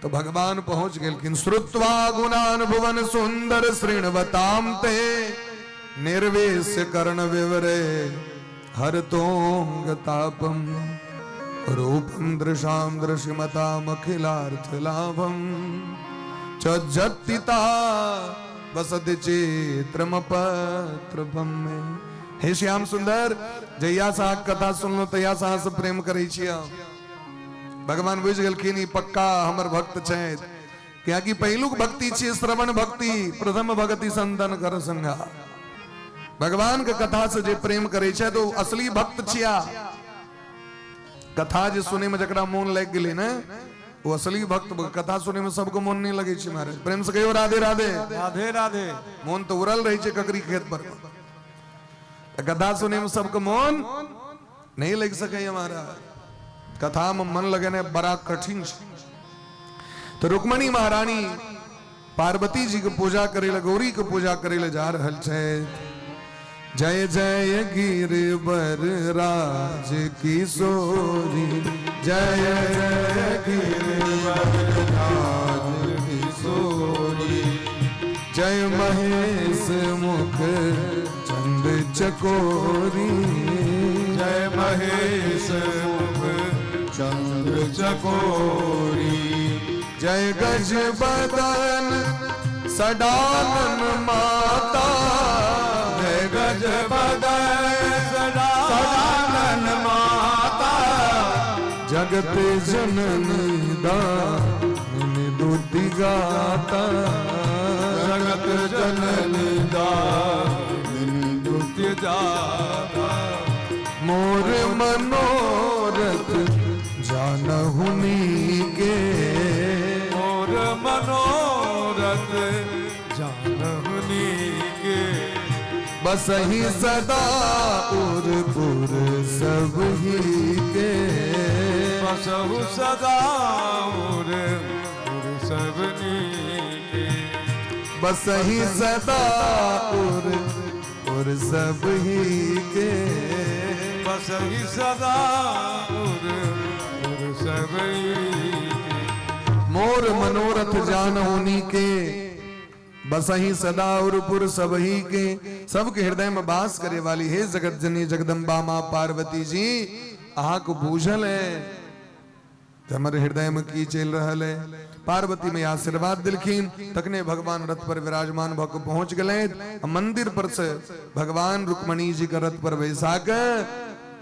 तो भगवान पहुंच गेलखिन। श्रुत्वा गुणान भुवन सुंदर श्रृणवताम ते निर्वेश कर्ण विवरे हरतोंग तापम रूपम दृशाम दृश्यमताम अखिलार्थ लाभम चज्जतिता बसति चित्रम पत्रपम में। हे श्याम सुंदर, जहिया से अहाँ कथा सुनलो तहिया से अहाँ से प्रेम करै छी हम। भगवान बुझि गेलखिन ई पक्का हमर भक्त छथि, कियाकि पहिलुक भक्ति छियै श्रवण भक्ति, प्रथम भक्ति संतन कर संगा। भगवान के कथा से जे प्रेम करै छै तो असली भक्त छिया। कथा जे सुनै में जकरा मोन लागि गेलै ने वो असली भक्त। कथा सुनै में सबके मोन नहीं लगै छै महाराज। प्रेम से कहियो राधे राधे। राधे राधे। मोन तो उड़ल रहै छै ककरी खेत पर। कथा सुनै में सबके मोन नहीं लग सकै महाराज। कथा में मन लगेने बड़ा कठिन छै। तो रुक्मणी महारानी पार्वती जी के पूजा करे ले, गौरी के पूजा करे ले जा रहल छै। जय जय गिरवर राज किशोरी, जय जय गिरवर राज किशोरी, जय महेश मुख चंद चकोरी, जय महेश मुख चंद्र चकोरी, जय गज बदन सडानन माता, जय गज बदन सडानन माता, जगत जननी दामिनी दुति गाता, जगत जननी दामिनी दुति गाता, मोर मनोरथ जानहुनी के, मोर मनोरथ जानहुनी के, बसही सदा उर पुर सब ही के, बसहु सदा उर पुर सबनी के, बसही सदा उर पुर सब ही के, बसही सदा उर पुर सबई के। मोर मनोरथ जान होनी के, बसही सदा उरपुर सबही के। सबके हृदय में वास करे वाली हे जगत जननी जगदम्बा माँ पार्वती जी, अहाँ को बूझल है हमर हृदय में की चल रहल है। पार्वती में आशीर्वाद दिलखिन, तखने भगवान रथ पर विराजमान भऽ के पहुंच गेलै। मंदिर पर से भगवान रुक्मणी जी के रथ पर बैसा के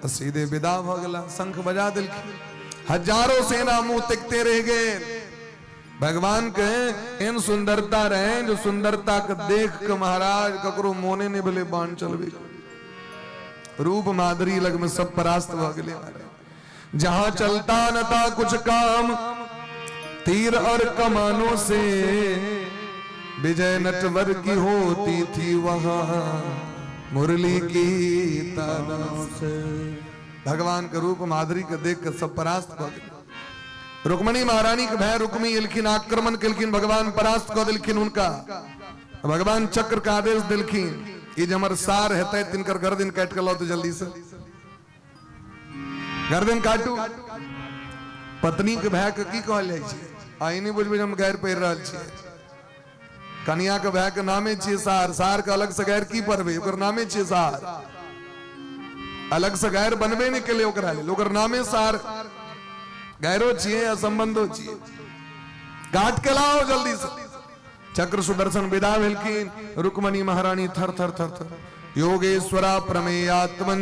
सीधे विदा भऽ गेला। शंख बजा दिलखिन, हजारों सेना मुंह तिकते रह गए। भगवान के एहन सुंदरता रहे जो सुंदरता के देख के महाराज ककरो मोने नहीं भेलै बाण चलबे। रूप माधुरी लग में सब परास्त भऽ गेलै महाराज। जहां चलता न था कुछ काम, तीर और कमानों से विजय नटवर की होती थी वहां मुरली की तानों से। भगवान के रूप माधुरी के देख के सब परास्त भऽ गेलै। रुक्मणी महारानी के भाई रुक्मी एलखिन, आक्रमण केलखिन, भगवान परास्त कऽ देलखिन हुनका। भगवान चक्र के आदेश देलखिन ई जे हमर सार हेतै तिनकर गर्दन काटि के लाउ तऽ जल्दी से गर्दन काटू। पत्नी के भाई के की कहल जाइ छै? आ ई नहि बुझबै जे हम गारि पढ़ि रहल छियै। कनिया के भाई के नामे छियै सार। सार के अलग से गारि की पढ़बै? ओकर नामे छियै सार। अलग से गारि बनबे नहि केलै ओकरा लेल, ओकर नामे सार। गायरो छियै आ संबंधो छियै। काट के लाओ जल्दी से। चक्र सुदर्शन विदा भेलखिन। रुक्मणी महारानी थर थर थर थर। योगेश्वरा प्रमेयात्मन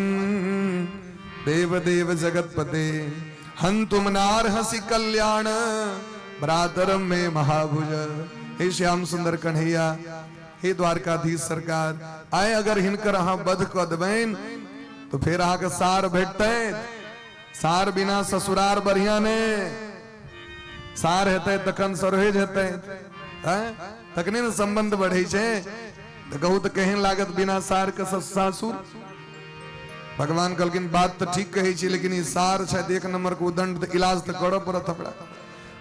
देव देव जगतपते, हंतुम नारहसि कल्याण भ्रातरम में महाभुज। हे श्याम सुंदर कन्हैया, हे द्वारकाधीश सरकार, आए अगर हिनकर अहाँ वध कऽ देबनि तो फेर अहाँके सार भेटतै। सार बिना ससुरार बढ़िया ने। सार हेतै तखन सरोहेज हेतै, तखने ने संबंध बढ़ै छै। तऽ कहू तऽ केहन लागत बिना सार के सासुर? भगवान कहलखिन बात तऽ ठीक कहै छी, लेकिन ई सार छै एक नंबर के उदंड, तऽ इलाज तऽ करऽ पड़त हमरा।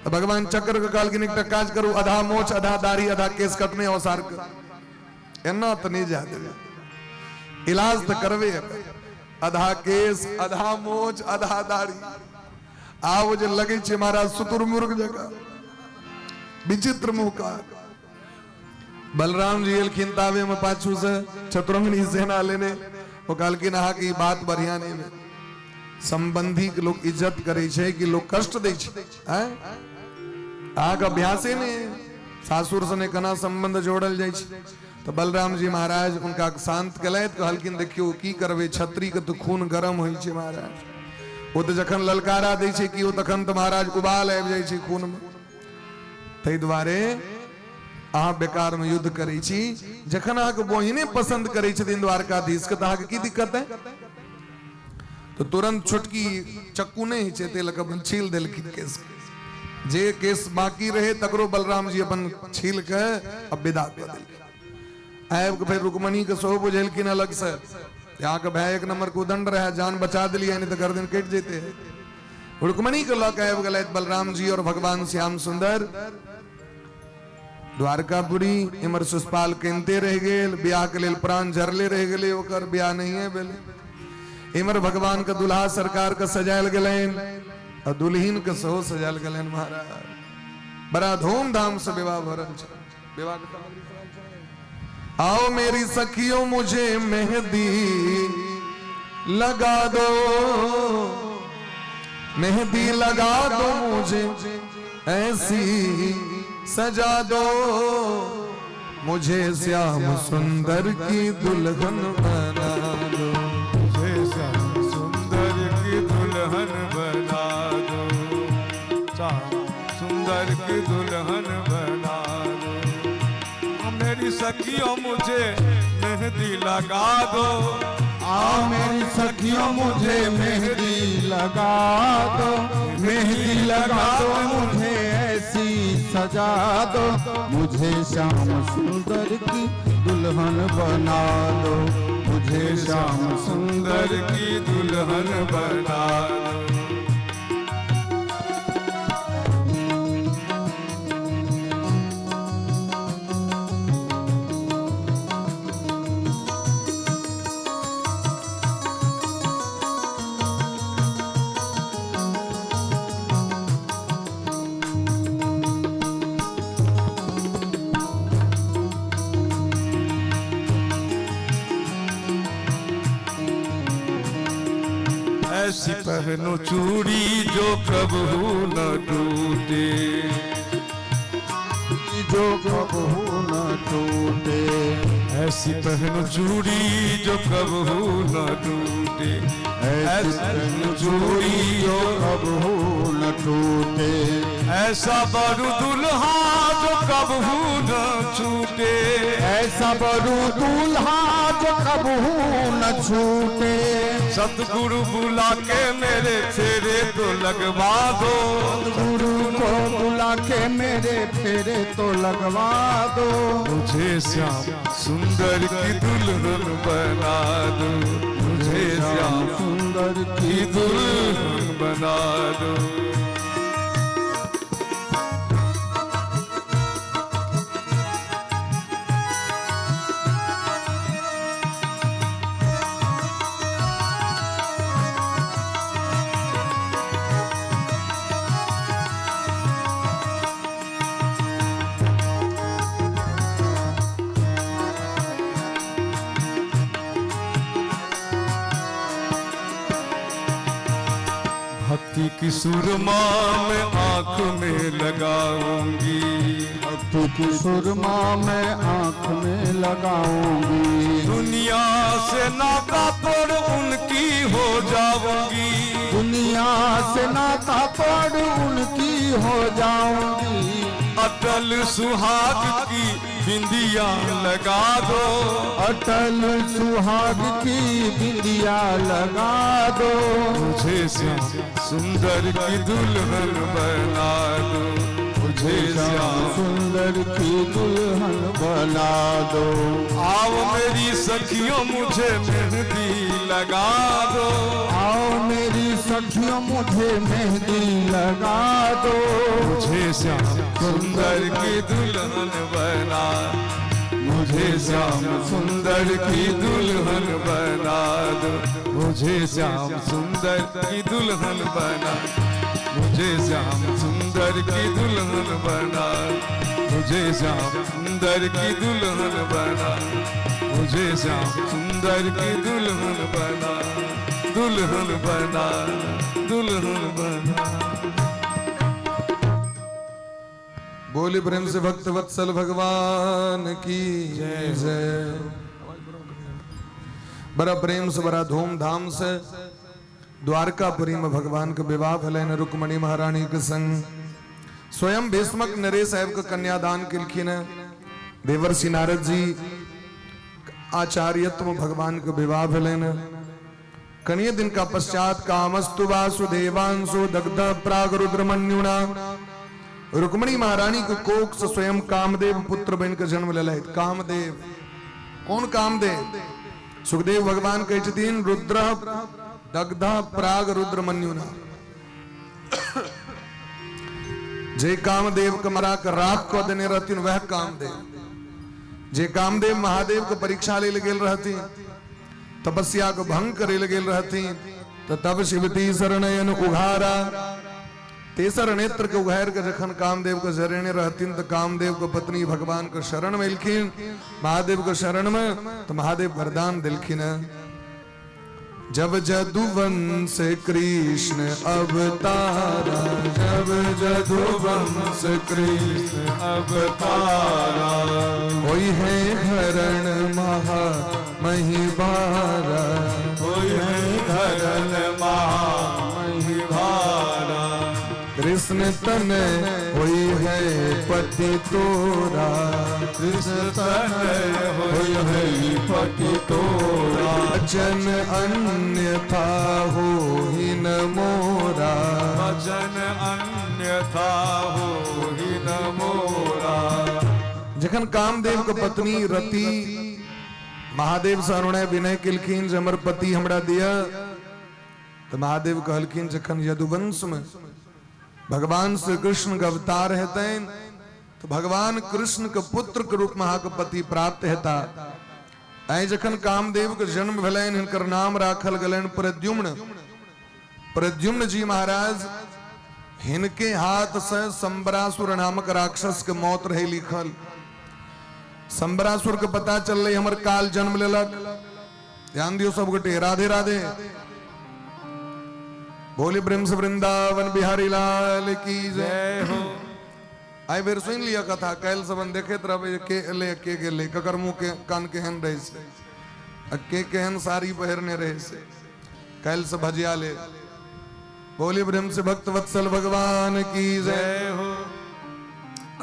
तऽ भगवान चक्र के कहलखिन एकटा काज करू, आधा मोछ आधा दाढ़ी आधा केश कटने आओ सार के, एना तऽ नहि जा देबै, इलाज तऽ करबे। आधा केश आधा मोछ आधा दाढ़ी, आब जे लगै छै महाराज शुतुरमुर्ग जकाँ विचित्र मुँह का। बलराम जी एलखिन ताबे में पाछू से चतुरंगनी सेना लेने। ओ कहलखिन अहाँके ई बात बढ़िया नहीं भेल। संबंधी के लोग इज्जत करै छै कि लोग कष्ट दै छै? आँय? अहाँके अभ्यासे नहि है। सासुर सने केना संबंध जोड़ल जाइ छै? तऽ बलराम जी महाराज हुनका शांत केलथि। कहलखिन देखियौ की करबै, छत्री के तऽ खून गरम होइ छै महाराज। ओ तऽ जखन ललकारा दै छै कि ओ तखन तऽ महाराज उबाल आबि जाइ छै खून में। ताहि दुआरे अहाँ बेकार में युद्ध करै छी। जखन अहाँके बहिने पसंद करै छथिन द्वारकाधीश के, तऽ अहाँके की दिक्कत है? तऽ तुरंत छोटकी चक्कू नहि होइ छै, ताहि लऽ कऽ अपन छील देलखिन केस। जे केस बाकी रहे तकरो बलराम जी अपन छील के अब विदा कऽ देलखिन। आबि कऽ फेर रुक्मणी के सेहो बुझेलखिन अलग से, अहाँके भाय एक नंबर के उदंड रहे, जान बचा देलियै, नहीं तऽ गर्दन कटि जेते। रुक्मणी के लऽ के आबि गेलथि बलराम जी और भगवान श्याम सुंदर द्वारकापुरी। इम्हर सुषपाल कनिते रहि गेल, बियाह के लेल प्राण जरले रहि गेलै, ओकर बियाह नहिए भेलै। इम्हर भगवान के दुल्हा सरकार के सजायल गेलनि आ दुल्हिन के सेहो सजायल गेलनि महाराज। बड़ा धूमधाम से विवाह भऽ रहल छै। विवाह के सामग्री सब आयल छै। आओ मेरी सखियों मुझे मेहंदी लगा दो, मेहंदी लगा दो, मुझे ऐसी सजा दो, मुझे श्याम सुंदर की दुल्हन बना दो। मुझे श्याम सुंदर की दुल्हन बना दो, श्याम सुंदर की दुल्हन बना दो। मेरी सखियों मुझे मेहंदी लगा दो, आओ मेरी सखियों मुझे मेहंदी लगा दो, मेहंदी लगा दो, मुझे ऐसी सजा दो, मुझे श्याम सुंदर की दुल्हन बना दो, मुझे श्याम सुंदर की दुल्हन बना दो। ऐसी पहनो चूड़ी जो कबहू न टूटे, जो कबहू न टूटे। ऐसी पहनो चूड़ी जो कबहू न टूटे, ऐसी ऐसी चूड़ी जो कबहू न टूटे। ऐसा बरु दुल्हा जो कबहू न छूटे, ऐसा बरु दूल्हा जो कबहू न छूटे। सतगुरु बुला के मेरे फेरे तो लगवा दो, गुरु को बुला के मेरे फेरे तो लगवा दो। मुझे श्याम सुंदर की दुल्हन बना दो, मुझे श्याम सुंदर की की दुल्हन बना दो। भक्ति की सुरमा मैं आंख में लगाऊंगी, भक्ति की सुरमा मैं आंख में लगाऊंगी। दुनिया से नाता तोड़ उनकी हो जाऊंगी, दुनिया से नाता तोड़ उनकी हो जाऊंगी। अटल सुहाग की बिंदिया लगा दो, अटल सुहाग की बिंदिया लगा दो। मुझे श्याम सुंदर की दुल्हन बना दो, मुझे श्याम सुंदर की दुल्हन बना दो। आओ मेरी सखियों मुझे मेहंदी लगा दो, आओ मेरी सखियों मुझे मेहंदी लगा दो। मुझे श्याम सुंदर की दुल्हन बना, मुझे श्याम सुंदर की दुल्हन बना दो, मुझे श्याम सुंदर की दुल्हन बना, मुझे श्याम सुंदर की दुल्हन बना, मुझे श्याम सुंदर की दुल्हन बना, मुझे श्याम सुंदर की दुल्हन बना, दुल्हन बना, दुल्हन बना। बोले प्रेम से भक्त वत्सल भगवान की जय। बड़ा प्रेम से बड़ा धूमधाम से द्वारकापुरी में भगवान के विवाह भेलनि रुक्मणी महारानी के संग। स्वयं भीष्मक नरेश साहब के कन्यादान केलखिन। देवर्षि नारद जी आचार्यत्व में भगवान के विवाह भेलनि। कनिये दिन का पश्चात कामस्तु वासुदेवांशु दग्ध प्राग रुद्रमन्युना रुक्मणी महारानी के कोख से स्वयं कामदेव पुत्र बन के जन्म लेलथि। कामदेव कौन? कामदेव सुखदेव भगवान कहै छथिन रुद्र दग्ध प्राग रुद्रमन्युना। जे कामदेव के मरा के राख कऽ देने रहथिन वह कामदेव। जे कामदेव महादेव के परीक्षा ले गेल रहथिन, तपस्या के भंग करे ले गेल रहथिन, तो तब शिवती शरणयन उघारा। तेसर नेत्र के उघार के जखन कामदेव के जरेने रहथिन तो कामदेव के पत्नी भगवान के शरण में एलखिन, महादेव के शरण में, तो महादेव वरदान दिलखिन। जब जदुवंश कृष्ण अवतारा, जब जदुवंश कृष्ण अवतारा, होई है हरण महा महिबारा, होई है हरण महा महिबारा, कृष्ण तन होई है पति तोरा, कृष्ण तन होई है पति तोरा, वचन अन्यथा हो ही न मोरा, वचन अन्यथा हो ही न मोरा। जखन कामदेव के पत्नी रति महादेव से अनुनय विनय केलखिन जे हमर पति हमरा दिया, तो महादेव कहलखिन जखन यदुवंश में भगवान श्री कृष्ण के अवतार हेतनि तो भगवान कृष्ण के पुत्र के रूप में अहाँके पति प्राप्त हेता। आइ जखन कामदेव के जन्म भेलनि हिनकर नाम राखल गेलनि प्रद्युम्न। प्रद्युम्न जी महाराज हिनके हाथ से संबरासुर नामक राक्षस के मौत रहे लिखल। संबरासुर के पता चललै हमर काल जन्म लेलक। ध्यान दियौ सब गोटे, राधे राधे। बोले प्रेम से वृंदावन बिहारी लाल की जय। जय हो। आइ बेर सुनि लिअ कथा, काल्हि सबन देखैत रहबै जे के एलै के गेलै, ककर मुँह के कान केहन रहै छै आ के केहन साड़ी पहिरने रहै छै। काल्हि से भजिया ले। बोले प्रेम से भक्त वत्सल भगवान की जय। जय हो।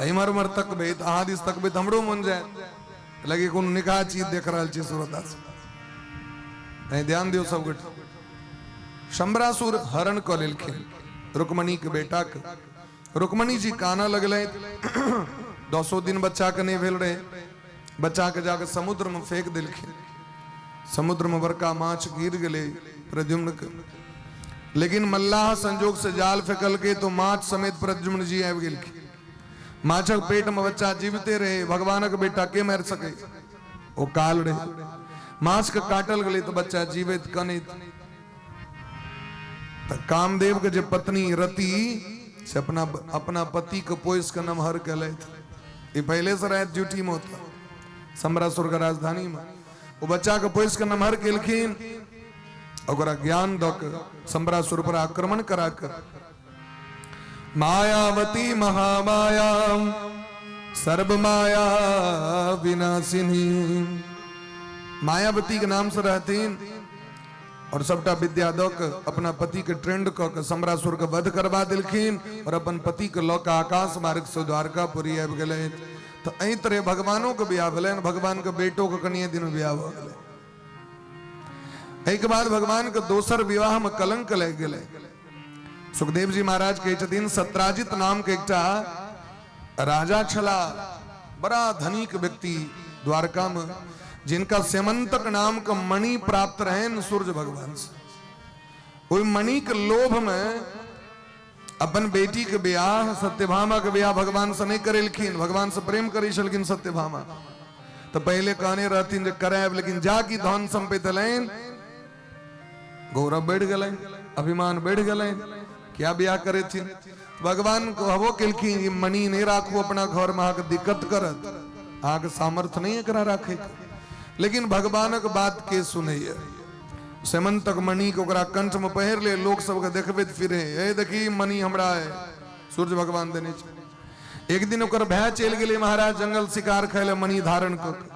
इम्हर उम्हर तकबै तऽ अहाँ दिस तकबै तऽ हमरो मन जायत लगे कोनो निकाह चीज देख रहल छी श्रोता सब। नहीं ध्यान दियौ सब गोटे। शंबरासुर हरण कऽ लेलखिन रुक्मणी के बेटा के। रुक्मणी जी कानऽ लगलथि। 10 दिन बच्चा के नहीं भेल रहे। बच्चा के जाके समुद्र में फेंक देलखिन। समुद्र में बड़का माछ गिर गेलै प्रद्युम्न के, लेकिन मल्लाह संजोग से जाल फेंकलकै तो माछ समेत प्रद्युम्न जी आबि गेलखिन। माछक पेट में बच्चा जीविते रहे, भगवानक बेटा के मारि सकै, ओ काल रहे। माछ के काटल गेलै तो बच्चा जीवित कनैत। तऽ कामदेव के जे पत्नी रति से अपना अपना पति के पोसि के नमहर केलथि। ई पहले से रहथि ड्यूटी में ओतऽ शंबरासुर के राजधानी में। ओ बच्चा के पोसि के नमहर केलखिन, ओकरा ज्ञान दऽ के शंबरासुर पर आक्रमण करा के मायावती महामाया सर्व माया विनाशिनी, मायावती के नाम से रहथिन और सबटा विद्या दऽ के अपना पति के ट्रेंड कऽ के शंबरासुर के वध करबा देलखिन और अपन पति के लऽ के आकाश मार्ग से द्वारकापुरी आबि गेलथि। तऽ एहि तरह भगवानो के बियाह भेलनि, भगवान के बेटो के कनिए दिन बियाह भऽ गेलै। एहिके बाद भगवान के दोसर विवाह में कलंक लागि गेलै। सुखदेव जी महाराज कहै छथिन सत्राजित नाम के एकटा राजा छला, बड़ा धनिक व्यक्ति द्वारका में, जिनका सेमंतक नाम के मणि प्राप्त रहनि सूर्य भगवान से। ओहि मणि के लोभ में अपन बेटी के ब्याह सत्यभामा के ब्याह भगवान से नहीं करेलखिन। भगवान से प्रेम करै छलखिन सत्यभामा, तो पहले कहने रहथिन जे करायब, लेकिन जा की धन संपत्ति एलनि गौरव बढ़ि गेलनि, अभिमान बढ़ि गेलनि, क्या ब्याह करेथिन। भगवान कहबो केलखिन ई मणि नहीं राखू अपना घर में, अहाँके दिक्कत करत, अहाँके सामर्थ्य नहीं एकरा राखे। लेकिन भगवानक बात के सुनैया। सेमंतक मणि के ओकरा कंठ में पहिर ले, लोक सबके देखबैत फिरे, ए देखी मणि हमरा है, सूर्य भगवान देने छै। एक दिन ओकर भाय चलि गेलै महाराज जंगल शिकार खाय लए मणि धारण कऽ के।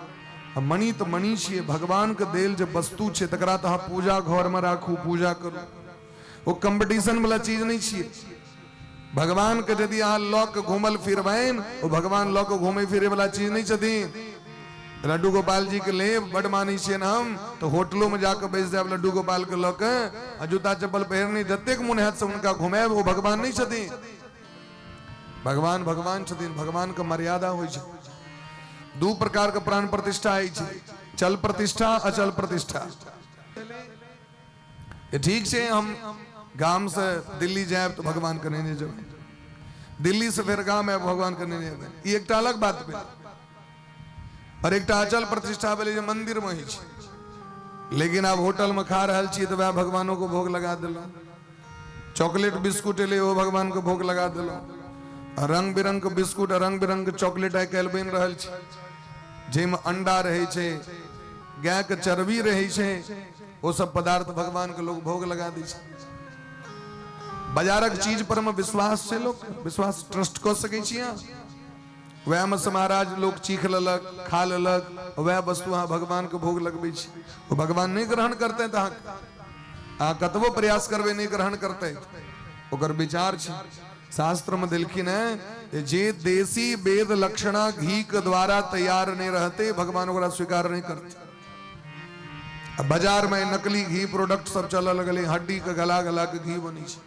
आ मणि तऽ मणि छियै, भगवान के देल जे वस्तु छै तकरा तऽ अहाँ पूजा घर में राखू, पूजा करू, ओ कंपटीशन वाला चीज नहीं छियै। भगवान के यदि अहाँ लऽ के घूमल फिरबनि, ओ भगवान लऽ के घूमे फिरे वाला चीज नहीं छथिन। लड्डू गोपाल जी के लेब बड मानै छियनि हम, तऽ होटलो में जाके बैस जायब लड्डू गोपाल के लऽ के, आ जूता चप्पल पहिरने जतेक मोन हैत से हुनका घुमायब, ओ भगवान नहीं छथिन। भगवान भगवान छथिन, भगवान के मर्यादा होइ छै। दू प्रकार के प्राण प्रतिष्ठा होइ छै, चल प्रतिष्ठा अचल प्रतिष्ठा। ठीक छै, हम गाम से दिल्ली जायब तऽ भगवान के नेने जेबै, दिल्ली से फेर गाम आयब भगवान के नेने जेबै, ई एकटा अलग बात भेलै। और एकटा अचल प्रतिष्ठा भेलै जे मंदिर में होइ छै, लेकिन आब होटल में खा रहल छी तऽ वएह भगवानो को भोग लगा देलहुँ, चॉकलेट बिस्कुट एलै ओहो भगवान के भोग लगा देलहुँ। रंग बिरंग के बिस्कुट आ रंग बिरंग के चॉकलेट आइ काल्हि बनि रहल छै, जाहिमे अंडा रहै छै, गाय के चर्बी रहै छै, ओ सब पदार्थ भगवान के लोग भोग लगा दै छै। बाजारक चीज पर में विश्वास छै, लोक विश्वास ट्रस्ट कऽ सकै छी अहाँ। वएह में से महाराज लोक चीख लेलक, खा लेलक, वएह वस्तु अहाँ भगवान के भोग लगबै छी, ओ भगवान नहि ग्रहण करतै तऽ अहाँ कतबो प्रयास करबै नहि ग्रहण करतै। ओकर विचार छै, शास्त्र में देलखिन है जे देसी वेद लक्षणा घी के द्वारा तैयार नहीं रहते भगवान ओकरा स्वीकार नहीं करते। अब बाजार में नकली घी प्रोडक्ट सब चलऽ लगलै, हड्डी के गला गला के घी बनै छै।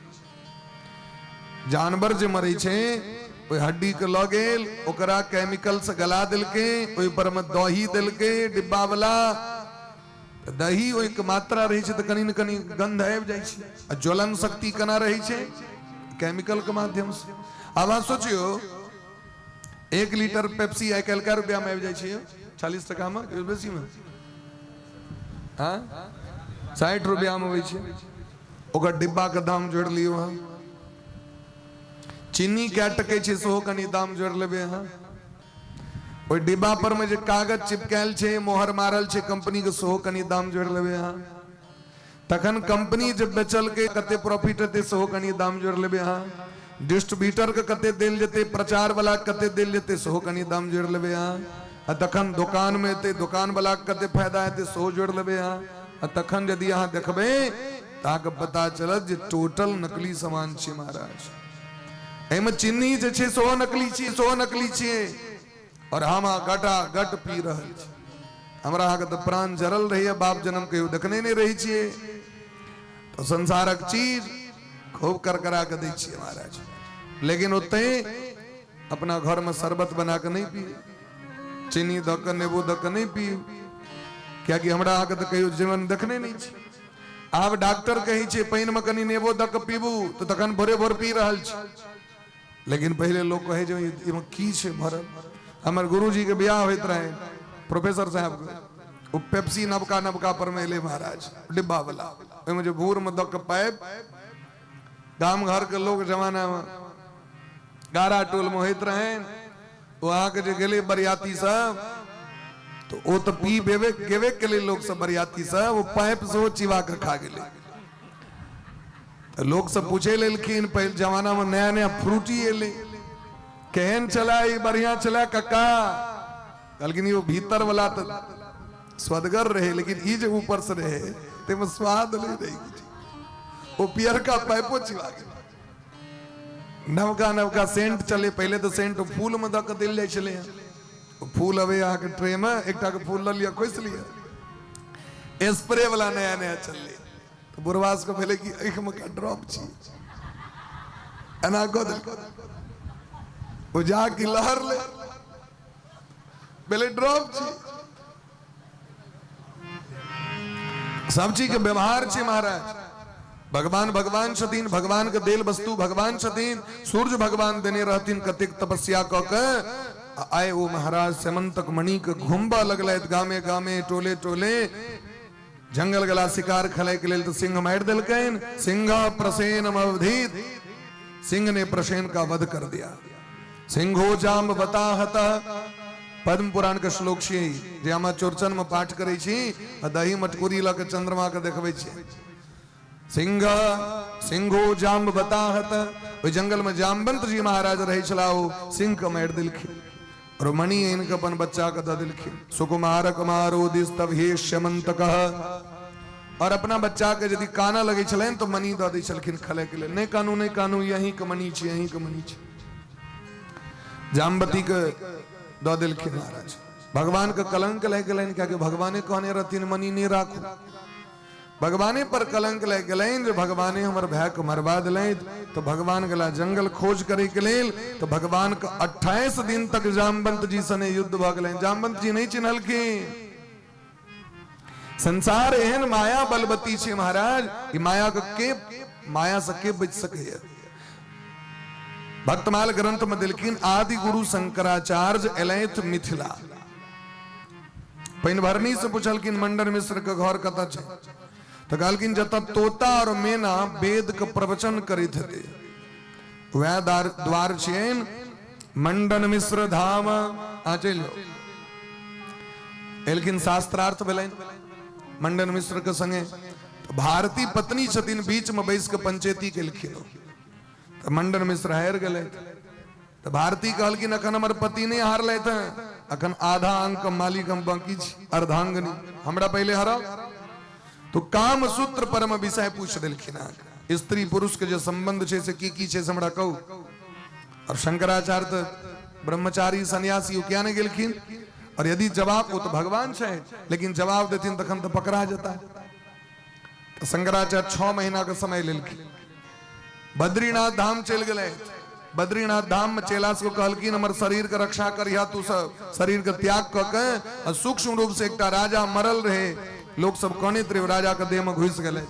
जानवर जे मरै छै ओहि हड्डी के लऽ गेल, ओकरा केमिकल से गला देलकै, ओहि पर में दही देलकै डिब्बा वाला, दही ओहि के मात्रा रहै छै तऽ कनि ने कनि गंध आबि जाइ छै, आ ज्वलन शक्ति केना रहै छै केमिकल के माध्यम से। आब अहाँ सोचियौ, 1 लीटर पेप्सी आइ काल्हि कै रुपया में आबि जाइ छै? 40 टका में कि बेसी में? हाँ, 60 रुपया में अबै छै। ओकर डिब्बा के दाम जोड़ि लियौ अहाँ, चीनी कै टके छै सेहो कनि दाम जोड़ि लेबै अहाँ। ओहि डिब्बा पर में जे कागज चिपकायल छै, मोहर मारल छै कंपनी के, सेहो कनि दाम जोड़ि लेबै अहाँ। तखन कंपनी जे बेचलकै कते प्रॉफिट हेतै सेहो कनि दाम जोड़ि लेबै अहाँ। डिस्ट्रीब्यूटर के कते देल जेतै, प्रचार वाला के कते देल जेतै सेहो कनि दाम जोड़ि लेबै अहाँ। आ तखन दोकान मे एतै, दोकान वाला के कते फायदा हेतै सेहो जोड़ि लेबै अहाँ। आ तखन यदि अहाँ देखबै तऽ अहाँके पता चलत जे टोटल नकली सामान छै महाराज। एहिमे चीनी जे छै सेहो नकली छियै, सेहो नकली छियै। और हम अहाँ गटा गट पी रहल छी। हमरा अहाँके तऽ प्राण जरल रहैए, बाप जन्म कहियो देखने नहि रहै छियै। तऽ संसारक चीज खूब करकरा कऽ दै छियै महाराज, लेकिन ओतै अपना घरमे शरबत बना कऽ नहि पी, चीनी दऽ कऽ नेबो दऽ कऽ नहि पी, कियाकि हमरा अहाँके तऽ कहियो जीवन देखने नहि छी। आब डॉक्टर कहै छै पानिमे कनि नेबो दऽ कऽ पीबू तऽ तखन भोरे भोर पी रहल छी, लेकिन पहिले लोक कहै जे एहिमे की छै भरल। हमर गुरुजी के बियाह होइत रहै प्रोफेसर साहब के, ओ पेप्सी नवका नवका पर मे एलै महाराज, डिब्बा वाला, ओहिमे जे भूर मे दऽ के पाइप, गाम घर के लोग जमाना मे गारा टोल मे होइत रहै, ओ अहाँके जे गेलै बरियाती सब तऽ ओ तऽ पी बेबे गेबे केलै लोक सब बरियाती सब, ओ पाइप सेहो चिबा कऽ खा गेलै। तऽ लोक सब पूछे लेलखिन, पहिल जमाना में नया नया फ्रूटी एलै, केहन छलै ई, बढ़िया छलै कक्का? कहलखिन यो भीतर वाला तऽ स्वदगर रहे, लेकिन ई जे ऊपर से रहे ताहिमे स्वाद नहीं रहे, ओ पियरका पाइपो चिबा गेल। नवका नवका सेंट चले, पहिले तऽ सेंट फूल में दऽ कऽ देल जाइ छलै, फूल अबै अहाँके ट्रे में, एकटा के फूल लऽ लिअ खोसि लिअ। स्प्रे वाला नया नया चललै, तऽ बुढ़वा सबके भेलै कि आँखिमे का ड्रॉप छी, एना कऽ देलकै, ओ जा कि लहर ले भेलै ड्रॉप छी। सब चीज के व्यवहार छै महाराज। भगवान भगवान छथिन, भगवान के देल वस्तु भगवान छथिन। सूर्य भगवान देने रहथिन कतेक तपस्या कऽ के, आइ ओ महाराज सेमंतक मणि के घुमबऽ लगलथि गामे गामे टोले टोले। जंगल गेला शिकार खेलाय के लेल तऽ सिंह मारि देलकनि। सिंह प्रसेन अवधीत, सिंह ने प्रसेन का वध कर दिया। सिंहो जाम बताहत, पद्म पुराण के श्लोक छियै जे हम चौरचन में पाठ करै छी आ दही मटकुरी लऽ के चंद्रमा के देखबै छी। सिंह सिंहो जाम बताहत, ओहि जंगल में जामवंत जी महाराज रहै छलाह, ओ सिंह के मारि देलखिन और मणि आनि कऽ अपन बच्चा के दऽ देलखिन। सुकुमार कुमारो दिस्तव हे श्यमंतक, और अपना बच्चा के यदि कानऽ लगै छलनि तऽ मणि दऽ दै छलखिन खेलय के लेल, नहि कानू नहि कानू, यहीं के मणि छी, यहीं के मणि छी। जामवती के दऽ देलखिन महाराज। भगवान के कलंक लागि गेलनि, कियाकि भगवाने कहने रहथिन मणि नहि राखू। भगवाने पर कलंक लागि गेलनि जे भगवाने हमर भाय के मरवा देलनि। तो भगवान गेला जंगल खोज करे के लेल, तो भगवान के 28 दिन तक जामवंत जी सने युद्ध भऽ गेलनि। जामवंत जी नहि चिन्हलखिन। संसार एहन माया बलवती छै महाराज, ई माया के माया से के बचि सकैया? भक्तमाल ग्रंथ में देलखिन आदि गुरु शंकराचार्य एलथि मिथिला। पानि से पुछलखिन मंडन मिश्र के घर कतऽ छै? तऽ कहलखिन जतऽ तोता और मेना वेद के प्रवचन करैत हेतै वएह द्वार छियनि मंडन मिश्र धाम, अहाँ चलि जाउ। एलखिन, शास्त्रार्थ भेलनि मंडन मिश्र के संगे। भारती पत्नी छथिन, बीच में बैस के पंचैती केलखिन। तऽ मंडन मिश्र हारि गेलै। तऽ भारती कहलखिन अखन हमर पति नहि हारलथि हैं, अखन आधा अंग के मालिक हम बाकी छी, अर्धांगनी, हमरा पहिले हराउ। तो काम सूत्र परम विषय पूछ देलखिन अहाँके, स्त्री पुरुष के जे संबंध छै से की की छै से हमरा कहू। और शंकराचार्य तऽ ब्रह्मचारी सन्यासी ओ किया नहि गेलखिन? और यदि जवाब, ओ तऽ भगवान छै, लेकिन जवाब देथिन तखन तऽ पकड़ा जेता। तऽ शंकराचार्य 6 महीना के समय लेलखिन, बद्रीनाथ धाम चलि गेलै। बद्रीनाथ धाम में चेला सबके कहलखिन हमर शरीर के रक्षा करिहा तू सब, शरीर के त्याग कऽ के। आ सूक्ष्म रूप से एकटा राजा मरल रहे, लोक सब कनैत रहे, राजा के देह में घुसि गेलै।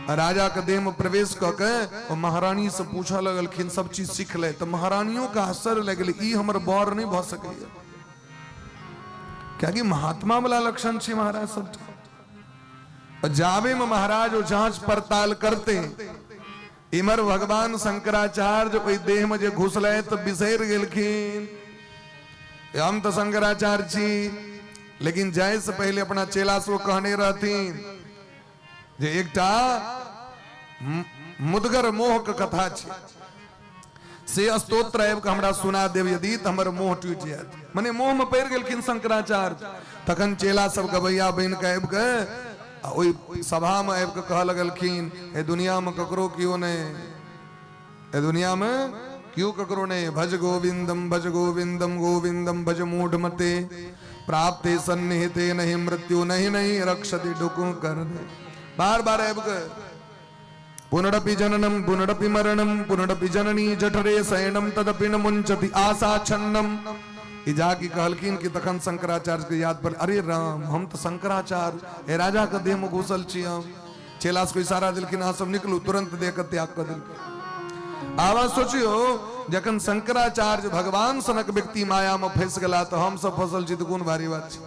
आ राजा के देह में प्रवेश कऽ के ओ महारानी से पूछऽ लगलखिन, सब चीज सीख ले। तऽ महारानियों के आश्चर्य लागि गेलै, ई हमर बर नहि भऽ सकैया, कियाकि महात्मा वाला लक्षण छै महाराज सबटा। जावे में महाराज ओ जांच पड़ताल करते, इमर भगवान शंकराचार्य ओहि देह में जे घुसले तो बिसरि गेलखिन हम तो शंकराचार्य छी, लेकिन जाय से पहले अपना चेला से कहने रहथिन जे एकटा मुदगर मोह के कथा छै, से स्तोत्र आबि कऽ हमरा सुना देब यदि तऽ हमर मोह टूटि जायत। मने मोह में पड़ि गेलखिन शंकराचार्य। तखन चेला सब गवैया बनि कऽ आबि कऽ आ ओहि सभा में आबि कऽ कहऽ लगलखिन, एहि दुनिया में ककरो केओ नहि, एहि दुनिया में केओ ककरो नहि, भज गोविंदम भज गोविंदम गोविंदम भज मूढ़मते, प्राप्ते सन्निहिते नहीं मृत्यु नहीं नहीं रक्षति डुकु कर दे। बार बार आबि कऽ पुनरपि जननम पुनरपि मरणम पुनरपि जननी जठरे शयनम तदपि न मुंचति आशा छन्नम। ई जाकि कहलखिन कि तखन शंकराचार्य के याद पर, अरे राम हम तो शंकराचार्य हे राजा के देह में घुसल छी हम। चेला सबके इशारा देलखिन अहाँ सब निकलू, तुरंत देह के त्याग कऽ देलखिन। आब सोचियो जखन शंकराचार्य भगवान सनक व्यक्ति माया में फंसि गेला तऽ हम सब फसल छी तऽ कोन भारी बात छै।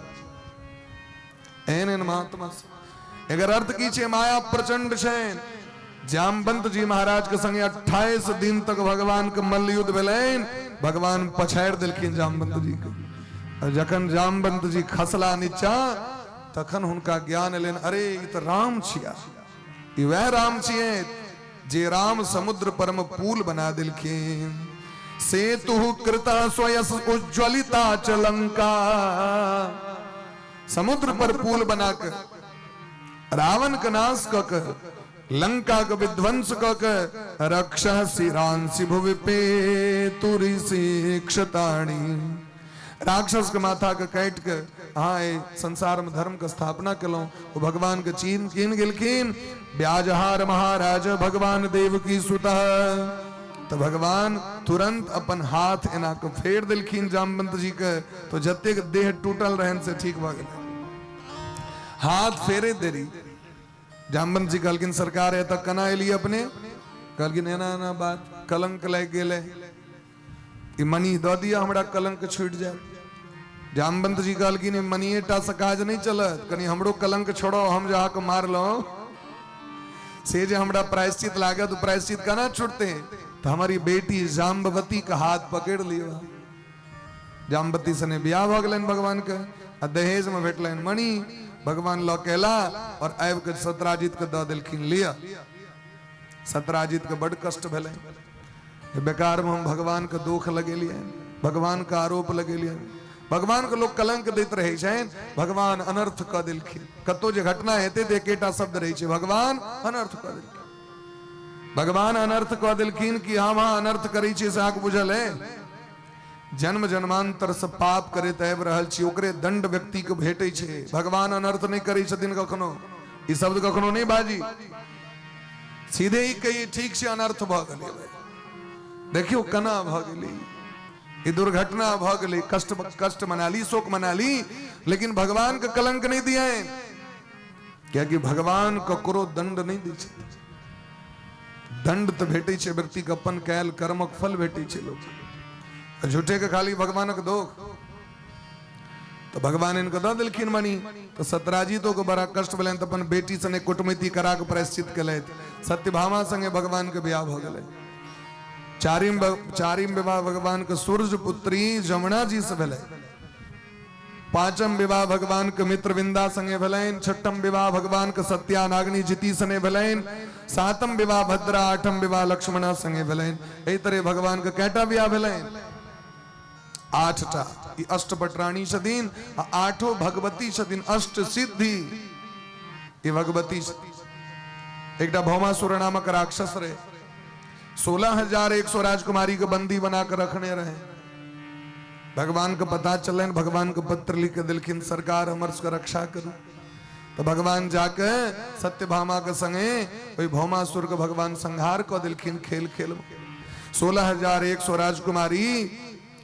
एहन एहन महात्मा सब। एकर अर्थ की छै, माया प्रचंड छै। जामवंत जी महाराज के संगे 28 दिन तक भगवान के मल्लयुद्ध भेलनि, भगवान पछाड़ि देलखिन जामवंत जी के। और जखन जामवंत जी खसला नीचा तखन हुनका ज्ञान एलनि, अरे ई तऽ राम छिया, ई वएह राम छियै जे राम समुद्र पर में पुल बना देलखिन। सेतु कृता स्वयस उज्ज्वलिता च लंका, समुद्र पर पुल बना के रावण के नाश क के लंका के विध्वंस क के रक्षा शिरांसि भुवि पे तुरिशिक्षताणी, राक्षस के माथा के काटि के अहाँ एहि संसार में धर्म के स्थापना केलहुँ। ओ भगवान के चीन कीन गेलखिन। ब्याजहार महाराज भगवान देव की सुतः, तो भगवान तुरंत अपन हाथ एना के फेर देलखिन जामवंत जी के, तो जतेक देह टूटल रहन से ठीक भऽ गेलै। हाथ फेरे देरी जामवंत जी कहलखिन सरकार एतऽ केना एलियै अपने? कहलखिन एना एना बात, कलंक लागि गेलै, ई मणि दऽ दिअ हमरा कलंक छूटि जायत। जामवंत जी कहलखिन ई मणिएटा से काज नहि चलत, कनि हमरो कलंक छोड़ो, हम जे अहाँके मारलहुँ से जे हमरा प्रायश्चित लागत, ओ प्रायश्चित केना छूटते? तऽ हमर ई बेटी जाम्बवती के हाथ पकड़ि लिअ। जाम्बवती सने बियाह भऽ गेलनि भगवान के आ दहेज में भेटलनि मणि। भगवान लऽ के एला और आबि के सत्राजित के दऽ देलखिन, लिअ। सत्राजित के बड कष्ट भेलै, बेकार में हम भगवान के दोख लगेलियनि, भगवान के आरोप लगेलियनि, भगवान के लोग कलंक दैत रहै छनि, भगवान अनर्थ कऽ देलखिन। कतौ जे घटना हेतै तऽ एकेटा शब्द रहै छै, भगवान अनर्थ कऽ देलखिन। भगवान अनर्थ कऽ देलखिन कि हम अहाँ अनर्थ करै छियै से अहाँके बुझल है? जन्म जन्मांतर से पाप करैत आबि रहल छी, ओकरे दंड व्यक्ति के भेटै छै। भगवान अनर्थ नहि करै छथिन कखनो, ई शब्द कखनो नहि बाजी, सीधे ही कहिए ठीक छै अनर्थ भऽ गेलै, देखियौ केना भऽ गेलै, ई दुर्घटना भऽ गेलै, कष्ट कष्ट मना ली, शोक मना ली, लेकिन भगवान के कलंक नहि दिए, कियाकि भगवान ककरो दंड नहि दै छथिन। दंड तऽ भेटै छै व्यक्ति के अपन कयल कर्मक फल भेटै छै लोक, झूठे के खाली भगवानक दोख। तो भगवान इनके दऽ देलखिन मणि, तो सतराजीतो के बड़ा कष्ट भेलनि, तऽ अपन बेटी सने कुटमैती करा के प्रायश्चित केलथि। सत्यभामा संगे भगवान के बियाह भऽ गेलै। चारिम चारिम विवाह भगवान के सूर्य पुत्री जमुना जी से भेलै। पांचम विवाह भगवान के मित्र विंदा संगे भेलनि। छठम विवाह भगवान के सत्या नागनी जिति सने भेलनि। सातम विवाह भद्रा, आठम विवाह लक्ष्मणा संगे भेलनि। एहि तरह भगवान के कैटा विवाह भेलनि? आठटा। ई अष्टपटरानी छथिन आ आठो भगवती छथिन, अष्ट सिद्धि ई भगवती छथिन। एकटा भौमासुर नामक राक्षस रहे, 16,100 राजकुमारी के बंदी बना के रखने रहे। भगवान के पता चलन, भगवान के पत्र लिख के दिलखिन, सरकार हमर सबके रक्षा करू। तो भगवान जाके सत्यभामा के संगे ओहि भौमासुर के भगवान संहार कऽ देलखिन खेल खेल में। 16,100 राजकुमारी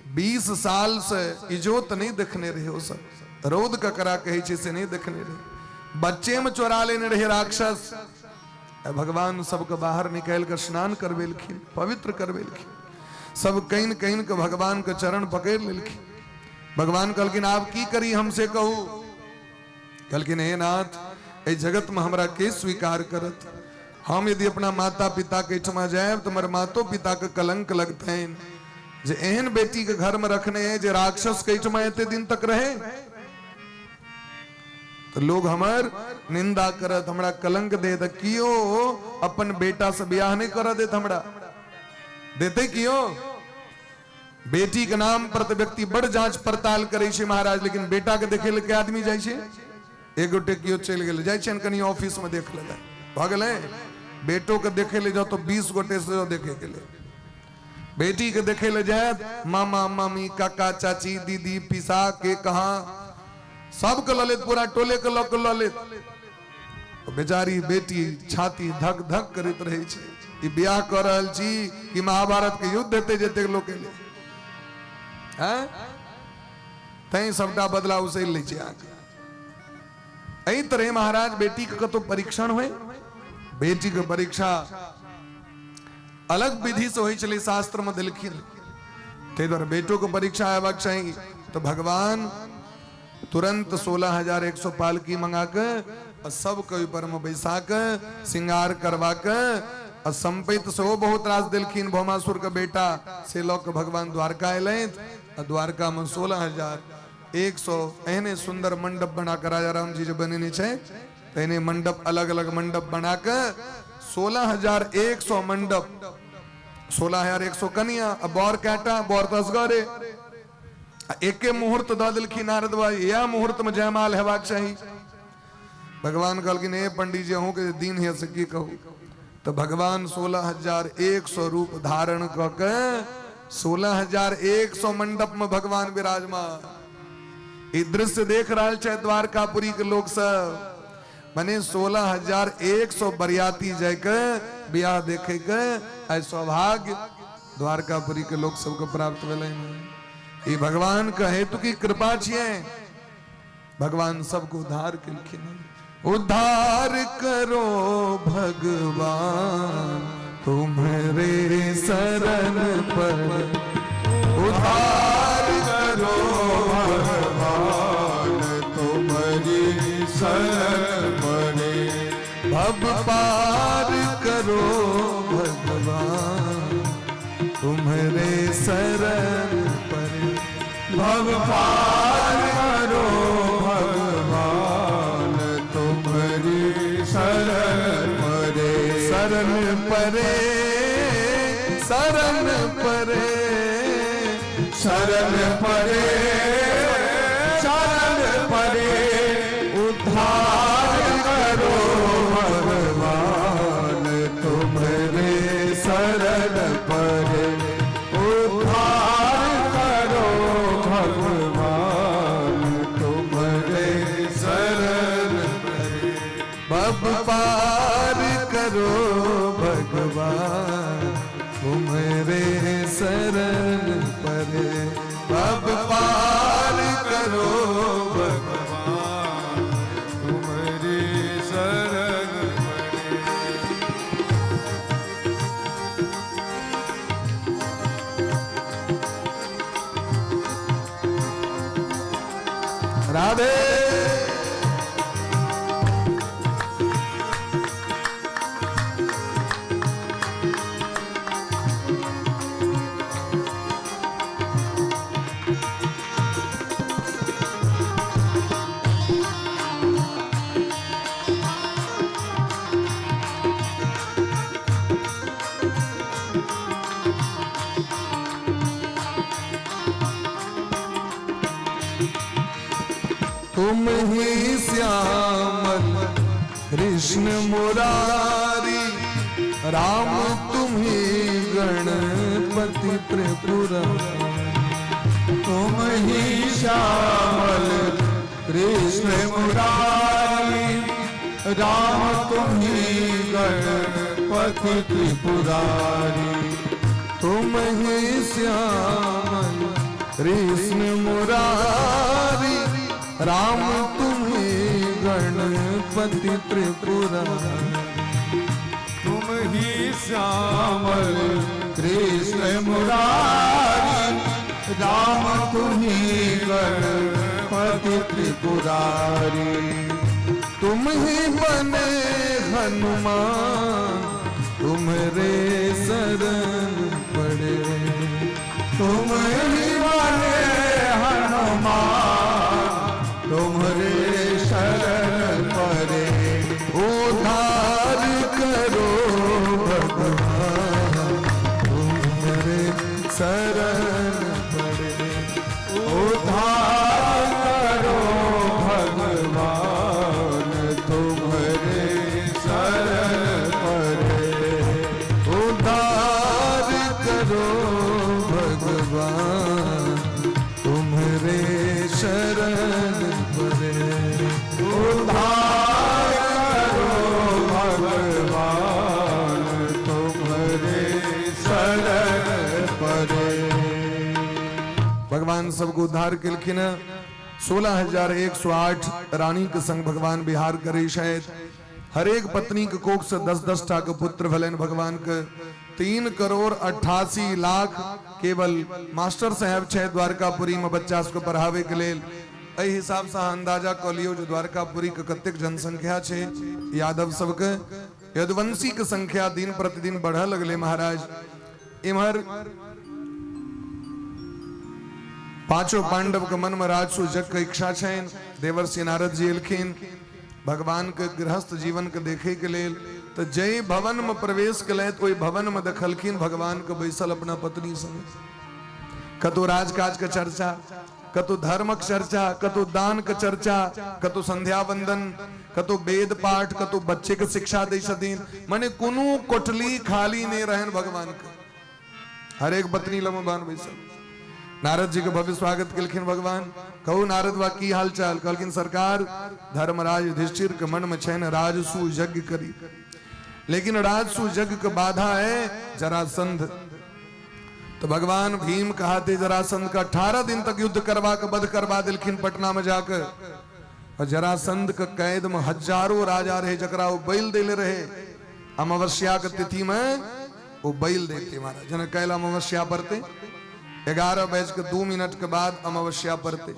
20 साल से इजोत नहीं देखने रहे, ओ सब रौद ककरा कहै छै से नहीं देखने रहे, बच्चे में चोरा लेने रहे राक्षस। भगवान सबके बाहर निकालि के स्नान करबेलखिन, पवित्र करबेलखिन, सब कहीं कहीं के भगवान के चरण पकड़ लेलखिन। भगवान कहलखिन आब की करी हमसे कहू? कहलखिन हे नाथ, एहि जगत में हमरा के स्वीकार करत? हम यदि अपना माता पिता के एहिठमा जायब तो हमर मातो पिता के कलंक लगतनि जे एहन बेटी के घर में रखने है जे राक्षस के एहिठमा एते दिन तक रहे। तऽ लोग हमर निंदा करत, हमरा कलंक देत, कियो अपन बेटा से बियाह नहि करऽ देत। हमरा देते कियो? बेटी के नाम पर तऽ व्यक्ति बड़ जांच पड़ताल करै छै महाराज, लेकिन बेटा के देखे लए के आदमी जाइ छै? एक गोटे केओ चलि गेलै, जाइ छियनि कनि ऑफिस में देख लेलै, भऽ गेलै। बेटो के देखे ले जाओ तो 20 गोटे से देखे के लेल। बेटी के देखे ले जायत, मामा मामी काका चाची दीदी पिसा के कहा सबके लऽ लेत, पूरा टोले के लऽ के लऽ लेत। बेचारी बेटी छाती धक धक करैत रहै छै, ई बियाह कऽ रहल छी कि महाभारत के युद्ध हेतै जतेक लोक एलै हैं, तैं सबटा बदला उसैल लै छै अहाँके। एहि तरहे महाराज बेटी के कतौ परीक्षण होय, बेटी के परीक्षा अलग विधि से होइ छलै, शास्त्र में देलखिन, ताहि दुआरे बेटो के परीक्षा हेबाक चाही। तऽ भगवान तुरंत 16,100 पालकी मंगा के आ सबके ओहि पर में बैसा के श्रृंगार करवा के आ संपैत सेहो बहुत रास देलखिन भौमासुर के बेटा, से लऽ के भगवान द्वारका एलथि आ द्वारका में 16,100 एहने सुंदर मंडप बना के राजा राम जी जे बनेने छै तेहने मंडप, अलग अलग मंडप बना के 16,100 मंडप, 16,100 कनिया आ बर कैटा, बर तऽ असगरे। आ एके मुहूर्त दऽ देलखिन नारद बाबा, इएह मुहूर्त में जयमाल हेबाक चाही। भगवान कहलखिन हे पंडित जी अहूँ के दिन है से की कहू। तो भगवान 16,100 रूप धारण कऽ के 16,100 मंडप में भगवान विराजमान। ई दृश्य देख रहल छै द्वारकापुरी के लोक सब, मने 16,100 बरियाती जाय के बियाह देखे के आइ सौभाग्य द्वारकापुरी के लोक सबके प्राप्त भेलै। ई भगवान के हेतु की कृपा छियै, भगवान सबको उद्धार केलखिन। उद्धार करो भगवान तुम्हारे शरण पर, उद्धार करो भगवान तुम्हारी शरण पड़े, भव पार करो भगवान तुम्हारे शरण पर, भव पार करो भगवान तुम्हारी शरण पड़े, शरण परे, शरण परे, शरण परे, शरण परे, उद्धार करो भगवान तुम्हारे शरण परे, उद्धार करो भगवान तुम्हारे शरण परे, भव पार करो भगवान तुम्हारे शरण परे, भव पार करो भगवान तुम्हारी शरण परे। राधे। तुम ही श्यामल कृष्ण मुरारी, राम तुम ही गणपति त्रिपुरा, तुम ही श्यामल कृष्ण मुरारी, राम तुम ही गणपति त्रिपुरारी, तुम ही श्यामल कृष्ण मुरारी, राम तुम ही गणपति त्रिपुरारी, तुम ही श्यामल कृष्ण मुरारी, राम तुम ही गणपति त्रिपुरारी, तुम ही बने हनुमान तुम्हारे शरण पड़े, तुम ही बने हनुमान तुम्हारे शरण शरण पड़े। उद्धार करो भगवान तुम्हारे शरण पड़े। उद्धार करो भगवान तुम्हारे शरण पड़े। उद्धार करो भगवान तुम्हारे शरण पड़े। भगवान सबको उद्धार केलखिन। 16,108 रानी के संग भगवान विहार करै छथि। हरेक पत्नी के कोख से 10-10 टा के पुत्र भेलनि भगवान के। 3,88,00,000 केवल मास्टर साहेब छथि द्वारकापुरी में बच्चा सबके पढ़ावे के लेल। एहि हिसाब से अहाँ अंदाजा कऽ लियौ जे द्वारकापुरी के कतेक जनसंख्या छै यादव सबके। यदुवंशी के संख्या दिन प्रतिदिन बढ़ऽ लगलै महाराज। इम्हर पांचों पांडव के मन में राजसु यज्ञ के इच्छा छनि। देवर्षि नारद जी एलखिन भगवान के गृहस्थ जीवन के देखे के लेल। तो जय भवन में प्रवेश केलथि, ओहि भवन में देखलखिन भगवान के बैसल अपना पत्नी संग। कतौ राजकाज के चर्चा, कतौ धर्मक चर्चा, कतौ दान के चर्चा, कतौ संध्या वंदन, कतौ वेद पाठ, कतौ बच्चे के शिक्षा दै छथिन। माने कोनो कोठली खाली नहीं रहन भगवान के। हरेक पत्नी लग भगवान बैसल। नारद जी के भव्य स्वागत केलखिन भगवान। कहू नारद बा की हाल चाल? कहलखिन सरकार धर्मराज युधिष्ठिर के मन में छनि राजसू यज्ञ करी, लेकिन राजसू यज्ञ के बाधा है जरासंध। तो भगवान भीम कहाते जरासंध का 18 दिन तक युद्ध करवा के वध करवा दिलखिन पटना में जाकर। और जरासंध के कैद में हजारों राजा रहे जकरा वो बैल देले रहे। अमावस्या के तिथि में वो बैल देते महाराज। जना कैल अमावस्या पड़ते 11:02 के बाद अमावस्या पड़ते,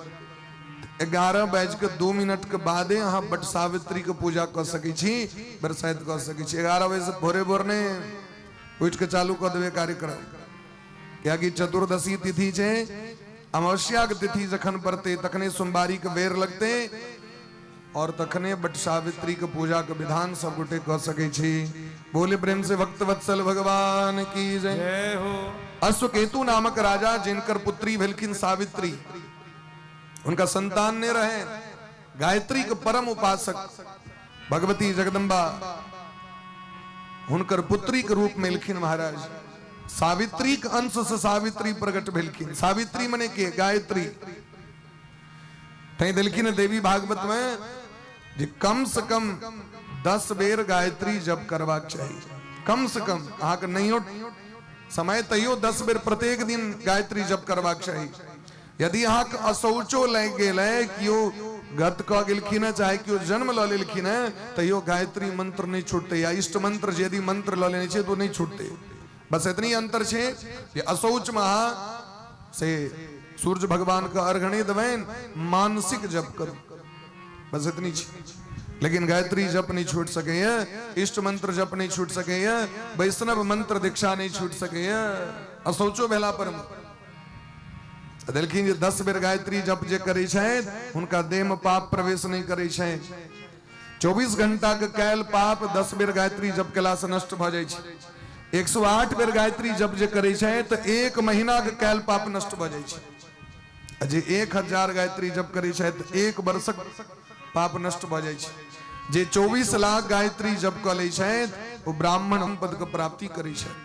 11:02 के बादे अहाँ बट सावित्री के पूजा कऽ सकै छी, बरसाइत कऽ सकै छी। 11 बजे से भोरे भोर ने उठि के चालू कऽ देबै कार्यक्रम, कियाकि चतुर्दशी तिथि छै। अमावस्या के तिथि जखन पड़ते तखने सोमवारी के बेर लगते और तखने बट सावित्री के पूजा के विधान सब गोटे कऽ सकै छी। बोले प्रेम से भक्त वत्सल भगवान की जय। जय हो। अश्वकेतु नामक राजा जिनकर पुत्री भेलखिन सावित्री, उनका संतान नहीं रहे। गायत्री के परम उपासक भगवती जगदम्बा हुनकर पुत्री के रूप में एलखिन महाराज। सावित्री के अंश से सावित्री प्रकट भेलखिन। सावित्री मने के गायत्री। तैं देलखिन देवी भागवत में जे कम से कम 10 बेर गायत्री जप करबाक चाही। कम से कम अहाँके नहियो समय तैयो 10 बेर प्रत्येक दिन गायत्री जप करबाक चाही। यदि अहाँके अशौचो लागि गेल है, केओ गत कऽ गेलखिन है, चाहे केओ जन्म लऽ लेलखिन है, तैयो गायत्री मंत्र नहीं छूटते, या इष्ट मंत्र यदि मंत्र लऽ लेने छै तो नहीं छूटते। बस इतनी अंतर छै जे अशौच में अहाँ से सूर्य भगवान के अर्घ नहीं देबनि, मानसिक जप करू, बस इतनी छै। लेकिन गायत्री जप नहीं छूट सकैए, इष्ट मंत्र जप नहीं छूट सकैए, वैष्णव मंत्र दीक्षा नहीं छूट सकैए अशौचो भेला पर। देलखिन जे 10 बेर गायत्री जप जे करै छथि हुनका देह में पाप प्रवेश नहीं करै छै। 24 घंटा के कैल पाप 10 बेर गायत्री जप केला से नष्ट भऽ जाइ छै। 108 बेर गायत्री जप जे करै छै तऽ 1 महीना के कैल पाप नष्ट भऽ जाइ छै। आ जे 1000 गायत्री जप करै छै तऽ 1 वर्षक पाप नष्ट भऽ जाइ छै। जे 24 लाख गायत्री जप कऽ लै छथि ओ ब्राह्मण पद के प्राप्ति करै छथि,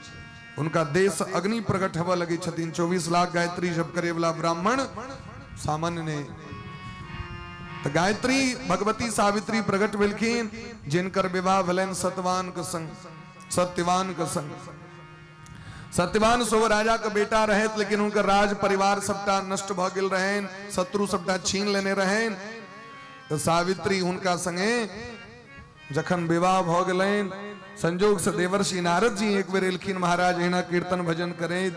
उनका देश अग्नि प्रकट हेबऽ लगै छथिन। 24 लाख गायत्री जप करे वाला ब्राह्मण सामान्य नहि। तऽ गायत्री भगवती सावित्री प्रकट भेलखिन, जिनकर विवाह भेलनि सतवान के संग, सत्यवान के संग। सत्यवान सो राजा के बेटा रहत, लेकिन हुनकर राज परिवार सबटा नष्ट भऽ गेल रहनि, शत्रु सबटा छीन लेने रहनि। तऽ सावित्री हुनका संगे जखन विवाह भऽ गेलनि, संजोग से देवर्षि नारद जी एक बेर एलखिन महाराज एहिना कीर्तन भजन करैत,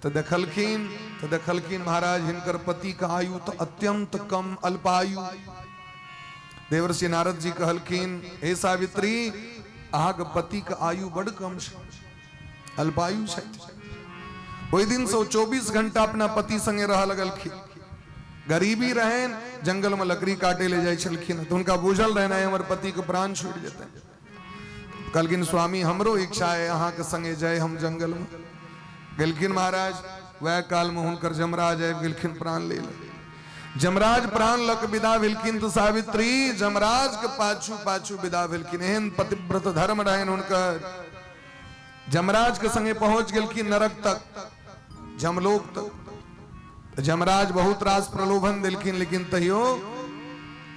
तऽ देखलखिन महाराज हिनकर पति के आयु तऽ अत्यंत कम, अल्पायु। देवर्षि नारद जी कहलखिन, हे सावित्री, अहाँके पति के आयु बड़ कम छै, अल्पायु छथि। ओहि दिन से ओ 24 घंटा अपना पति संगे रह लगलखिन। गरीबी रहनि, जंगल में लकड़ी काटे ले जाइ छलखिन, तऽ हुनका बुझल रहनि आइ हमर पति के प्राण छूटि जेतनि। कहलखिन, स्वामी, हमरो इच्छा है अहाँके संगे जाय हम जंगल में। गेलखिन महाराज। वएह कालमे हुनकर जमराज आबि गेलखिन प्राण लै लए। जमराज प्राण लऽ कऽ विदा भेलखिन तऽ सावित्री जमराज के पाछू पाछू विदा भेलखिन। एहन पतिव्रत धर्म रहनि हुनकर। जमराज के संगे पहुंच गेलखिन नरक तक, जमलोक तक। तऽ जमराज बहुत रास प्रलोभन देलखिन, लेकिन तैयो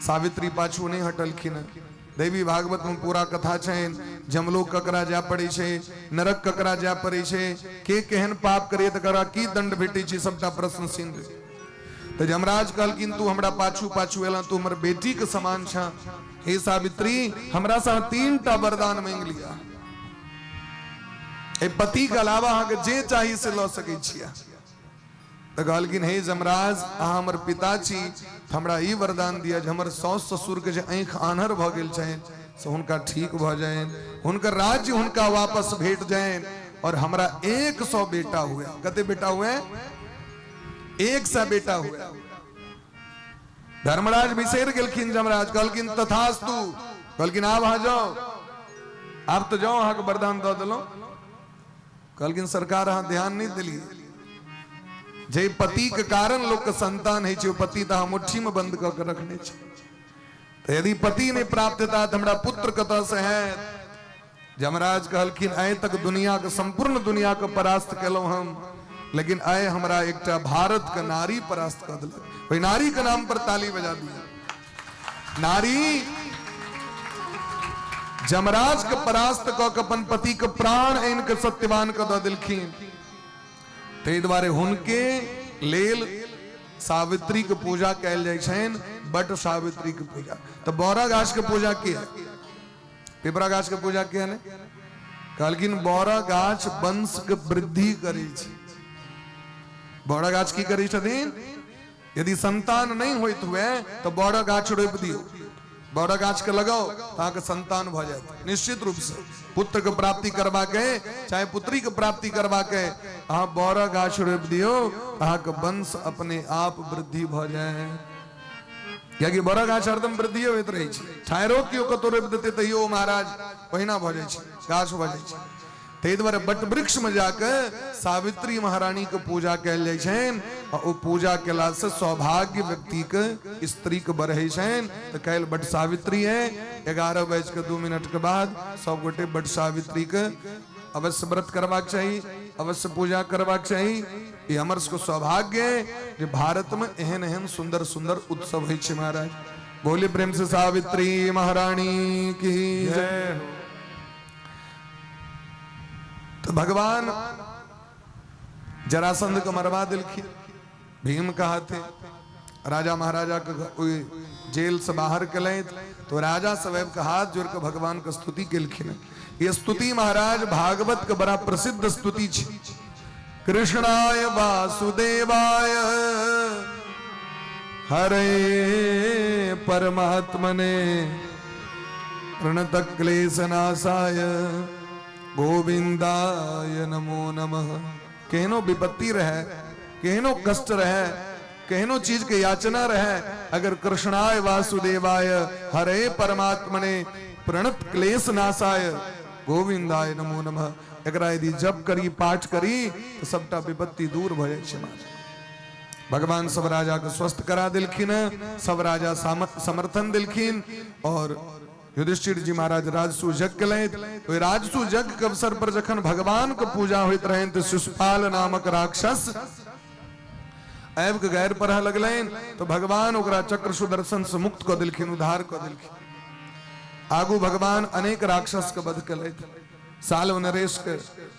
सावित्री पाछू नहि हटलखिन। देवी भागवत में पूरा कथा छनि, जमलोक ककरा जाय पड़ै छै, नरक ककरा जाय पड़ै छै, के केहन पाप करे तऽ ककरा की दंड भेटै छै, सबटा प्रश्न सिंह। तऽ जमराज कहलखिन तू हमरा पाछू पाछू एला, तू हमर बेटी के समान छ, हे सावित्री हमरा से 3टा वरदान मांगि लिया, ए पति के अलावा अहाँके जे चाही से लऽ सकै छियै। तऽ कहलखिन हे जमराज अहाँ हमर पिता छी, हमरा ई वरदान दिअ जे हमर साउस ससुर के जे आँखि आन्हर भऽ गेल छनि से हुनका ठीक भऽ जानि, हुनकर राज्य हुनका वापस भेट जानि, और हमरा 100 बेटा हुए। कते बेटा हुए? 100 बेटा हुए। धर्मराज बिसरि गेलखिन जमराज, कहलखिन तथास्तु, कहलखिन आब अहाँ जाउ, आब तऽ जाउ, अहाँके वरदान दऽ देलहुँ। कहलखिन सरकार अहाँ ध्यान नहि देलियै, जे पति के कारण लोक के संतान होइ छै ओ पति तऽ अहाँ मुट्ठी में बंद कऽ के रखने छी, तऽ यदि पति नहि प्राप्त हेता तऽ हमरा पुत्र कतऽ से हैत? जमराज कहलखिन आइ तक दुनिया के संपूर्ण दुनिया के परास्त केलहुँ हम, लेकिन आइ हमरा एकटा भारत के नारी परास्त कऽ देलक। ओहि नारी के नाम पर ताली बजा दिया। नारी जमराज के परास्त कऽ के अपन पति के प्राण आनि के सत्यवान के दऽ देलखिन। ताहि दुआरे हुनके लेल सावित्री के पूजा कयल जाइ छनि, बट सावित्री के पूजा। तऽ बड़ा गाछ के पूजा किया, पिपरा गाछ के पूजा किया ने? कहलखिन बड़ा गाछ वंश के वृद्धि करै छै। बड़ा गाछ की करै छथिन? यदि संतान नहीं होइत हुए तो बड़ा गाछ रोपि दियौ, बड़ा गाछ के लगाओ तो अहाँके संतान भऽ जायत निश्चित रूप से। पुत्र के प्राप्ति करबा के चाहे पुत्री के प्राप्ति करबा के अहाँ बड़ा गाछ रोपि दियौ, अहाँके वंश अपने आप वृद्धि भऽ जाय। कियाकि बड़ा गाछ हरदम वृद्धि होइत रहै छै, ठाइरो केओ कतौ रोपि देतै तैयो महाराज ओहिना भऽ जाइ छै, गाछ भऽ जाइ छै। ताहि दुआरे वटवृक्ष में जाके सावित्री महारानी के पूजा कयल जाइ छनि, आ ओ पूजा केला से सौभाग्य व्यक्ति के स्त्री के बढ़ै छनि। तऽ काल्हि वट सावित्री है, 11:02 के बाद सब गोटे वट सावित्री के अवश्य व्रत करबाक चाही, अवश्य पूजा करबाक चाही। ई हमर सबके सौभाग्य है जे भारत में एहन एहन सुंदर सुंदर उत्सव होइ छै महाराज। बोले प्रेम से सावित्री महारानी की जय। तो भगवान जरासंध के मरवा दिलखिन, भीम कहा थे राजा महाराजा के जेल से बाहर केलथि तो राजा सब आबि के हाथ जोड़ के भगवान के स्तुति केलखिन। ये स्तुति महाराज भागवत के बड़ा प्रसिद्ध स्तुति छै। कृष्णाय वासुदेवाय हरे परमात्मने प्रणत क्लेशनाशाय गोविंदाय नमो नमः। केहनो विपत्ति रहे, केहनो कष्ट रहे, केहनो चीज के याचना रहे, अगर कृष्णाय वासुदेवाय हरे परमात्मने प्रणत क्लेश नाशाय गोविंदाय नमो नमः, एकरा यदि जप करी पाठ करी तो सबटा विपत्ति दूर भऽ जाइ छै। भगवान सब राजा के स्वस्थ करा देलखिन, सब राजा समर्थन देलखिन और युधिष्ठिर जी महाराज राजसु यज्ञ केलथि। ओहि राजसु यज्ञ के अवसर पर जखन भगवान के पूजा होइत रहनि तऽ शिशुपाल नामक राक्षस आबि के गारि पढ़ऽ लगलनि तऽ भगवान ओकरा चक्र सुदर्शन से मुक्त कऽ देलखिन, उद्धार कऽ देलखिन। आगू भगवान अनेक राक्षस के वध केलथि। साल्व नरेश के,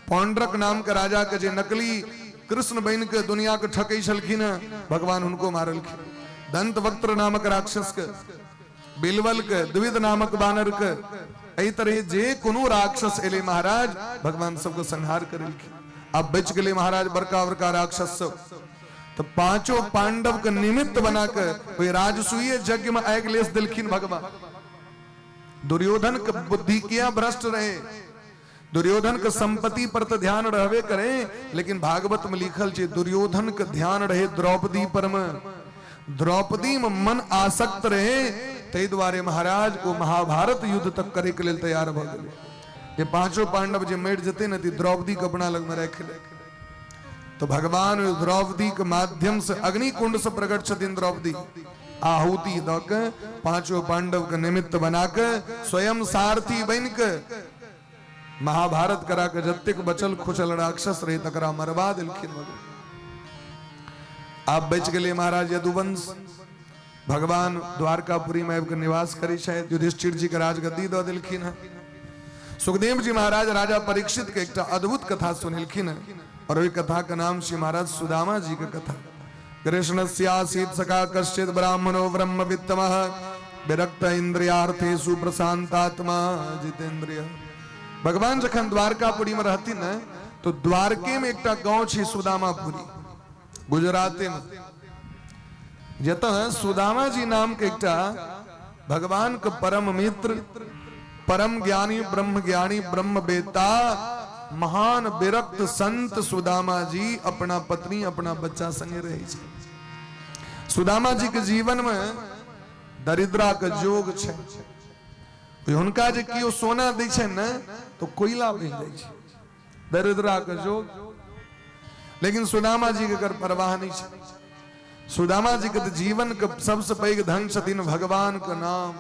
पौंड्रक नाम के राजा के जे नकली कृष्ण बनि के दुनिया के ठकै छलखिन हैं, भगवान हुनको मारलखिन। दंतवक्त्र नामक राक्षस के, बिलवल के, द्विविध नामक बानर के, एहि तरह जे कोनो राक्षस एले महाराज भगवान सबके संहार करेलखिन। अब बच गेले महाराज बड़का बड़का राक्षस सब। तो पांचों पांडव के निमित्त बना के ओहि राजसूय यज्ञ में आगि लेस देलखिन भगवान। दुर्योधन के बुद्धि किया भ्रष्ट रहे, दुर्योधन के संपत्ति पर तो ध्यान रहबे करे, लेकिन भागवत में लिखल छे दुर्योधन के ध्यान रहे द्रौपदी पर में, द्रौपदी में मन आसक्त रहे, ताहि दुआरे महाराज वो महाभारत युद्ध तक करे के लेल तैयार भ गेलै। जे पांचों पांडव जे मरि जेतै ने, द्रौपदी के अपना लग में राखि ले। तऽ भगवान द्रौपदी के माध्यम से अग्निकुंड से प्रकट छथिन द्रौपदी। आहुति दऽ के पांचों पांडव के निमित्त बना के स्वयं सारथी बनि के महाभारत करा के जतेक बचल खुचल राक्षस रहे तकरा मरवा देलखिन भगवान। आब बचि गेलै महाराज यदुवंश। भगवान द्वारकापुरी में आबि के निवास करै छथि, युधिष्ठिर जी के राजगद्दी दऽ देलखिन हँ। सुखदेव जी महाराज राजा परीक्षित के एकटा अद्भुत कथा सुनेलखिन हँ और ओहि कथा के नाम श्री महाराज सुदामा जी के कथा। कृष्णस्यासीत सखा कश्चित ब्राह्मणो ब्रह्मवित्तमः विरक्त इंद्रियार्थेषु प्रशांतात्मा जितेंद्रिय। भगवान जखन द्वारकापुरी में रहथिन ने तो द्वारके में एकटा गांव छै सुदामापुरी, गुजराते में, जतऽ सुदामा जी नाम के एकटा भगवान के परम मित्र, परम ज्ञानी, ब्रह्म ज्ञानी, ब्रह्म बेता, महान विरक्त संत सुदामा जी अपना पत्नी अपना बच्चा संगे रहे छै। सुदामा जी के जीवन में दरिद्रा के जोग छै। हुनका जे केओ सोना दै छै ने तो कोयला बनि जाइ छै, दरिद्रा के जोग। लेकिन सुदामा जी के एकर परवाह नहीं छै। सुदामा जी के तऽ जीवन के सबसे पैघ धन छथिन भगवान के नाम।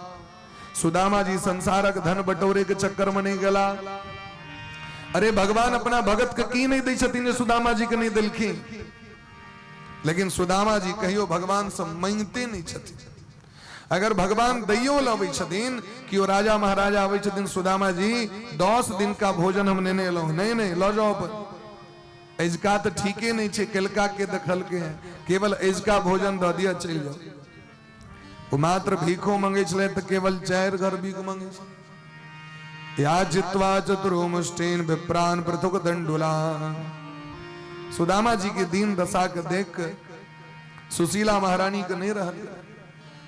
सुदामा जी संसारक धन बटोरे के चक्कर में नहीं गेला। अरे भगवान अपना भगत के की नहीं दै छथिन जे सुदामा जी के नहीं देलखिन। लेकिन सुदामा जी कहियो भगवान से मांगते नहीं छथिन। अगर भगवान दैयो लबै छथिन, केओ राजा महाराजा आबै छथिन, सुदामा जी 10 दिन का भोजन हम नेने एलहुँ, नहीं नहीं लऽ जाओ अपन, अजुका तऽ ठीके नहीं छै, केलका के देखलके हैं, केवल अजुका भोजन दऽ दिअ चलि जाओ। ओ मात्र भीखो मंगै छलै तऽ केवल 4 घर भीख मंगै छलै। या जित्वा चतुर्मुष्टिन विप्रान पृथुक दंडुला। सुदामा जी के दीन दशा के देख के सुशीला महारानी के नहीं रहल।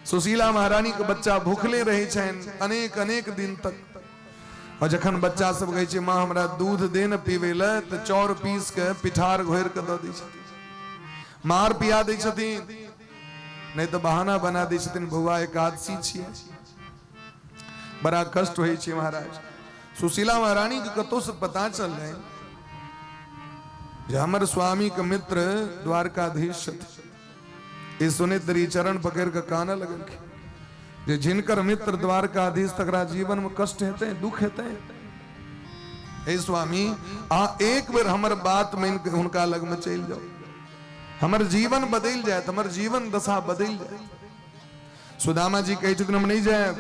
सुशीला महारानी के बच्चा भूखले रहे छनि अनेक अनेक दिन तक। और जखन बच्चा सब कहै छै माँ हमरा दूध दे ने पीबै लए, तऽ चाउर पीस के पिठार घोरि के दऽ दै छथिन, मार पिया दै छथिन, नहि तऽ बहाना बना दै छथिन बौआ एकादशी छियै। बड़ा कष्ट होइ छै महाराज। सुशीला महारानी के कतौ से पता चललै जे हमर स्वामी के मित्र द्वारकाधीश छथिन। ई सुनैत देरी चरण पकड़ के कानऽ लगलखिन जे जिनकर मित्र द्वारकाधीश तकरा जीवन में कष्ट हेतै, दुख हेतै। हे स्वामी, अहाँ एक बेर हमर बात मानि के हुनका लग में चलि जाउ, हमर जीवन बदलि जायत, हमर जीवन दशा बदलि जायत। सुदामा जी कहै छथिन हम नहि जायब,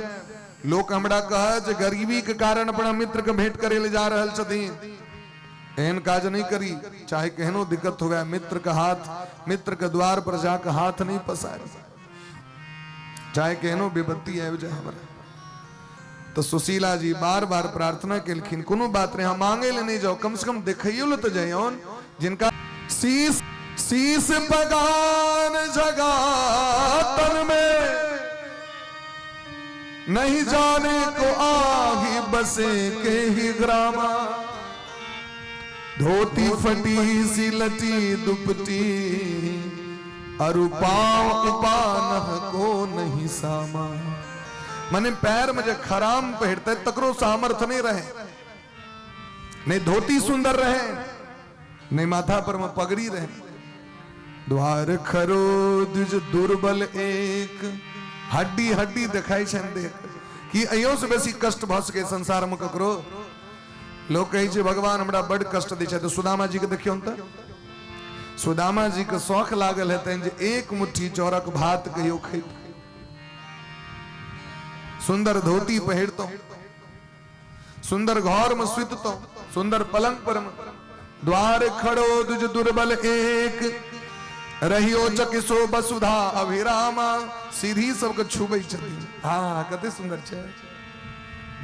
लोक हमरा कहत जे गरीबी के कारण अपना मित्र के भेंट करे ले जा रहल छथिन, एहन काज नहीं करी, चाहे केहनो दिक्कत हुए, मित्र के हाथ, मित्र के द्वार पर जाके हाथ नहीं पसारी, चाहे केहनो विपत्ति आबि जाए हमरा। तो सुशीला जी बार बार प्रार्थना केलखिन, कोनो बात नहीं, हम मांगे ले नहीं जाओ, कम से कम देखियो ले तो जाइयोन जिनका शीश शीश पगान जगा तन में नहीं जाने को आही बसे के ही ग्रामा, धोती फटी सी लटी दुपटी अरु पाँव उपानह को नहीं सामा। मने पैर में जे खराम पहिरते तकरो सामर्थ्य नहीं रहे, नहीं धोती सुंदर रहे, नहीं माथा पर में पगड़ी रहे। द्वार खरो द्विज दुर्बल एक, हड्डी हड्डी देखाई छनि देख कि अहियो से बेसी कष्ट भऽ सकै संसार में ककरो। लोक कहै छै भगवान हमरा बड कष्ट दै छथि, सुदामा जी के देखियौ तऽ सुदामा जी के शौख लागल हेतनि जे एक मुट्ठी चाउरक भात कहियो खैत, सुंदर धोती पहिरतहुँ, सुंदर घर में सुततहुँ, सुंदर पलंग पर में। द्वार खड़ो दुज दुर्बल एक, रहियो चकिसो वसुधा अभिरामा। सीढ़ी सबके छुबै छथिन, हाँ कते सुंदर छै,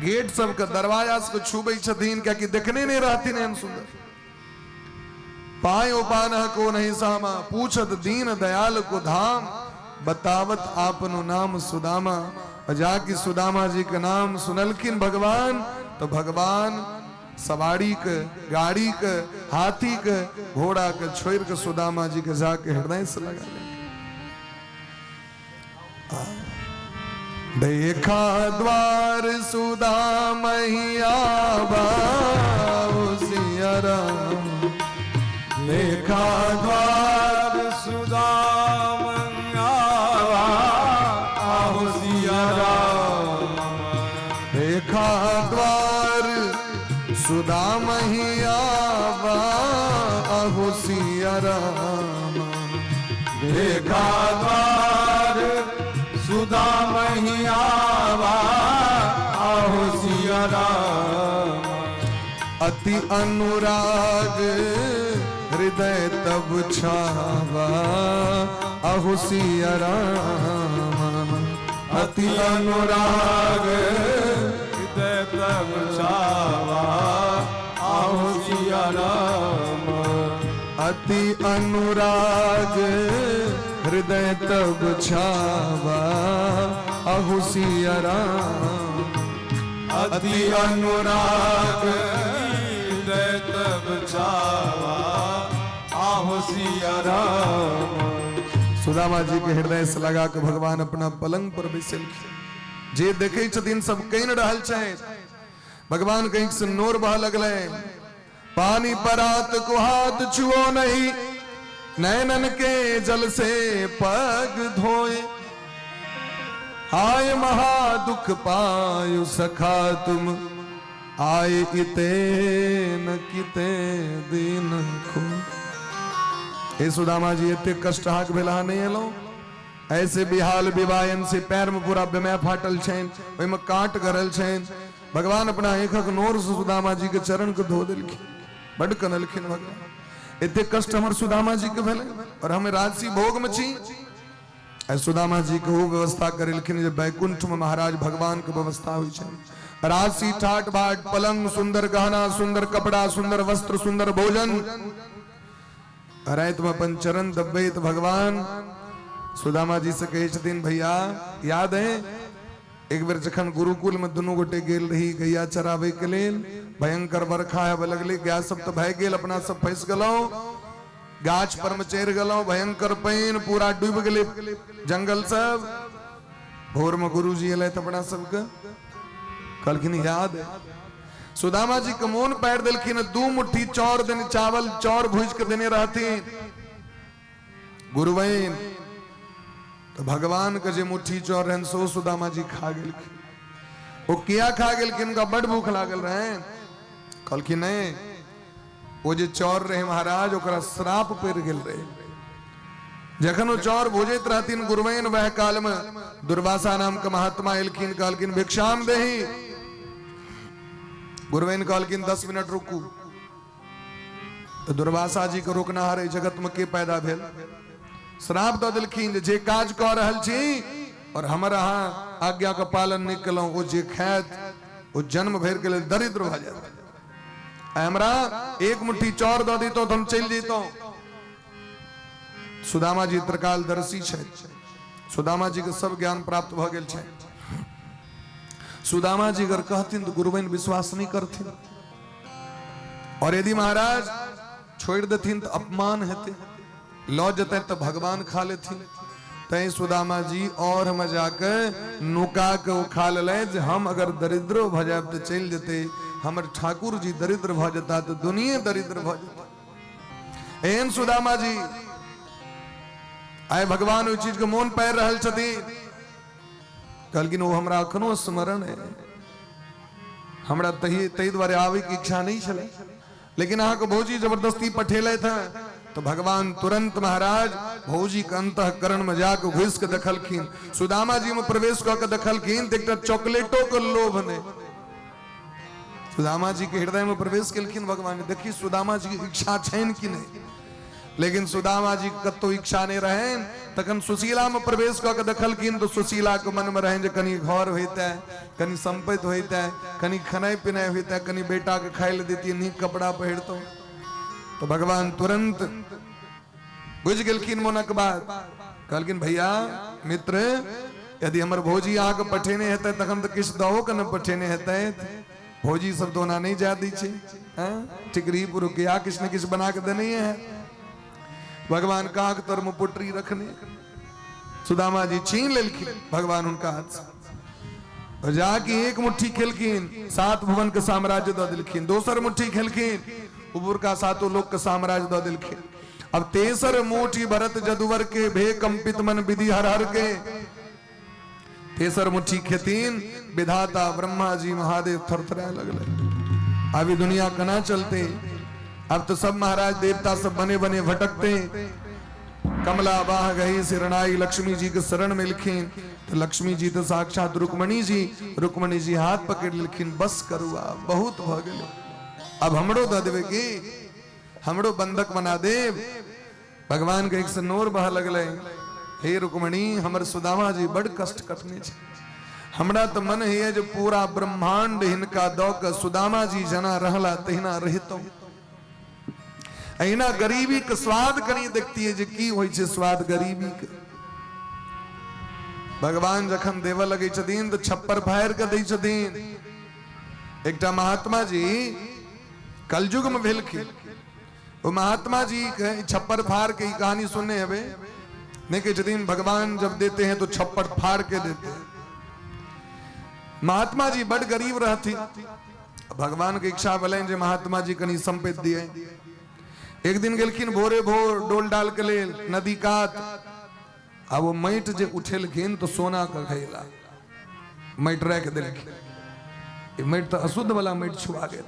गेट सबके दरवाजा सबके छुबै छथिन, कियाकि देखने नहीं रहथिन एहन सुंदर। पाए उपान को नहीं सामा, पूछत दीन दयाल को धाम, बतावत आपनो नाम सुदामा। जाकि सुदामा जी के नाम सुनलखिन भगवान, तो भगवान सवारी के, गाड़ी के, हाथी के, घोड़ा के छोड़ के सुदामा जी के जाके हृदय से लगा ले। देखा द्वार सुदामैया बाऊ सिया राम, देखा द्वार सुदाम आवा, आहो सिया राम। देखा द्वार सुदाम ही आवा, आहो सिया राम। देखा द्वार सुदाम ही आवा, आहो सिया राम। अति अनुराग हृदय तब छावा, आहो सिया राम। अति अनुराग हृदय तब छावा, आहो सिया राम। अति अनुराग हृदय तब छावा, आहो सिया राम। अति अनुराग हृदय तब छावा, आहो सिया राम। सुदामा जी के हृदय से लगा के भगवान अपना पलंग पर बैसलखिन। जे देखे छथिन सब कहि रहल छै। भगवान कहीं से नोर बह लगलै। पानी परात को हाथ छुओ नहीं, नैनन के जल से पग धोए। हाय महा दुख पायु सखा तुम, आए इते न किते दिन खो। हे सुदामा जी, एते कष्ट अहाँके भेल, अहाँ नहि एलहुँ। ऐसे बिहाल विवायन से पैर में पूरा बेमाय फाटल छनि, ओहिमे काँट गड़ल छनि। भगवान अपना आँखिक नोर से सुदामा जी के चरण के धो देलखिन। बड कनलखिन भगवान, एते कष्ट हमर सुदामा जी के भेलै और हम राजसी भोग में छी। आ सुदामा जी के ओ व्यवस्था करेलखिन जे वैकुंठ में महाराज भगवान के व्यवस्था होइ छै। राजसी ठाट बाट, पलंग, सुंदर गहना, सुंदर कपड़ा, सुंदर वस्त्र, सुंदर भोजन। राति में अपन चरण दबैत भगवान सुदामा जी से कहै छथिन, भैया याद है एक बेर जखन गुरुकुल में दुनू गोटे गेल रही गैया चराबै के लेल, भयंकर बरखा आबऽ लगलै, गाय सब तऽ भागि गेल, अपना सब फंसि गेलहुँ, गाछ पर में चढ़ि गेलहुँ, भयंकर पानि, पूरा डूबि गेलै जंगल सब। भोर में गुरुजी एलथि अपना सबके, कहलखिन याद है? सुदामा जी के मोन पारि देलखिन, 2 मुट्ठी चाउर देने, चावल चाउर भूजि के देने रहथिन गुरुबैन, तो भगवान के जे मुट्ठी चाउर रहन सो सुदामा जी खा गेलखिन। ओ किया खा गेलखिन? उनका बड भूख लागल रहन। कहलखिन नहीं, ओ जे चाउर रहे महाराज ओकरा श्राप पड़ि गेल रहे। जखन ओ चाउर भुजैत रहथिन गुरुबैन, वह काल में दुर्वासा नाम के महात्मा एलखिन, कहलखिन भिक्षाम देही। गुरुबैन कहलखिन 10 मिनट रुकू। तो दुर्वासा जी के रोकनाहार एहि जगत में के पैदा भेल? श्राप दऽ देलखिन जे काज कऽ रहल छी और हमर अहाँ आज्ञा के पालन नहि केलहुँ, ओ जे खायत ओ जन्म भरि के लेल दरिद्र भऽ जायत। आ हमरा 1 मुट्ठी चाउर दऽ दितहुँ तऽ हम चलि जैतहुँ। सुदामा जी त्रिकालदर्शी छथि, सुदामा जी के सब ज्ञान प्राप्त भऽ गेल छै। सुदामा जी अगर कहथिन तऽ गुरुबैन विश्वास नहि करथिन, और यदि महाराज छोड़ि देथिन तऽ अपमान हेतै, लऽ जेतै तऽ भगवान खा लेथिन। तैं सुदामा जी और हम जाके नुका के ओ खा लेलनि जे हम अगर दरिद्रो भऽ जायब तऽ चलि जेतै, हमर ठाकुर जी दरिद्र भऽ जेता तऽ दुनिये दरिद्र भऽ जेतै। एहन सुदामा जी आइ भगवान ओहि चीज के मोन पारि रहल छथिन। कहलखिन ओ हमरा अखनो स्मरण है, हमरा ताहि दुआरे आबैके इच्छा नहि छलै, लेकिन अहाँके भौजी जबरदस्ती पठेलथि हँ। तो भगवान तुरंत महाराज भौजी के अंतःकरण में जाके घुसि के देखलखिन, सुदामा जी में प्रवेश कऽ के देखलखिन तऽ एकटा चॉकलेटो के लोभ नहि। सुदामा जी के हृदय में प्रवेश केलखिन भगवान, देखी सुदामा जी के इच्छा छनि कि नहि। लेकिन सुदामा जी के कतौ इच्छा नहि रहनि। तखन सुशीला में प्रवेश कऽ के देखलखिन तऽ सुशीला के मन में रहनि जे कनि घर होइते, कनि सम्पत्ति होइते, कनि खेनाइ पिनाइ होइते, कनि बेटा के खाइ लए दैतियै, नीक कपड़ा पहिरतहुँ। तो भगवान तुरंत बुझि गेलखिन मोनक बात, कहलखिन भैया मित्र, यदि हमर भौजी अहाँके पठेने हेतै तखन तऽ किछु दहो के ने पठेने हेतै। भौजी सब तऽ ओना नहि जाय दै छै, टिकरी पुरुकिया किछु ने किछु बना के देने है। भगवान काक तर में पोटरी रखने, सुदामा जी छीन लेलखिन भगवान हुनका हाथ से, जाके 1 मुट्ठी खेलखिन, 7 भुवन के साम्राज्य दऽ देलखिन। दोसर मुट्ठी खेलखिन, ऊपरका सातों लोक के साम्राज्य दऽ देलखिन। अब तेसर मुठी भरत जदुवर के भे कंपित मन विधि हर हर के। तेसर मुट्ठी खेतीन, विधाता ब्रह्मा जी महादेव थरथराए लगले। अभी दुनिया कना चलते, अब तो सब महाराज देवता सब बने बने भटकते। कमला बाह गई शरणाई, लक्ष्मी जी के शरण में लिखिन तो लक्ष्मी जी तो साक्षात रुक्मणी जी, रुक्मणी जी हाथ पकड़ लिखिन, बस करू आप, बहुत भ गेलै, अब हमरो दऽ देबै की, हमरो बंधक बना देब। भगवान के एक से नोर बह लगलै, हे रुक्मणी हमर सुदामा जी बड़ कष्ट कटने छै, हमरा तो मन है जे पूरा ब्रह्मांड हिनका दऽ के सुदामा जी जना रहला तहिना रहितौं, अहिना गरीबी के स्वाद कनी देखतियै जे की होइ छै स्वाद गरीबी के। भगवान जखन देवऽ लगै छथिन तऽ छप्पर फाड़ि कऽ दै छथिन। एकटा महात्मा जी कलयुग में भेलखिन, ओ महात्मा जी के छप्पर फाड़ के ई कहानी सुनने हेबै, नहीं कहै छथिन भगवान जब देते हैं तो छप्पर फाड़ के देते हैं। महात्मा जी बड़ गरीब रहथिन, भगवान के इच्छा भेलनि जे महात्मा जी कनी संपत्ति दिए। एक दिन गेलखिन भोरे भोर डोल डाल के लेल नदी कात, आ वो माटि जे उठेलखिन तो सोना के घैला माटि राखि देलखिन। ई माटि तऽ अशुद्ध वाला माटि छुआ गेल,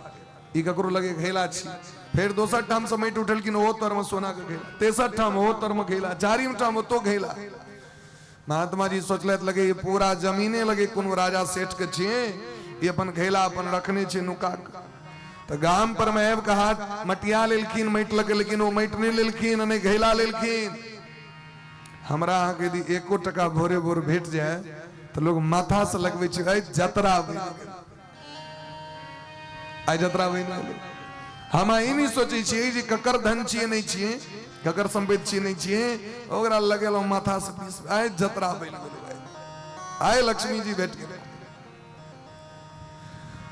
ई ककरो लगे घैला छी। फेर दोसर ठाम से माटि उठेलखिन, ओहो तर में सोना के घैला, तेसर ठाम ओहो तर में घैला, चारिम ठाम ओतो घैला। महात्मा जी सोचलथि लगे ई पूरा जमीने लगे कोनो राजा सेठ के छियै, ई अपन घैला अपन रखने छै नुका के। तऽ गाम पर में आबि कऽ हाथ मटिया लेलखिन माटि लगे, लेकिन ओ माटि नहि लेलखिन आ नहि घैला लेलखिन। हमरा अहाँके यदि एको टका भोरे भोर भेट जाय तऽ लोग माथा से लगबै छै, आइ जतरा बनि गेल, आइ जतरा बनि गेल। हम ई नहि सोचै छियै जे ककर धन छियै नहि छियै, ककर सम्पत्ति छियै नहि छियै, ओकरा लगेलहुँ माथा से पीस, आइ जतरा बनि गेल, आइ लक्ष्मी जी भेट गेल।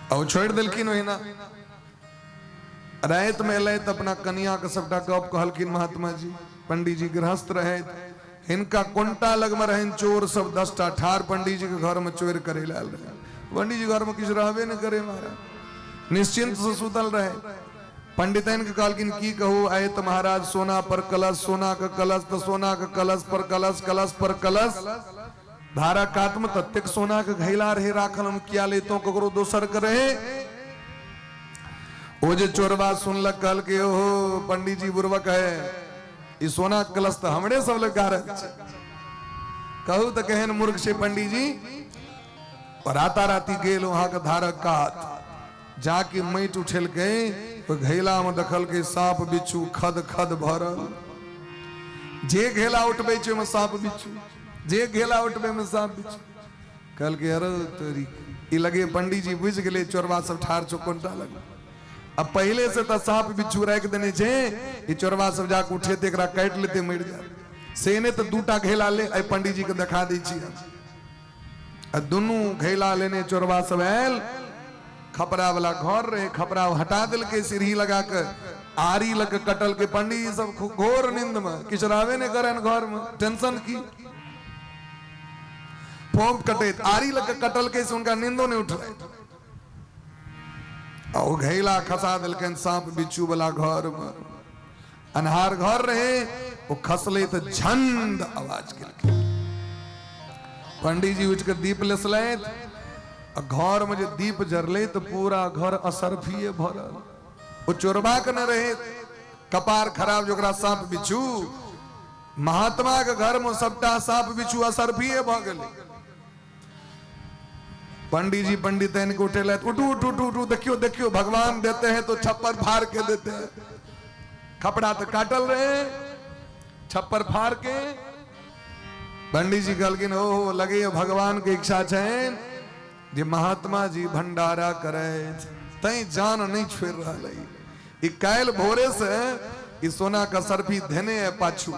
आ ओ छोड़ि देलखिन ओहिना। राति में एलै तऽ अपना कनिया के सबटा गप कहलखिन महात्मा जी। पंडीजी गृहस्थ रहथि, हिनका कोनटा लगमे रहनि चोर सब 10टा ठार पंडीजी के घर में चोर करे लए आयल रहै। पंडीजी घर में किछु रहबे नहि करे महाराज, निश्चिंत से सुतल रहे। पंडितन के कहलखिन की कहू, आए तऽ महाराज सोना पर कलश, सोना के कलश तऽ सोना के कलश पर कलश, कलश पर कलश, धारा कात में ततेक सोना के घैला रहे राखल, हम किया लेतों ककरो दोसर के रहे। ओ जे चोरबा सुनलक कहलकै ओहो पंडीजी बुड़बक है, ई सोना के कलश तऽ हमरे सब लग गारल छै, कहू तऽ केहन मूर्ख छै पंडीजी। राता राती गेल वहां के धारक कात, जाके माटि उठेलकै, ओहि घैला में देखलकै साँप बिच्छू खद खद भरल। जे घैला उठबै छै ओहिमे साँप बिच्छू, जे घैला उठबै मे साँप बिच्छू। कहलकै अरे तोरी, ई लगे पंडीजी बुझि गेलै चोरबा सब ठाढ़ छौ कोनटा लग। अब पहिले से तऽ साँप बिच्छू राखि देने छै, ई चोरबा सब जाके उठेतै एकरा काटि लेतै मरि जायत। से नहि तऽ दूटा घैला ले, एहि पंडीजी के देखा दै छी। आ दुनू घैला लेने चोरबा सब आयल, खपरा वाला घर रहे, खपरा हटा देलकै सीढ़ी लगा के, आरी लग के कटल के। पंडीजी सब खूब घोर नींद में, किछु रहबे नहि करनि घर में, टेंशन की, फोंप कटैत आरी लग के कटलकै से हुनका नींदो नहि उठलै। आ ओ घैला खसा देलकनि साँप बिच्छू वाला घर में, अन्हार घर रहे, ओ खसले तऽ झंड आवाज केलकै। पंडीजी उठि कऽ दीप लेसलथि आ घर में जे दीप जरलै तऽ पूरा घर असरफिए भरल। ओ चोरबा के न रहे कपार खराब जो ओकरा साँप बिच्छू, महात्मा के घर में सबटा साँप बिच्छू असरफिए भऽ गेलै। पंडीजी पंडितैन के उठेलथि, उठू उठू उठू उठू, देखियो देखियो भगवान देते हैं तो छप्पर फाड़ के देते हैं। खपड़ा तो काटल रहे, छप्पर फाड़ के। पंडीजी कहलखिन ओहो लगे भगवान के इच्छा छनि जे महात्मा जी भंडारा करे, तैं जान नहीं छोड़ रहल है। ई काल्हि भोरे से ई सोना के सरफी धेने है पाछू,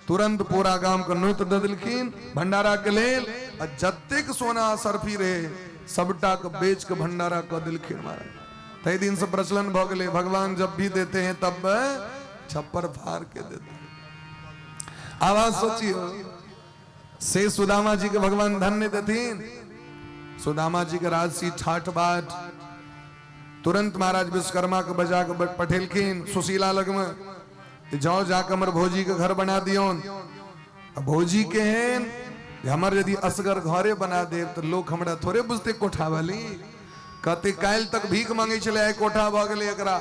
तुरंत पूरा गाम के नोत दे देलखिन भंडारा के लेल, आ जतेक सोना सरफी रहे सबटा के बेच के भंडारा कऽ देलखिन महाराज। ताहि दिन से प्रचलन भऽ गेलै, भगवान जब भी देते हैं तब छप्पर फाड़ के देते हैं। आवाज सोचियो, से सुदामा जी के भगवान धन नहीं देथिन। सुदामा जी के राजसी ठाठ बाट तुरंत महाराज विश्वकर्मा के बजा के पठेलखिन सुशीला लग में, जे जाओ जाके हमर भौजी के घर बना दियौन। आ भौजी केहन जे हमर यदि असगर घरे बना देब तऽ लोक हमरा थोड़े बुझते कोठा वाली। कहते काल्हि तक भीख मांगे छलै, आइ कोठा भऽ गेलै एकरा,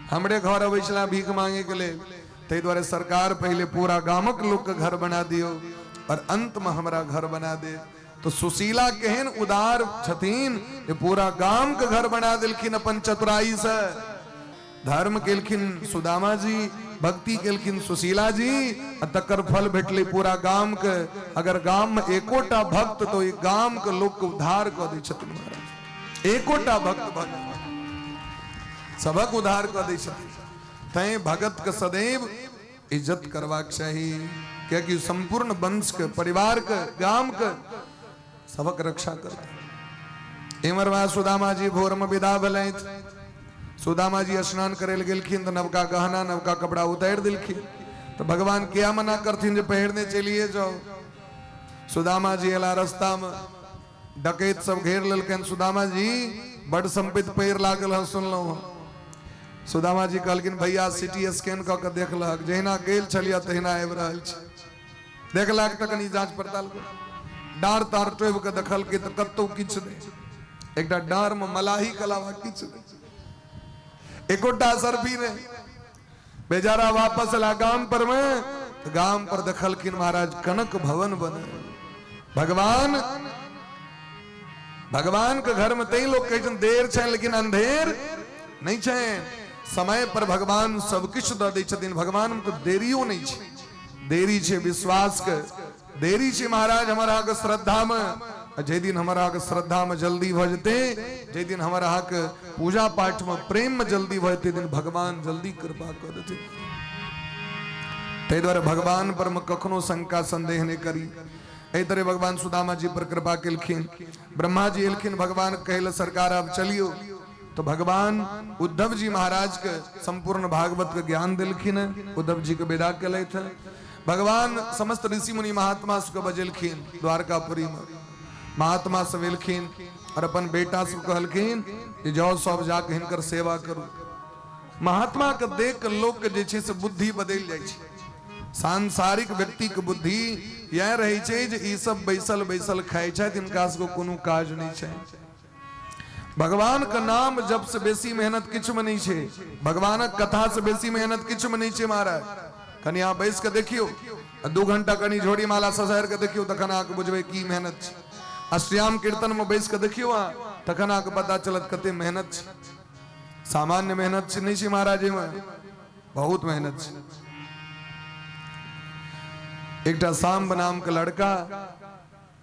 हमरे घर अबै छलै भीख मांगे के लेल। ताहि दुआरे सरकार पहिले पूरा गामक लोक के घर बना दियौ और अंत में हमरा घर बना दे। तो सुशीला केहन उदार छथिन जे पूरा गाम के घर बना देलखिन अपन चतुराई से। धर्म केलखिन सुदामा जी, भक्ति केलखिन सुशीला जी, आ तकर फल भेटलै पूरा गाम के। अगर गाम में एकोटा भक्त तो एक गाम के लोक के उद्धार कऽ दै छथिन महाराज। एकोटा भक्त भऽ जाय सबक उद्धार कऽ दै छथिन। तैं भगत के सदैव इज्जत करबाक चाही, कियाकि संपूर्ण वंश के, परिवार के, गाम के सबक रक्षा करते। एमहर वहाँ सुदामा जी भोर में विदा भेलथि। सुदामा जी स्नान करे लए गेलखिन तऽ नवका गहना नवका कपड़ा उतारि देलखिन। तऽ भगवान किया मना करथिन जे पहिरने चलिए जाओ। सुदामा जी एला रास्ता में डकैत सब घेर लेलकनि। सुदामा जी बड संपत्ति पहिर लागल हँ सुनलहुँ हँ। सुदामा जी कहलखिन भैया सिटी स्कैन कऽ के देखलक, जहिना गेल छलियै तहिना आबि रहल छी। देखलक तऽ कनि जांच पड़ताल कर, डार तार टोबि के देखलकै तऽ कतौ किछु नहि, एकटा डार में मलाही के अलावा किछु नहि, एकोटा सर्फी नहि। बेचारा वापस अला गाम पर में, तऽ गाम पर देखलखिन महाराज कनक भवन बने। भगवान भगवान के घर में तै लोग कहै छनि देर छनि लेकिन अंधेर नहि छनि। समय पर भगवान सब किछु दऽ दै छथिन। भगवान में तऽ देरियो नहि छै, देरी छै विश्वास के, देरी छै महाराज हमर अहाँके श्रद्धा में। आ जाहि दिन हमर अहाँके श्रद्धा में जल्दी भऽ जेतै, जाहि दिन हमर अहाँके पूजा पाठ में प्रेम में जल्दी भऽ जेतै, दिन भगवान जल्दी कृपा कऽ देथिन। ताहि दुआरे भगवान पर में कखनो शंका संदेह नहि करी। एहि तरह भगवान सुदामा जी पर कृपा केलखिन। ब्रह्मा जी एलखिन भगवान कहै लए सरकार आब चलियौ, तो भगवान उद्धव जी महाराज के संपूर्ण भागवत के ज्ञान देलखिन, उद्धव जी के विदा केलथि। भगवान समस्त ऋषि मुनि महात्मा सबके बजेलखिन द्वारकापुरी में। महात्मा सब एलखिन और अपन बेटा सब कहलखिन जे जाओ सब जाके हिनकर सेवा करू। महात्मा के देख के लोक के जे छै से बुद्धि बदलि जाइ छै। सांसारिक व्यक्ति के बुद्धि इएह रहै छै जे ई सब बैसल बैसल खाइ छथि, हिनका सबके कोनो काज नहि छै। भगवान के नाम जप से बेसी मेहनत किछु में नहीं छै, भगवानक कथा से बेसी मेहनत किछु में नहीं छै महाराज। कनि अहाँ बैस के देखियौ, 2 घंटा कनि झोड़ी माला ससारि के देखियौ, तखन अहाँके बुझबै की मेहनत छै। अष्टयाम कीर्तन में बैस के देखियौ अहाँ, तखन अहाँके पता चलत कते मेहनत छै। सामान्य मेहनत छै नहीं छै महाराज, एहिमे बहुत मेहनत छै। एकटा साम्ब नाम के लड़का,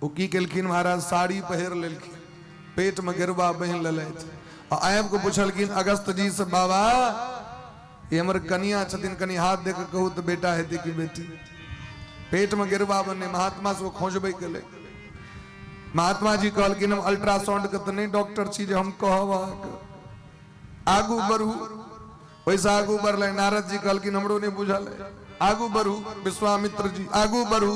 ओ की केलखिन महाराज, साड़ी पहिर लेलखिन, पेट में गेरुआ बहिन लेलथि आ आबि कऽ पुछलखिन अगस्त जी से, बाबा ई हमर कनिया छथिन, कनि हाथ दे कऽ कहू तऽ बेटा हेतै कि बेटी। पेट में गेरुआ बने महात्मा से खोजबै के लेल। महात्मा जी कहलखिन हम अल्ट्रासाउंड के तऽ नहि डॉक्टर छी जे हम कहब अहाँके, आगू बढ़ू। ओहिसँ आगू बढ़लै नारद जी कहलखिन हमरो नहि बुझल है, आगू बढ़ू। विश्वामित्र जी आगू बढ़ू।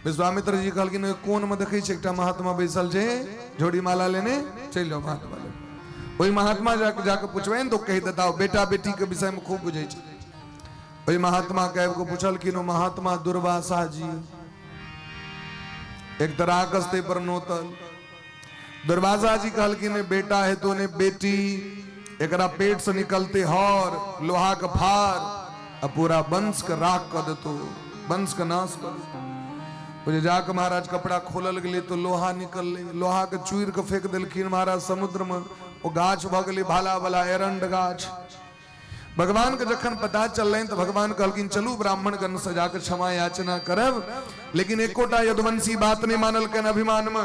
विश्वामित्र जी कहलखिन ओहि कोन में देखै छै एकटा महात्मा बैसल छै झोड़ी माला लेने, चलि जाओ महात्मा लग। ओहि महात्मा जाके जाके पुछबनि तऽ ओ कहि देता, बेटा बेटी के विषय में खूब बुझै छै। ओहि महात्मा के आबि कऽ पुछलखिन, ओ महात्मा दुर्वासा जी एक तऽ राकस ताहि पर नोतल। दुर्वासा जी कहलखिन ने बेटा है तो ने बेटी, एकरा पेट से निकलते हर लोहा के फार आ पूरा वंश के राख कर देतो, वंश के नाश कर देतो। ओ जे जाके महाराज कपड़ा खोलल गेलै तो लोहा निकललै, लोहा के चूर के फेंक देलखिन महाराज समुद्र में, ओ गाछ भऽ गेलै भाला वाला एरंड गाछ। भगवान के जखन पता चललनि तऽ भगवान कहलखिन चलू ब्राह्मण गण से जाके क्षमा याचना करब, लेकिन एकोटा यदुवंशी बात नहीं मानलकनि अभिमान में।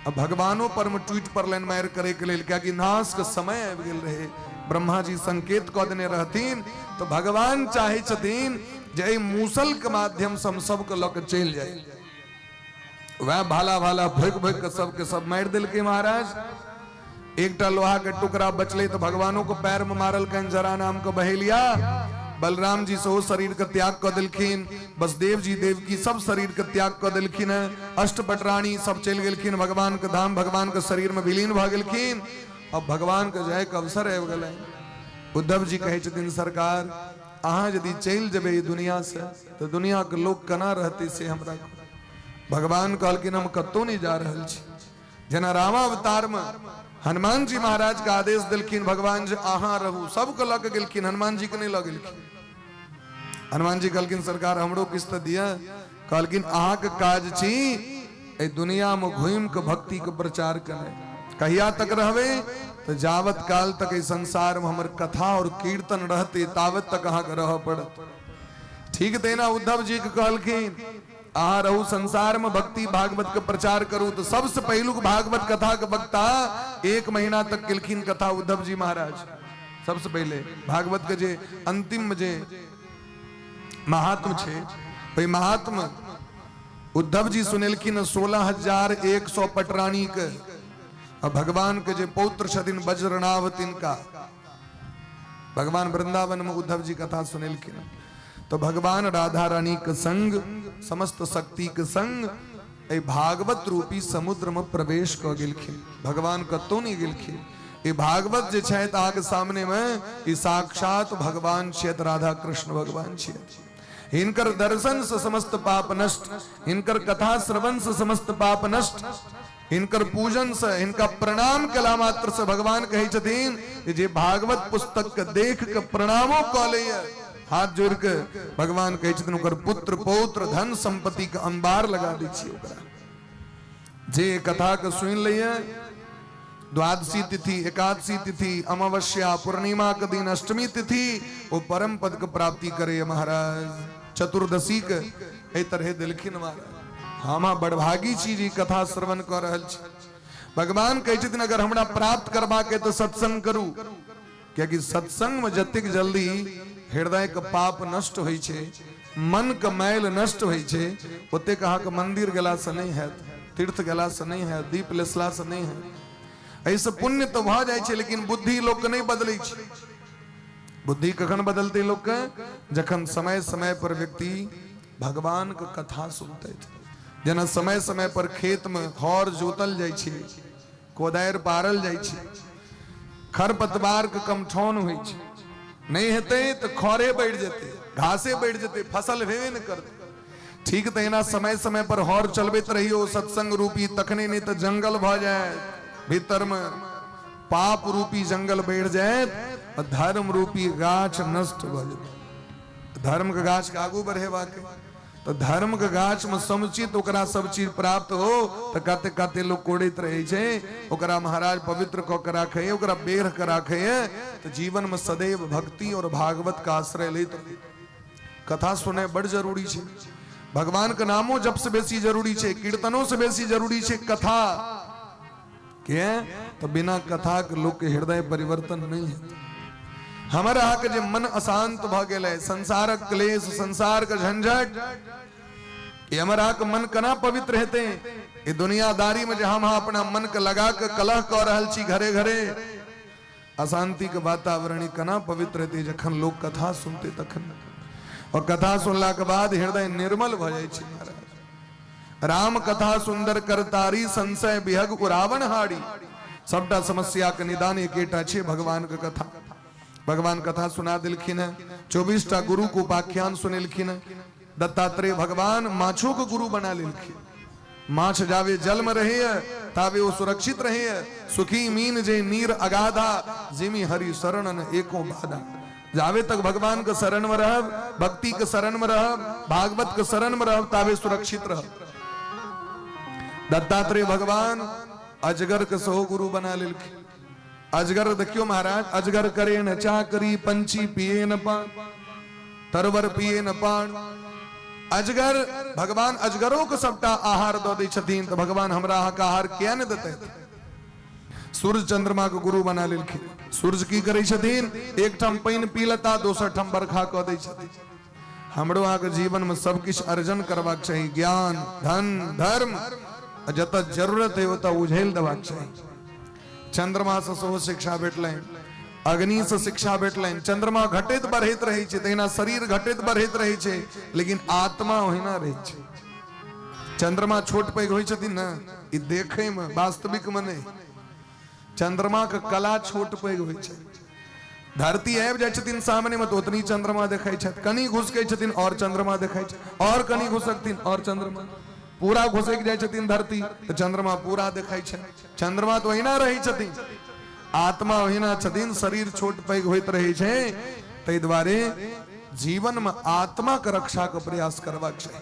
अब भगवानो पर में टूटि पड़लनि मारि करे के लेल, कियाकि नाश के समय आबि गेल रहे। ब्रह्मा जी संकेत कऽ देने रहथिन, तऽ भगवान चाहै छथिन जे एहि मूसल के माध्यम से हम सबके लऽ के चलि जाइ। वएह भाला भाला भोकि भोकि के सबके सब मारि देलकै महाराज। एकटा लोहा के टुकड़ा बचले तो भगवानों को पैर में मारलकनि जरा नाम के बहेलिया। बलराम जी सेहो शरीर के त्याग कऽ देलखिन, बसदेव जी देवकी सब शरीर के त्याग कऽ देलखिन, अष्टपटरानी सब चलि गेलखिन भगवान के धाम, भगवान के शरीर में विलीन भऽ गेलखिन। अब भगवान के जाय के अवसर आबि गेलनि। उद्धव जी कहै छथिन सरकार अहाँ यदि चलि जेबै ई दुनियासँ तऽ दुनियाके लोक केना रहतै से हमरा कहू। भगवान कहलखिन हम कतहु नहि जा रहल छी। जेना रामावतारमे हनुमान जी महाराज के आदेश देलखिन भगवान जे अहाँ रहू, सबके लऽ के गेलखिन, हनुमान जी के नहि लऽ गेलखिन। हनुमान जी कहलखिन सरकार हमरो किछु तऽ दिअ। कहलखिन अहाँके काज छी एहि दुनियामे घुमि कऽ भक्तिके प्रचार केनाइ। कहिया तक रहबै? तऽ जावत काल तक एहि संसारमे हमर कथा और कीर्तन रहतै तावत तक अहाँके रहऽ पड़त। ठीक तहिना उद्धव जी के कहलखिन अहाँ रहू संसार में भक्ति भागवत के प्रचार करू। तो सबसे पहिलुक भागवत कथा के वक्ता 1 महीना तक केलखिन कथा उद्धव जी महाराज। सबसे पहले भागवत के जे अंतिम जे महात्म छे ओहि महात्म उद्धव जी सुनेलखिन 16,100 पटरानी के, और भगवान के जे पौत्र छथिन वज्रनाभ तिनका भगवान वृंदावन में उद्धव जी कथा सुनेलखिन। तो भगवान राधा रानी के संग समस्त शक्ति के संग एहि भागवत रूपी समुद्र में प्रवेश क गेलखिन। भगवान कतौ नहीं गेलखिन। ई भागवत जे छथि अहाँके सामने में ई साक्षात भगवान छियथ, राधा कृष्ण भगवान छियथ। हिनकर दर्शन से समस्त पाप नष्ट, हिनकर कथा श्रवण से समस्त पाप नष्ट, हिनकर पूजन से, हिनका प्रणाम केला मात्र से भगवान कहै छथिन जे भागवत पुस्तक के देख के प्रणामो कऽ लैए हाथ जोड़ के, भगवान कहै छथिन ओकर पुत्र पौत्र धन संपत्ति के अंबार लगा दै छियै ओकरा। जे कथा के सुनि लैए द्वादशी तिथि, एकादशी तिथि, अमावस्या, पूर्णिमा के दिन, अष्टमी तिथि, वो परम पद के प्राप्ति करे महाराज। चतुर्दशी के एहि तरहे देलखिन महाराज। हम बड़भागी छी जे कथा श्रवण कऽ रहल छी। भगवान कहै छथिन अगर हमरा प्राप्त करबाक तऽ सत्संग करू, कियाकि सत्संग में जतेक जल्दी हृदय के पाप नष्ट होइ छै, मन के मैल नष्ट होइ छै, ओतेक अहाँके मंदिर गेलासँ नहि हैत, तीर्थ गेलासँ नहि हैत, दीप लेसलासँ नहि हैत। एहिसँ पुण्य तऽ भऽ जाइ छै, लेकिन बुद्धि लोकके नहि बदलै छै। बुद्धि कखन बदलतै लोकके? जखन समय समय पर व्यक्ति भगवान के कथा सुनतै। जेना समय समय पर खेत में हर जोतल जाइ छै, कोदारि पारल जाइ छै, खरपतवार के कमठौन होइ छै, नहि हेतै तऽ खरे बढ़ि जेतै, घासे बढ़ि जेतै, फसल हेबे नहि करतै। ठीक तहिना समय समय पर हर चलबैत रहियौ सत्संग रूपी, तखने नहि तऽ जंगल भऽ जायत, भीतर में पाप रूपी जंगल बढ़ि जायत आ धर्म रूपी गाछ नष्ट भऽ जेतै। धर्म के गाछ के आगू बढ़ेबाक तऽ धर्म के गाछ में समुचित ओकरा सब चीज प्राप्त हो तऽ कते कते लोग कोड़ैत रहै छै, ओकरा महाराज पवित्र कऽ के राखै, ओकरा बेढ़ के राखै, तऽ जीवन में सदैव भक्ति और भागवत के आश्रय लैत रहू। कथा सुनै बड़ जरूरी छै। भगवान के नामो जप से बेसी जरूरी छै, कीर्तनों से बेसी जरूरी छै कथा। के तो बिना कथा के लोक के हृदय परिवर्तन नहीं हेतै। हमर अहाँके जे मन अशांत भऽ गेल है, संसारक क्लेश, संसार के झंझट, ई हमर अहाँके मन केना पवित्र हेतै? ई दुनियादारी में जे हम अहाँ अपना मन के लगा के कलह कऽ रहल छी घरे घरे, अशांति के वातावरण ई केना पवित्र हेतै? जखन लोक कथा सुनतै तखन। और कथा सुनला के बाद हृदय निर्मल भऽ जाइ छै महाराज। राम कथा सुंदर करतारी, संशय विहग उरावण हारी। सबटा समस्या के निदान एकेटा छै, भगवान के कथा। भगवान कथा सुना देलखिन है, 24 टा गुरु के उपाख्यान सुनेलखिन है। दत्तात्रेय भगवान माछो के गुरु बना लेलखिन। माछ जावे जल में रहे है तावे वो सुरक्षित रहे है। सुखी मीन जे नीर अगाधा, जिमी हरि शरण न एको बाधा। जावे तक भगवान के शरण में रहब, भक्ति के शरण में रहब, भागवत के शरण में रहब, तावे सुरक्षित रहब। दत्तात्रेय भगवान अजगर के सेहो गुरु बना लेलखिन। अजगर देखियो महाराज, अजगर करे न चाकरी, पंछी पिए न पान, तरवर पिए न पान। अजगर भगवान अजगरों के सबटा आहार दऽ दै छथिन, तऽ भगवान हमरा अहाँके आहार किया नहि देतै? सूर्य चंद्रमा के गुरु बना लेलखिन। सूर्य की करै छथिन? एक ठाम पानि पी लेता, दोसर ठाम बरखा कऽ दै छथिन। हमरो अहाँके जीवन में सब किछु अर्जन करबाक चाही, ज्ञान, धन, धर्म, आ जतऽ जरूरत है ओतऽ उझेल देबाक चाही। चंद्रमा से सेहो शिक्षा भेटलनि, अग्नि से शिक्षा भेटलनि। चंद्रमा घटैत बढ़ैत रहै छै, तहिना शरीर घटैत बढ़ैत रहै छै, लेकिन आत्मा ओहिना रहै छै। चंद्रमा छोट पैघ होइ छथिन ने, ई देखै में, वास्तविक में नहि। चंद्रमा के कला छोट पैघ होइ छै। धरती आबि जाइ छथिन सामने में तऽ ओतनी चंद्रमा देखै छथि, कनि घुसकै छथिन और चंद्रमा देखै छथि, और कनि घुसकथिन और चंद्रमा, पूरा घुसकि जाइ छथिन धरती तऽ चंद्रमा पूरा देखै छै। चंद्रमा तऽ ओहिना रहै छथिन, आत्मा ओहिना छथिन, शरीर छोट पैघ होइत रहै छै। ताहि दुआरे जीवन में आत्मा के रक्षा के प्रयास करबाक चाही।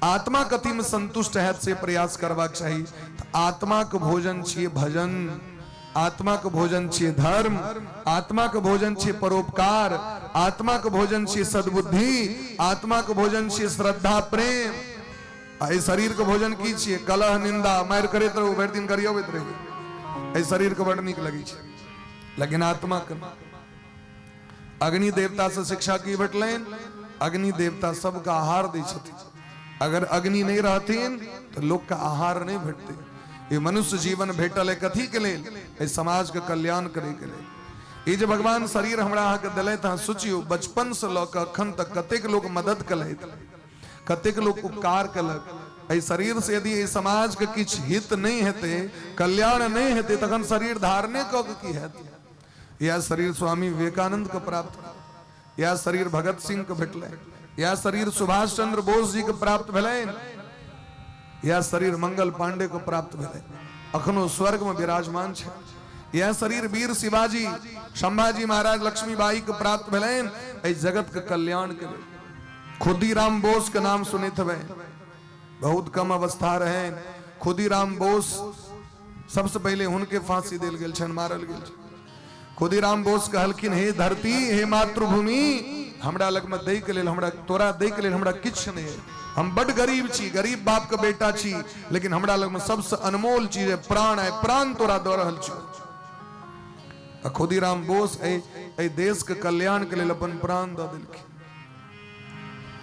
आत्मा कथी में संतुष्ट हैत से प्रयास करबाक चाही। आत्मा के भोजन छियै भजन, आत्मा के भोजन छियै धर्म, आत्मा के भोजन छियै परोपकार, आत्मा के भोजन छियै सद्बुद्धि, आत्मा के भोजन छियै श्रद्धा प्रेम। आ एहि शरीर के भोजन की छियै? कलह निंदा, मारि करैत रहू, भरि दिन गरियबैत रहू। एहि शरीर के बड़ नीक लगै छै, लेकिन आत्मा के अग्नि देवता से शिक्षा की भेटलनि? अग्नि देवता सबके आहार दै छथिन। अगर अग्नि नहीं रहथिन तो लोग के आहार नहीं भेटते। ये मनुष्य जीवन भेटल है कथी के लेल? एहि समाज के कल्याण करे के लेल। ई जे भगवान शरीर हमरा अहाँके देलथि, अहाँ सोचियौ बचपन से लऽ कऽ अखन तक कतेक लोक मदद केलथि, कतेक लोक उपकार केलक। एहि शरीर से यदि एहि समाज के किछु हित नहीं हेतै, कल्याण नहीं हेतै, तखन शरीर धारणे कऽ के की हेतै? यह शरीर स्वामी विवेकानंद के प्राप्त भेल, यह शरीर भगत सिंह के भेटलै, यह शरीर सुभाष चंद्र बोस जी के प्राप्त भेलनि, यह शरीर मंगल पांडे के प्राप्त भेलै, अखनो स्वर्ग में विराजमान छै। यह शरीर वीर शिवाजी, संभाजी महाराज, लक्ष्मीबाई के प्राप्त भेलनि एहि जगत के कल्याण के लेल। खुदीराम बोस के नाम सुनैत हेबै, बहुत कम अवस्था रहे। खुदीराम बोस सबसे पहले हुनके फांसी देल गेल छनि, मारल गेल छनि। खुदीराम बोस कहलखिन, हे धरती, हे मातृभूमि, हमरा लग में दै के लेल, हमरा तोरा दै के लेल हमरा किछु नहि है। हम बड गरीब छी, गरीब बाप के बेटा छी, लेकिन हमरा लग में सबसे अनमोल चीज है प्राण है, प्राण तोरा दऽ रहल छी। आ खुदीराम बोस एहि देश के कल्याण के लेल अपन प्राण दऽ देलखिन।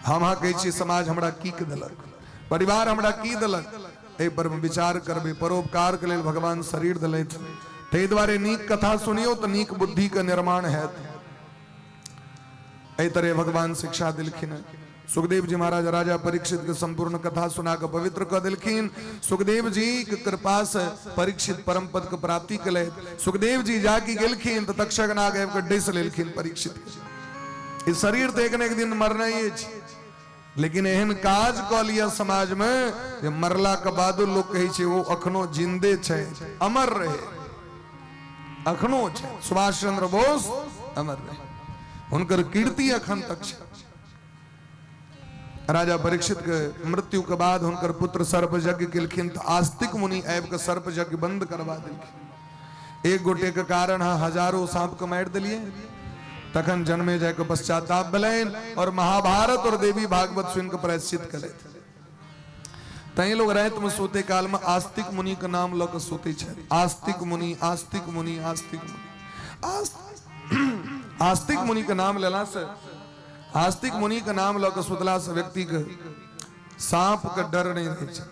हम अहाँ कहै छी समाज हमरा की के देलक, परिवार हमरा की देलक, एहि पर विचार करबै। परोपकार के लेल भगवान शरीर देलथि, ताहि दुआरे नीक कथा सुनियौ तऽ नीक बुद्धि के निर्माण हैत। एहि तरह भगवान शिक्षा देलखिन हँ। सुखदेव जी महाराज राजा परीक्षित के संपूर्ण कथा सुना के पवित्र कऽ देलखिन। सुखदेव जी के कृपा से परीक्षित परम पद के प्राप्ति केलथि। सुखदेव जी जाके गेलखिन तऽ तक्षक नाग आबि कऽ डसि लेलखिन परीक्षित के। ई शरीर तऽ एक ने एक दिन मरनाइए छै, लेकिन एहन काज कऽ लिअ समाज में जे मरला के बादो लोग कहै छै ओ अखनो जिंदे छै, अमर रहे, अखनो छै। सुभाष चंद्र बोस अमर रहे, हुनकर कीर्ति अखन तक छै। राजा परीक्षित के मृत्यु के बाद हुनकर पुत्र सर्प यज्ञ केलखिन तऽ आस्तिक मुनि आबि कऽ सर्प यज्ञ बंद करवा देलखिन। एक गोटे के कारण अहाँ हजारों सांप के मारि देलियै। तखन जन्मे जाय के पश्चाताप भेलनि और महाभारत और देवी भागवत सुनि के प्रायश्चित केलथि। तैं लोग राति में सोते काल में आस्तिक मुनि के नाम लऽ के सोते छथि। आस्तिक मुनि, आस्तिक मुनि, आस्तिक मुनि, आस्तिक मुनि के नाम लेला से, आस्तिक मुनि के नाम लऽ के सुतला से व्यक्ति के सांप के डर नहीं रहै छै।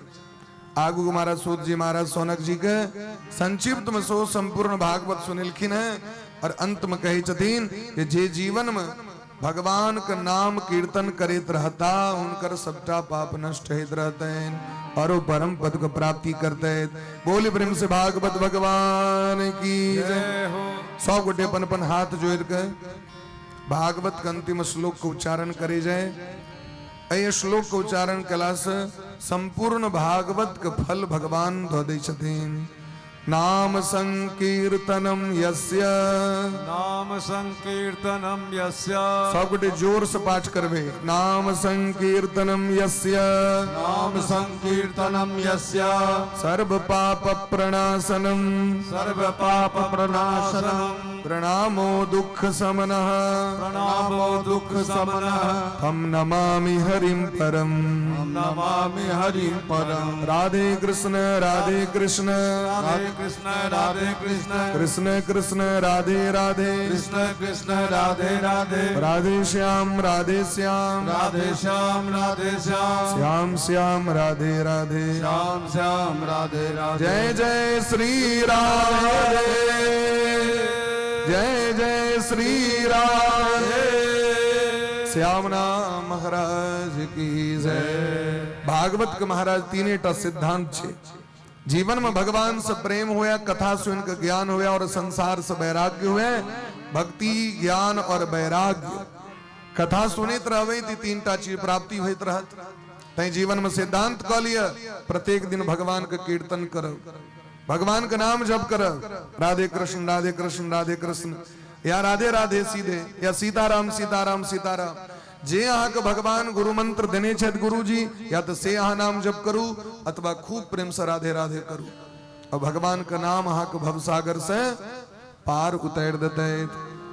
आगू महाराज सूत जी महाराज सौनक जी के संक्षिप्त में सो संपूर्ण भागवत सुनेलखिन हैं और अंत में कहै छथिन कि जे जीवन में भगवान के नाम कीर्तन करैत रहता हुनकर सबटा पाप नष्ट होइत रहतनि और ओ परम पद के प्राप्ति करतै। बोल प्रेम से भागवत भगवान की जय। सब गोटे अपन अपन हाथ जोड़ के भागवत के अंतिम श्लोक के उच्चारण करे जाए। एहि श्लोक के उच्चारण कला से संपूर्ण भागवत के फल भगवान धऽ दै छथिन। नाम संकीर्तनम यस्य, नाम संकीर्तनम यस्य, सब गोटे जोर से पाठ करबे। नाम संकीर्तनम यस्य, नाम संकीर्तनम यस्य, सर्व पाप प्रणाशनम, सर्व पाप प्रणाशनम, प्रणामो दुख समनः, प्रणामो दुख समनः, तम नमामि हरिं परम, नमामि हरिं परम। राधे कृष्ण राधे कृष्ण, राधे कृष्ण राधे कृष्ण, कृष्ण कृष्ण राधे राधे, कृष्ण कृष्ण राधे राधे, राधे श्याम राधे श्याम, राधे श्याम राधे श्याम, श्याम श्याम राधे राधे, श्याम श्याम राधे राधे। जय जय श्री राधे, जय जय श्री राधे, श्याम नाम महाराज की जय। भागवत के महाराज तीने टा सिद्धांत छे। जीवन में भगवान से प्रेम होया, कथा सुन के ज्ञान होया और संसार से वैराग्य हुए, भक्ति, ज्ञान और वैराग्य। कथा सुनैत रहबै तऽ 3टा चीज प्राप्ति होइत रहत। तैं जीवन में सिद्धांत कऽ लिअ, प्रत्येक दिन भगवान के कीर्तन करब, भगवान के नाम जप करब, राधे कृष्ण राधे कृष्ण राधे कृष्ण, या राधे राधे सीधे, या सीताराम सीताराम सीताराम। जे अहाँके भगवान गुरु मंत्र देने छथि गुरुजी, या तऽ से अहाँ नाम जप करू, अथवा खूब प्रेम से राधे राधे करू, और भगवान के नाम अहाँके भवसागर से पार उतारि देतै।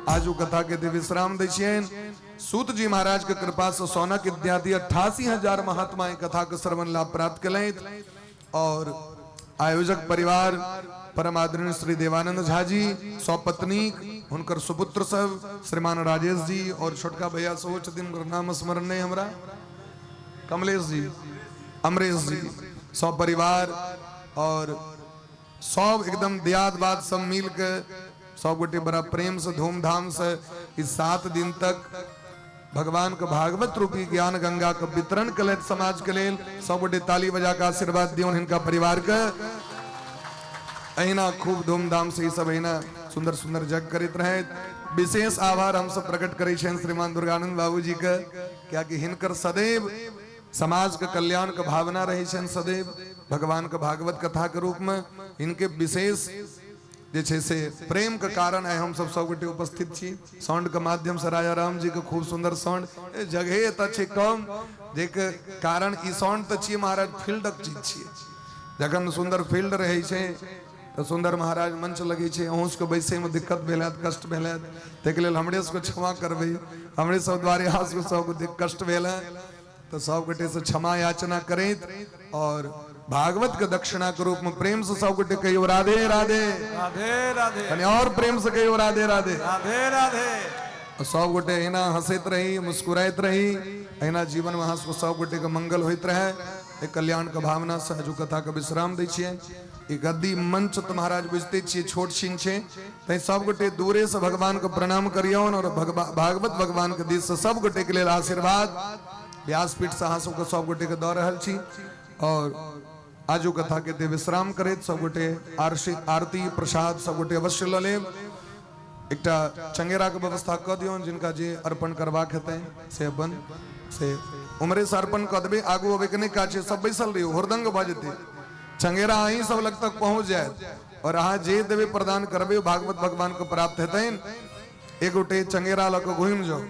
आजू कथा के दिव्य विश्राम दै छियनि। सूत जी महाराज के कृपा से सौनक इत्यादि 88,000 महात्मा कथा के श्रवण लाभ प्राप्त केलथि। और आयोजक परिवार परम आदरणीय श्री देवानंद झा जी, सपत्नी, हुनकर सुपुत्र सब श्रीमान राजेश जी और छोटका भैया सेहो छथिन, हुनकर नाम स्मरण नहीं हमरा, कमलेश जी, अमरेश जी, सब परिवार और सब एकदम दियाद बाद सब मिल के सब गोटे बड़ा प्रेम से धूमधाम से इस 7 दिन तक भगवान के भागवत रूपी ज्ञान गंगा के वितरण के लेल समाज के लेल सब गोटे ताली बजा के आशीर्वाद दियौन हिनका परिवार के। अहिना खूब धूमधाम से ई सब अहिना सुंदर सुंदर जग करैत रहे। विशेष आभार हम सब प्रकट करै छियनि श्रीमान दुर्गानंद बाबूजी के, कियाकि हिनकर सदैव समाज के कल्याण के भावना रहे छनि, सदैव भगवान के भागवत कथा के रूप में इनके विशेष जे छै से प्रेम के कारण आइ हम सब सब गोटे उपस्थित छी। साउंड के माध्यम से राजा राम जी के खूब सुंदर साउंड, जगहे एतऽ छै कम, जाहिके कारण ई साउंड तऽ छियै महाराज फील्डक चीज छियै। जखन सुंदर फील्ड रहै छै तऽ सुंदर महाराज मंच लगै छै। अहूँ सबके बैसैमे दिक्कत भेल हैत, कष्ट भेल हैत, ताहिके लेल हमरे सबके क्षमा करबै, हमरे सब द्वारे अहाँ सबके सबके कष्ट भेल है तो सब गोटे से क्षमा याचना करैत और भागवत के दक्षिणा के रूप में प्रेम से सब गोटे कहियो राधे राधे राधे राधे, कनि और प्रेम से कहियो राधे राधे राधे राधे। और सब गोटे एना हंसैत रही, मुस्कुराइत रही, एना जीवन में अहाँ सबके सब गोटे के मंगल होइत रहे, एक कल्याण के भावना से आजू कथा के विश्राम दै छियै। ई गद्दी मंच तऽ महाराज बुझते छियै छोट छिन छै, तैं सब गोटे दूरे से भगवान के प्रणाम करियौन और भागवत भगवान के दिस से सब गोटे के लेल आशीर्वाद व्यासपीठ से अहाँ सबके सब गोटे के दऽ रहल छी। और आजू कथा के ते विश्राम करैत सब गोटे आरती प्रसाद सब गोटे अवश्य लऽ लेब। एकटा चंगेरा के व्यवस्था कऽ दियौन, जिनका जे अर्पण करबाक हेतै से अपन से उम्रे से अर्पण कऽ देबै, आगू अबै के नहि काज छै, सब बैसल रहियौ, हुरदंग भऽ जेतै। चंगेरा अहीं सब लग तक पहुँच जायत और अहाँ जे देबै प्रदान करबै भागवत भगवान के प्राप्त हेतनि। एक गोटे चंगेरा लऽ कऽ घुमि जाउ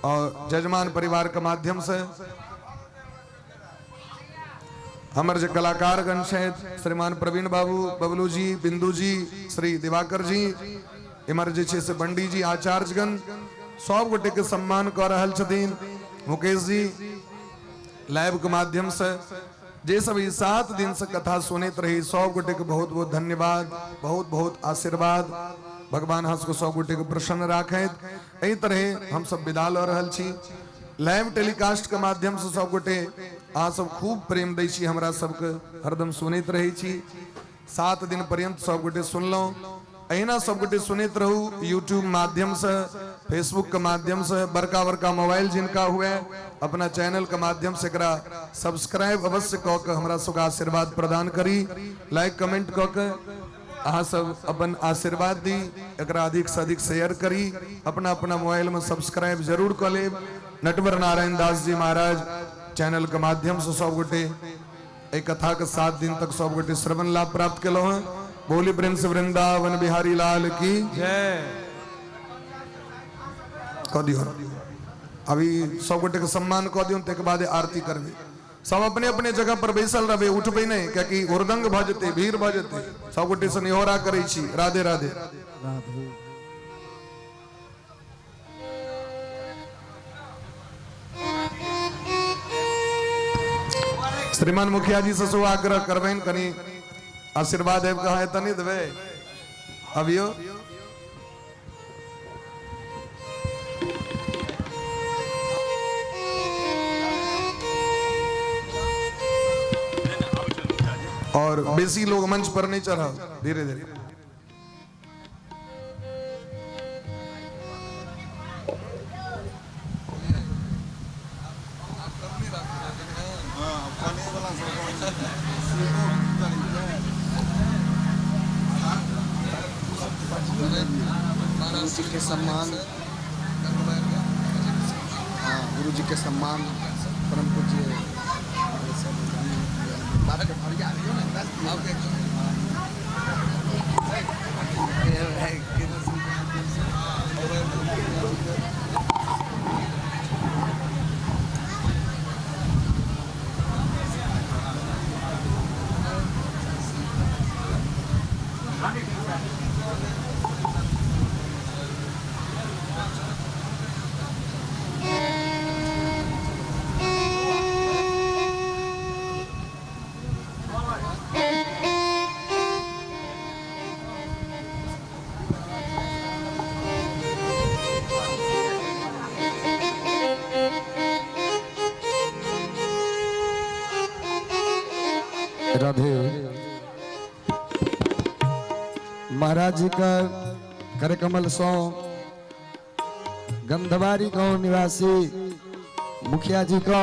और जजमान परिवार के माध्यम से हमर जे कलाकारगण छथि श्रीमान प्रवीण बाबू, बबलू जी, बिंदु जी, श्री दिवाकर जी, इमर जे छै से बंडी जी, आचार्यगण सब गोटे के सम्मान कऽ रहल छथिन। मुकेश जी लाइव के माध्यम से जे सब ई 7 दिन से कथा सुनैत रही सब गोटे के बहुत बहुत धन्यवाद, बहुत बहुत आशीर्वाद। भगवान अहाँ सबके सब गोटे के प्रसन्न राखैत। एहि तरह हम सब विदा लऽ रहल छी। लाइव टेलीकास्ट के माध्यम से सब गोटे अहाँ सब खूब प्रेम दै छी, हमरा सबके हरदम सुनैत रहै छी। 7 दिन पर्यंत सब गोटे सुनलहुँ, अहिना सब गोटे सुनैत रहू। यूट्यूब माध्यम से, फेसबुक के माध्यम से, बड़का बड़का मोबाइल जिनका हुए अपना चैनल के माध्यम से एकरा सब्सक्राइब अवश्य कऽ के हमरा सबके आशीर्वाद प्रदान करी। लाइक कमेंट कऽ के अहाँ सब अपन आशीर्वाद दी, एकरा अधिक से अधिक शेयर करी, अपना अपना मोबाइल में सब्सक्राइब जरूर कऽ लेब। नटवर नारायण दास जी महाराज चैनल के माध्यम से सब गोटे एहि कथा के 7 दिन तक सब गोटे श्रवण लाभ प्राप्त केलहुँ हैं। बोली प्रेम से वृंदावन बिहारी लाल की जय। कऽ दियौ, अभी सब गोटे के सम्मान कऽ दियौ, ताहिके बाद आरती करबै। सब अपने अपने जगह पर बैसल रहबै, उठबै नहि, कियाकि हुरदंग भऽ जेतै, भीड़ भऽ जेतै। सब गोटे से निहोरा करै छी। राधे राधे। राधे। श्रीमान मुखिया जी से सेहो आग्रह करबनि कनि आशीर्वाद आबि कऽ अहाँ एतऽ नहि देबै अबियो। और बेसी लोग मंच पर नहीं चढ़ा, धीरे धीरे। जी के सम्मान, हाँ, गुरु जी के सम्मान परम पूज्य राधे महाराज जी का करकमल सौ गंधवारी गांव निवासी मुखिया जी का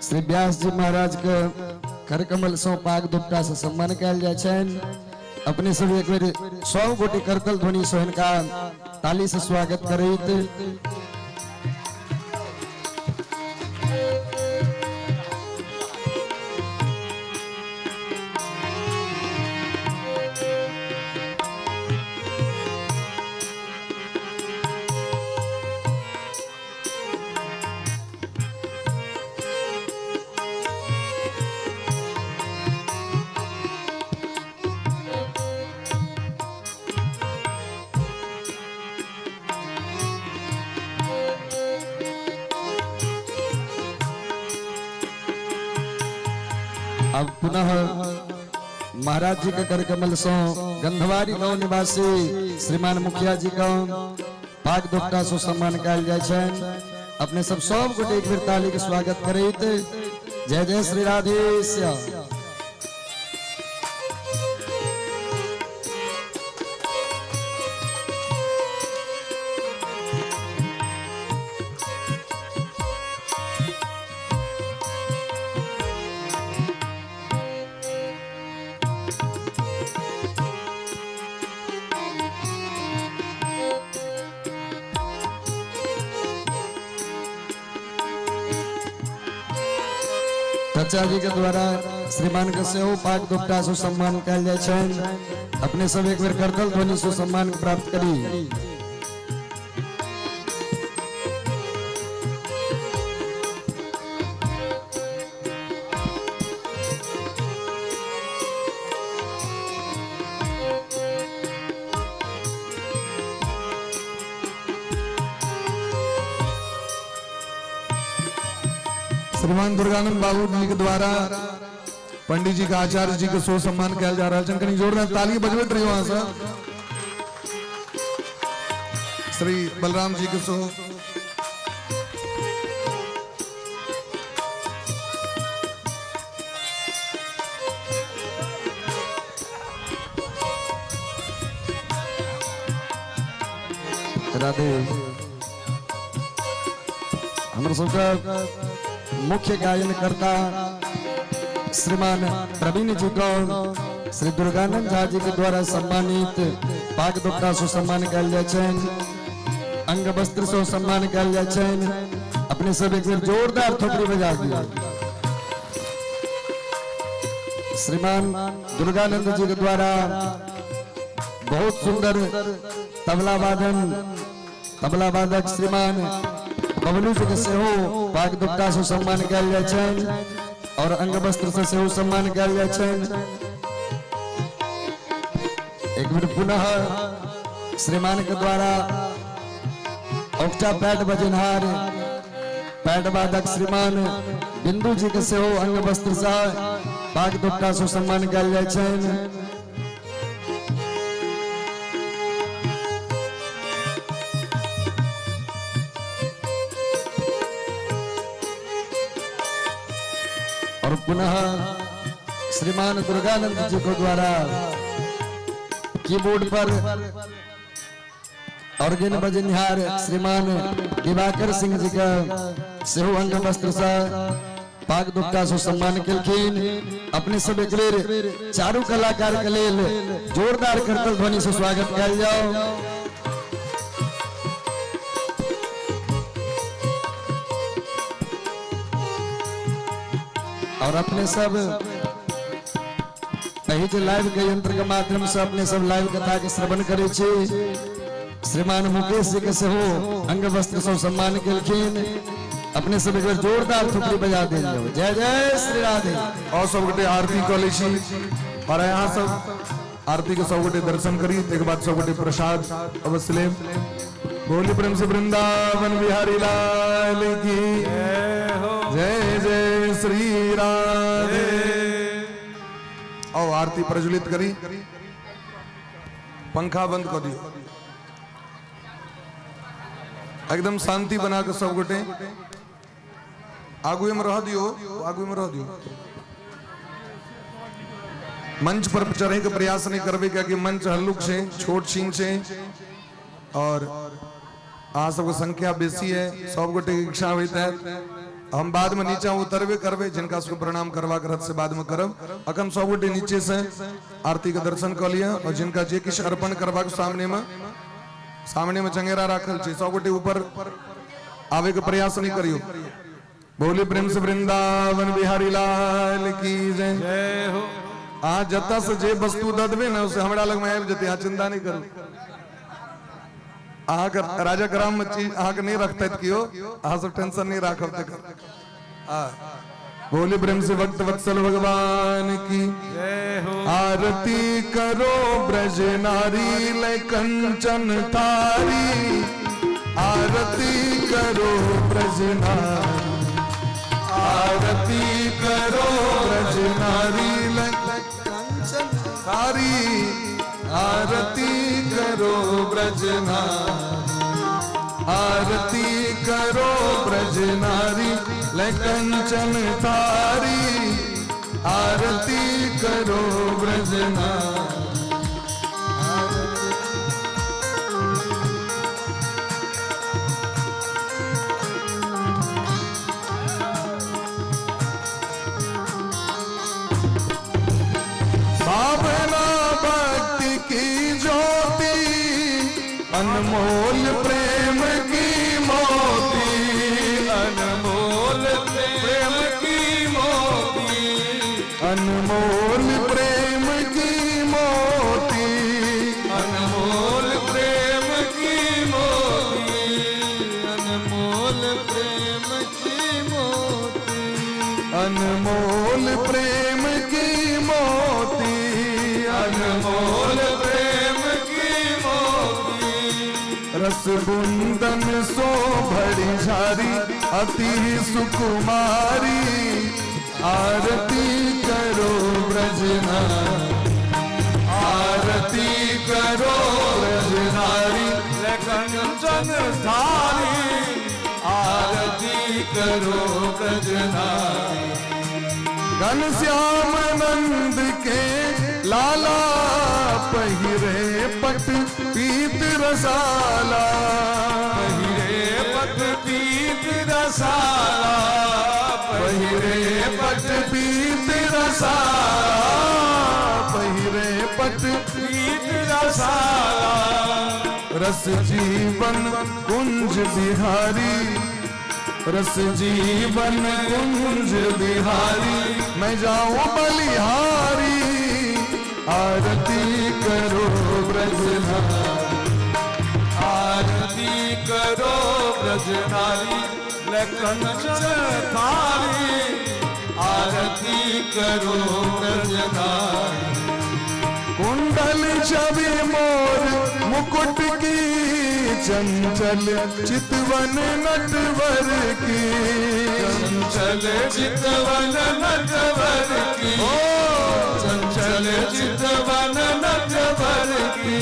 श्री व्यास जी महाराज के करकमल सौ पाग दुपटा से सम्मान कयल जाय छनि। अपने सब एक बेर 100 गोटे करतल ध्वनि से हिनका ताली से स्वागत करैत। अब पुनः महाराज जी के कर कमल सो गंधवारी गांव निवासी श्रीमान मुखिया जी का पाग दुपटा सो सम्मान कयल जाय छनि। अपने सब सब गोटे एक बेर ताली के स्वागत करैत जय जय श्री राधे श्याम। चाचा जी के द्वारा श्रीमान के सेहो पाग दुपटा से सम्मान कयल जाय छनि। अपने सब एक बेर करतल ध्वनि से सम्मान प्राप्त करी। श्रीमान दुर्गानंद बाबू जी के द्वारा पंडित जी का आचार्य जी के सो सम्मान कयल जा रहा है। कनी जोरदार ताली बजबैत रहियो अहाँ सब। श्री बलराम जी के सो राधे। हमर सबके मुख्य गायन करता श्रीमान प्रवीण जी को श्री दुर्गानंद झा जी के द्वारा सम्मानित पाग दुपट्टा से सम्मान कयल जाय छनि, अंग वस्त्र से सम्मान कयल जाय छनि। अपने सब एक बेर जोरदार थोपड़ी बजा दिया। श्रीमान दुर्गानंद जी के द्वारा बहुत सुंदर तबला वादन, तबला वादक श्रीमान बबलू जी के सेहो पाग दुपट्टा से सम्मान कयल जाय छनि और अंग वस्त्र से सेहो सम्मान कयल जाय छनि। एक बेर पुनः श्रीमान के द्वारा ऑक्टा पैड बजेनहार पैड वादक श्रीमान बिंदु जी के सेहो अंग वस्त्र से पाग दुपट्टा से सम्मान कयल जाय छनि। और पुनः श्रीमान दुर्गानंद जी को द्वारा कीबोर्ड पर ऑर्गन बजनिहार श्रीमान दिवाकर सिंह जी का सेहो अंग वस्त्र से पाग दुपट्टा से सम्मान केलखिन। अपने सब एक बेर चारू कलाकार के लेल जोरदार करतल ध्वनि से स्वागत कयल जाओ। और अपने सब एहि जे लाइव के यंत्र के माध्यम से अपने सब लाइव कथा के श्रवण करै छी। श्रीमान मुकेश जी के सेहो अंग वस्त्र सब सम्मान केलखिन। अपने सब एक बेर जोरदार थोपड़ी बजा देल जाओ। जय जय श्री राधे। और सब गोटे आरती कऽ लै छी और यहाँ सब आरती के सब गोटे दर्शन करी, तकर बाद सब गोटे प्रसाद अवश्य लेब। बोली प्रेम से वृंदावन बिहारी लाल की जय। जय श्री राधे। आओ आरती प्रज्वलित करी। पंखा बंद कर दियो, एकदम शांति बना के सब गोटे आगुए में रह दियो, आगुए में रह दियो। मंच पर चढ़े के प्रयास नहीं करबे, कियाकि मंच हल्लुक छै, छोट छीन छै और अहाँ सबके संख्या बेसी है, सब गोटे के इच्छा होइत है। हम बाद में नीचा उतरबे करबे, जिनका सबके प्रणाम करबाक रहत से बाद में करब। अखन सब गोटे नीचे से आरती के दर्शन कऽ लिअ और जिनका जे किछु अर्पण करबाक सामने में चंगेरा राखल छै, सब गोटे ऊपर आवे के प्रयास नहीं करियो। बोली प्रेम से वृंदावन बिहारी लाल की जय। जय हो। अहाँ जतऽ से जे वस्तु दऽ देबै ने से हमरा लग में आबि जेतै, अहाँ चिंता नहीं करू। अहाँके राजा ग्राम में चीज अहाँके नहीं रखतै केओ, अहाँ सब टेंशन नहीं राखब तकर। बोली प्रेम से भक्त वत्सल भगवान की जय हो। आरती करो ब्रज नारी ले कंचन थारी, आरती करो ब्रज नारी, आरती करो ब्रज नारी ले कंचन थारी, आरती करो ब्रज नारी, आरती करो ब्रज नारी ले कंचन थारी, आरती करो ब्रज नारी। भावना भक्ति की ज्योति, अनमोल प्रेम की मोती, अनमोल प्रेम की मोती, अनमोल प्रेम की मोती, अनमोल प्रेम की मोती, अनमोल प्रेम की मोती, अनमोल प्रेम की मोती, अनमोल प्रेम की मोती। रस बुंदन सो भरी झारी, अति सुकुमारी, आरती करो ब्रज नारी, आरती करो ब्रज नारी ले कंचन थारी, आरती करो ब्रज नारी। घनश्याम नंद के लाला, पहिरे पट पीत रसाला, पहिरे पट पीत रसाला, पहिरे पट पीत रसाला, पहिरे पट पीत रसाला। रस जीवन कुंज बिहारी, रस जीवन कुंज बिहारी, मैं जाऊं बलिहारी, आरती करो ब्रज नारी, आरती करो ब्रज नारी ले कंचन थारी, आरती करो ब्रज नारी। कुंडल छवि मोर मुकुट की, चंचल चितवन नटवर की, चंचल चितवन नटवर की, चंचल चितवन नटवर की।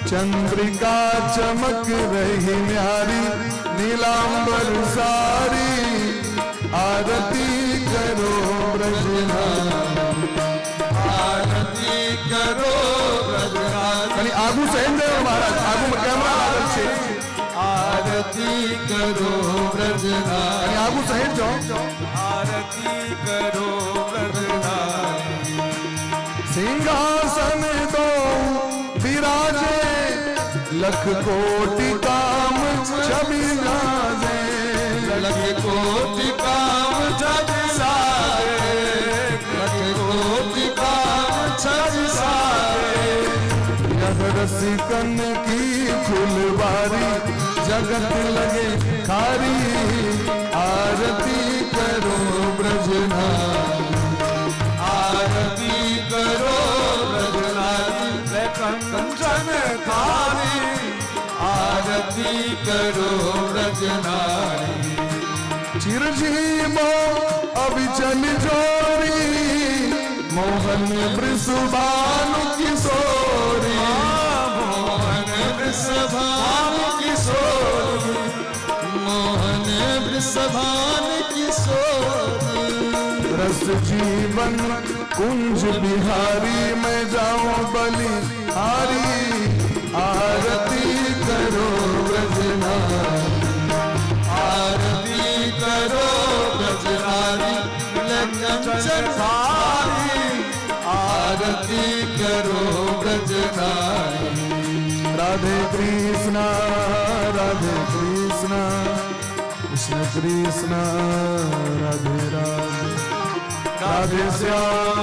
चंद्रिका चमक रही न्यारी, नीलांबर सारी, आरती करो ब्रज नारी, आरती करो ब्रज नारी। कनी आगू से हटि जाओ महाराज, आगू में कैमरा लागल छै। आरती करो ब्रज नारी, कनी आगू से हटि जाओ। आरती करो ब्रज नारी। सिंहासन दो विराजे, लख कोटि काम छवि गाजे, लख कोटि काम छवि लागे, रसिकन की फुलवारी जगत लगे खारी, आरती करो ब्रजनारी, आरती करो ब्रजनारी कंचन थारी, आरती करो ब्रजनारी। चिरजीवो अविचल जोरी, मोहन वृषभानु किशोरी, मोहन वृषभानु किशोरी, मोहन वृषभानु किशोरी। रस जीवन कुंज बिहारी, मैं जाऊं बलिहारी, आरती करो ब्रजनारी, आरती करो ब्रजनारी कंचन थारी, आरती करो ब्रजनारी। राधे कृष्णा राधे कृष्णा कृष्ण कृष्ण राधे राधे, राधे श्याम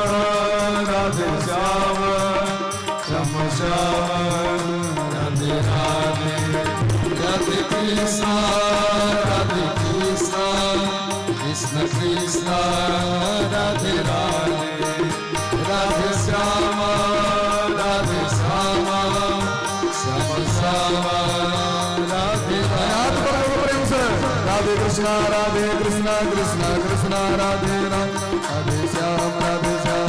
राधे श्याम श्याम श्याम राधे राधे, राधे कृष्णा राधे कृष्णा कृष्ण कृष्ण राधे राधे, राधे श्याम राधे श्याम श्याम श्याम राधे हाथ राधे। पर करो प्रेम से। राधे कृष्णा राधे कृष्णा कृष्ण कृष्णा राधे राधे, राधे श्याम राधे श्याम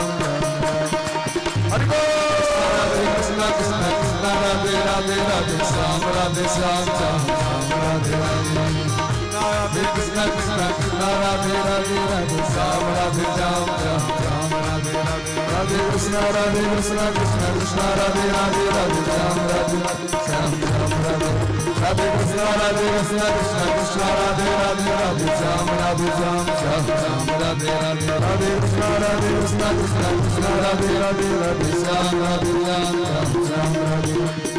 हरि बोल। राधे कृष्णा कृष्ण कृष्ण राधे राधे, राधे श्याम राधे श्याम श्याम श्याम राधे राधे, राधे कृष्ण कृष्ण कृष्ण राधे राधे, राधे श्याम राधे श्याम श्याम श्याम राधे राधे, राधे कृष्णा राधे कृष्णा कृष्ण कृष्ण राधे राधे, राधे श्याम राधे श्याम श्याम राधे, राधे कृष्णा राधे कृष्णा कृष्ण कृष्ण राधे राधे, राधे श्याम राधे श्याम श्याम श्याम राधे राधे, राधे कृष्णा राधे कृष्णा कृष्ण कृष्ण राधे राधे, राधे श्याम राधे श्याम श्याम श्याम राधे,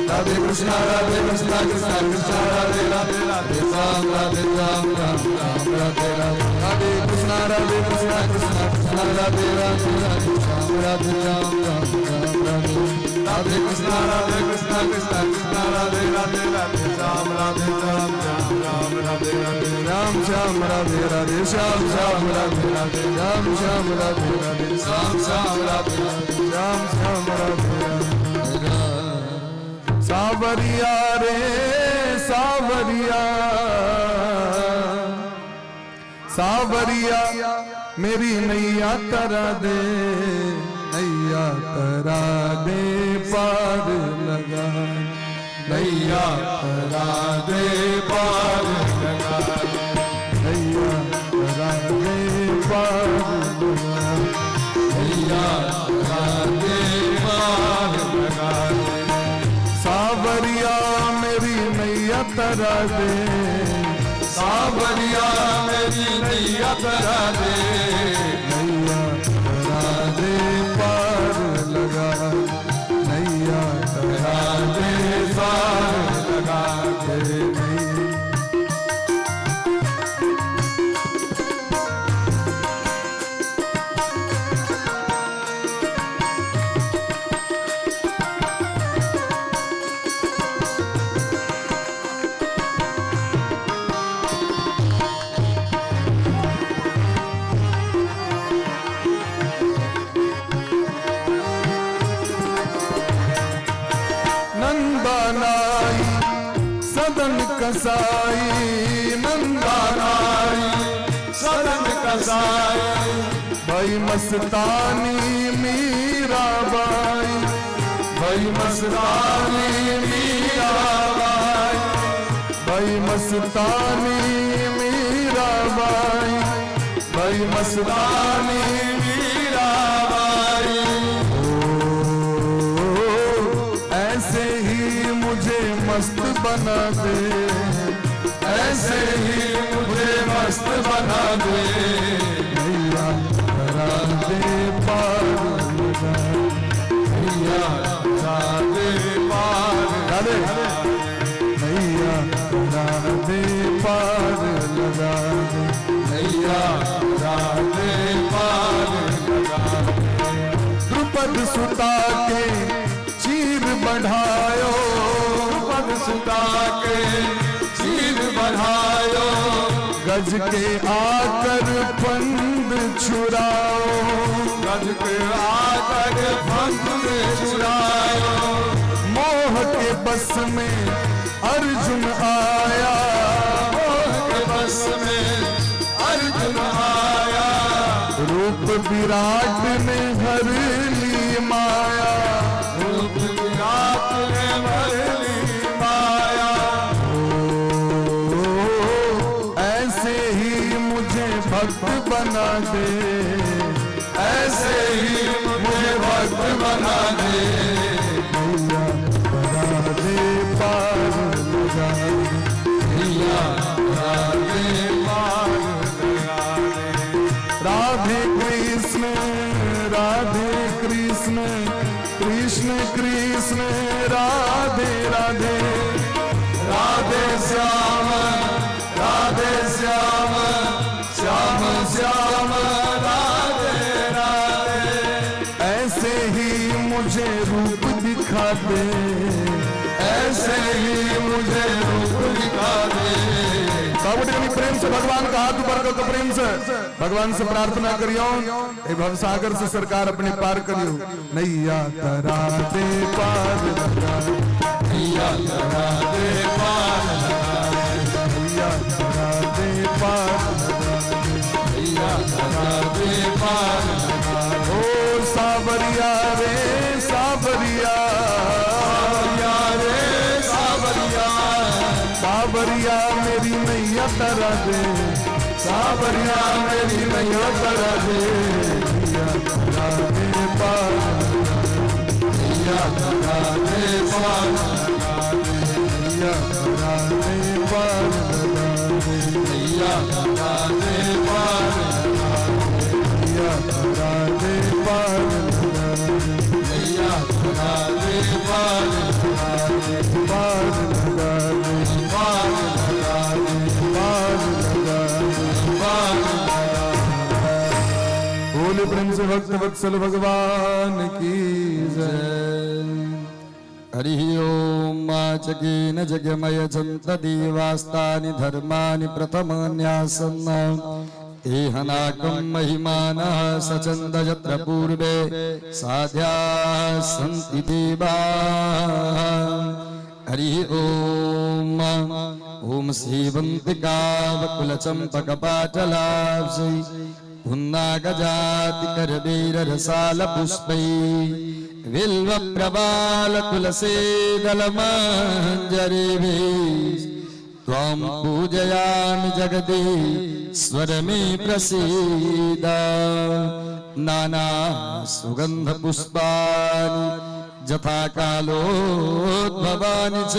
राधे कृष्णा राधे कृष्णा कृष्ण कृष्ण राधे राधे, राधे श्याम राधे श्याम श्याम श्याम राधे राधे, राधे कृष्णा राधे कृष्णा कृष्ण कृष्ण राधे राधे, राधे श्याम राधे श्याम श्याम श्याम राधे, राधे कृष्णा राधे कृष्णा कृष्ण कृष्ण राधे राधे, राधे श्याम राधे श्याम श्याम श्याम राधे राधे, श्याम श्याम राधे राधे श्याम श्याम राधे राधे, श्याम श्याम राधे राधे श्याम श्याम राधे श्याम श्याम राधे राधे। सावरिया रे सावरिया, सावरिया मेरी नैया तरा दे, नैया तरा दे पार लगा, नैया तरा दे पार लगा, नैया तरा दे पार लगा, नैया तरा दे पार लगा। सावरिया मेरी नैया तरा दे, सावरिया मेरी नैया तरा दे, नैया तरा दे पार लगा, नैया तरा दे पार लगा दे नैया। नंदानाई सदन कसाई, नंदानाई सदन कसाई, भाई मस्तानी मीरा बाई, भाई मस्तानी मीरा बाई, भाई मस्तानी मीरा बाई, भाई मस्तानी मीरा बाई। ओ, ऐसे ही मुझे मस्त बना दे, ऐसे ही मुझे मस्त बना दे, नैया तरा दे पार लगा, नैया तरा दे पार राधे, नैया तरा दे पार लगा दे, नैया तरा दे पार लगा दे। द्रुपद सुता के चीर बढ़ायो, के आकर फंद छुड़ाओ, गज के आकर फंद छुड़ाओ। मोह के बस में अर्जुन आया, मोह के बस में अर्जुन आया। रूप विराट ने हर ली माया, रूप विराट ने भर ली माया। ओ, ऐसे ही मुझे भक्त बना दे, ऐसे ही मुझे भक्त बना दे। नैया तरा दे पार लगा दे, नैया तरा दे पार लगा दे। राधे कृष्ण राधे कृष्ण कृष्ण कृष्ण राधे राधे, राधे श्याम राधे श्याम श्याम श्याम राधे राधे। ऐसे ही मुझे रूप दिखा दे, ऐसे ही मुझे रूप दिखा दे। सब गोटे कनी प्रेम से भगवान का हाथ ऊपर करके प्रेम से भगवान से प्रार्थना करियो, ए भवसागर से सरकार अपने पार करियो। नैया तरा दे पार लगा दे, नैया तरा दे पार लगा दे, नैया तरा दे पार लगा दे, नैया तरा दे पार लगा दे। ओ सावरिया रे सावरिया, सावरिया रे सावरिया, सावरिया मेरी नैया तरा दे, सावरिया मेरी नैया तरा दे, नैया तरा दे पार लगा दे, नैया तरा दे पार लगा दे, नैया तरा दे पार लगा दे, नैया तरा दे पार लगा दे, नैया तरा दे पार लगा दे, नैया तरा दे पार लगा दे, पार लगा दे, पार लगा दे, पार लगा दे, पार लगा दे। बोले प्रेम से भक्त वत्सल भगवान की जय। हरिः ॐ जगेन जगमय जन्तदेवास्तानि धर्माणि प्रथमान्यासन् तेहनाकं महिमानः सचन्द यत्र पूर्वे साध्याः सन्ति देवाः। हरिः ॐ ॐ सेवन्तिकावकुलचम्पकपाटलाब्जै पुन्नागजातिकरबीररसालपुष्पै बिल्वप्रबालतुलसीदलमञ्जरीभिः त्वां पूजयामि जगदीश्वर मे प्रसीद। नाना सुगन्धपुष्पाणि यथा कालोद्भवानि च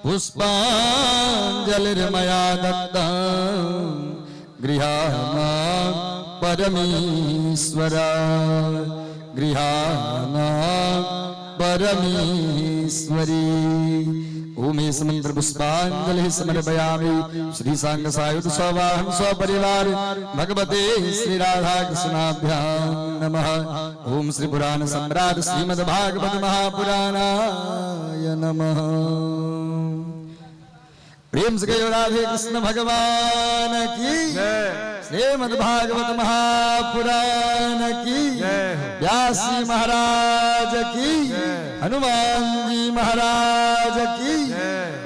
पुष्पाञ्जलिर्मया दत्ता गृहाणा परमेश्वर, गृहाणा परमेश्वरी। ओम इस मंत्र पुष्पांजलि समर्पयामि श्री सांग सायुध सवाहन सपरिवार भगवते श्री राधा कृष्णाभ्यां नमः। ओम श्री पुराण सम्राट श्रीमद् भागवत महापुराणाय नमः। प्रेम से कहो राधे कृष्ण भगवान की, श्रीमद् भागवत महापुराण की, व्यास जी महाराज की, हनुमान जी महाराज की।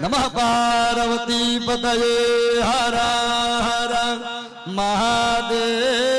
नमः पार्वती पतये हर हर महादेव।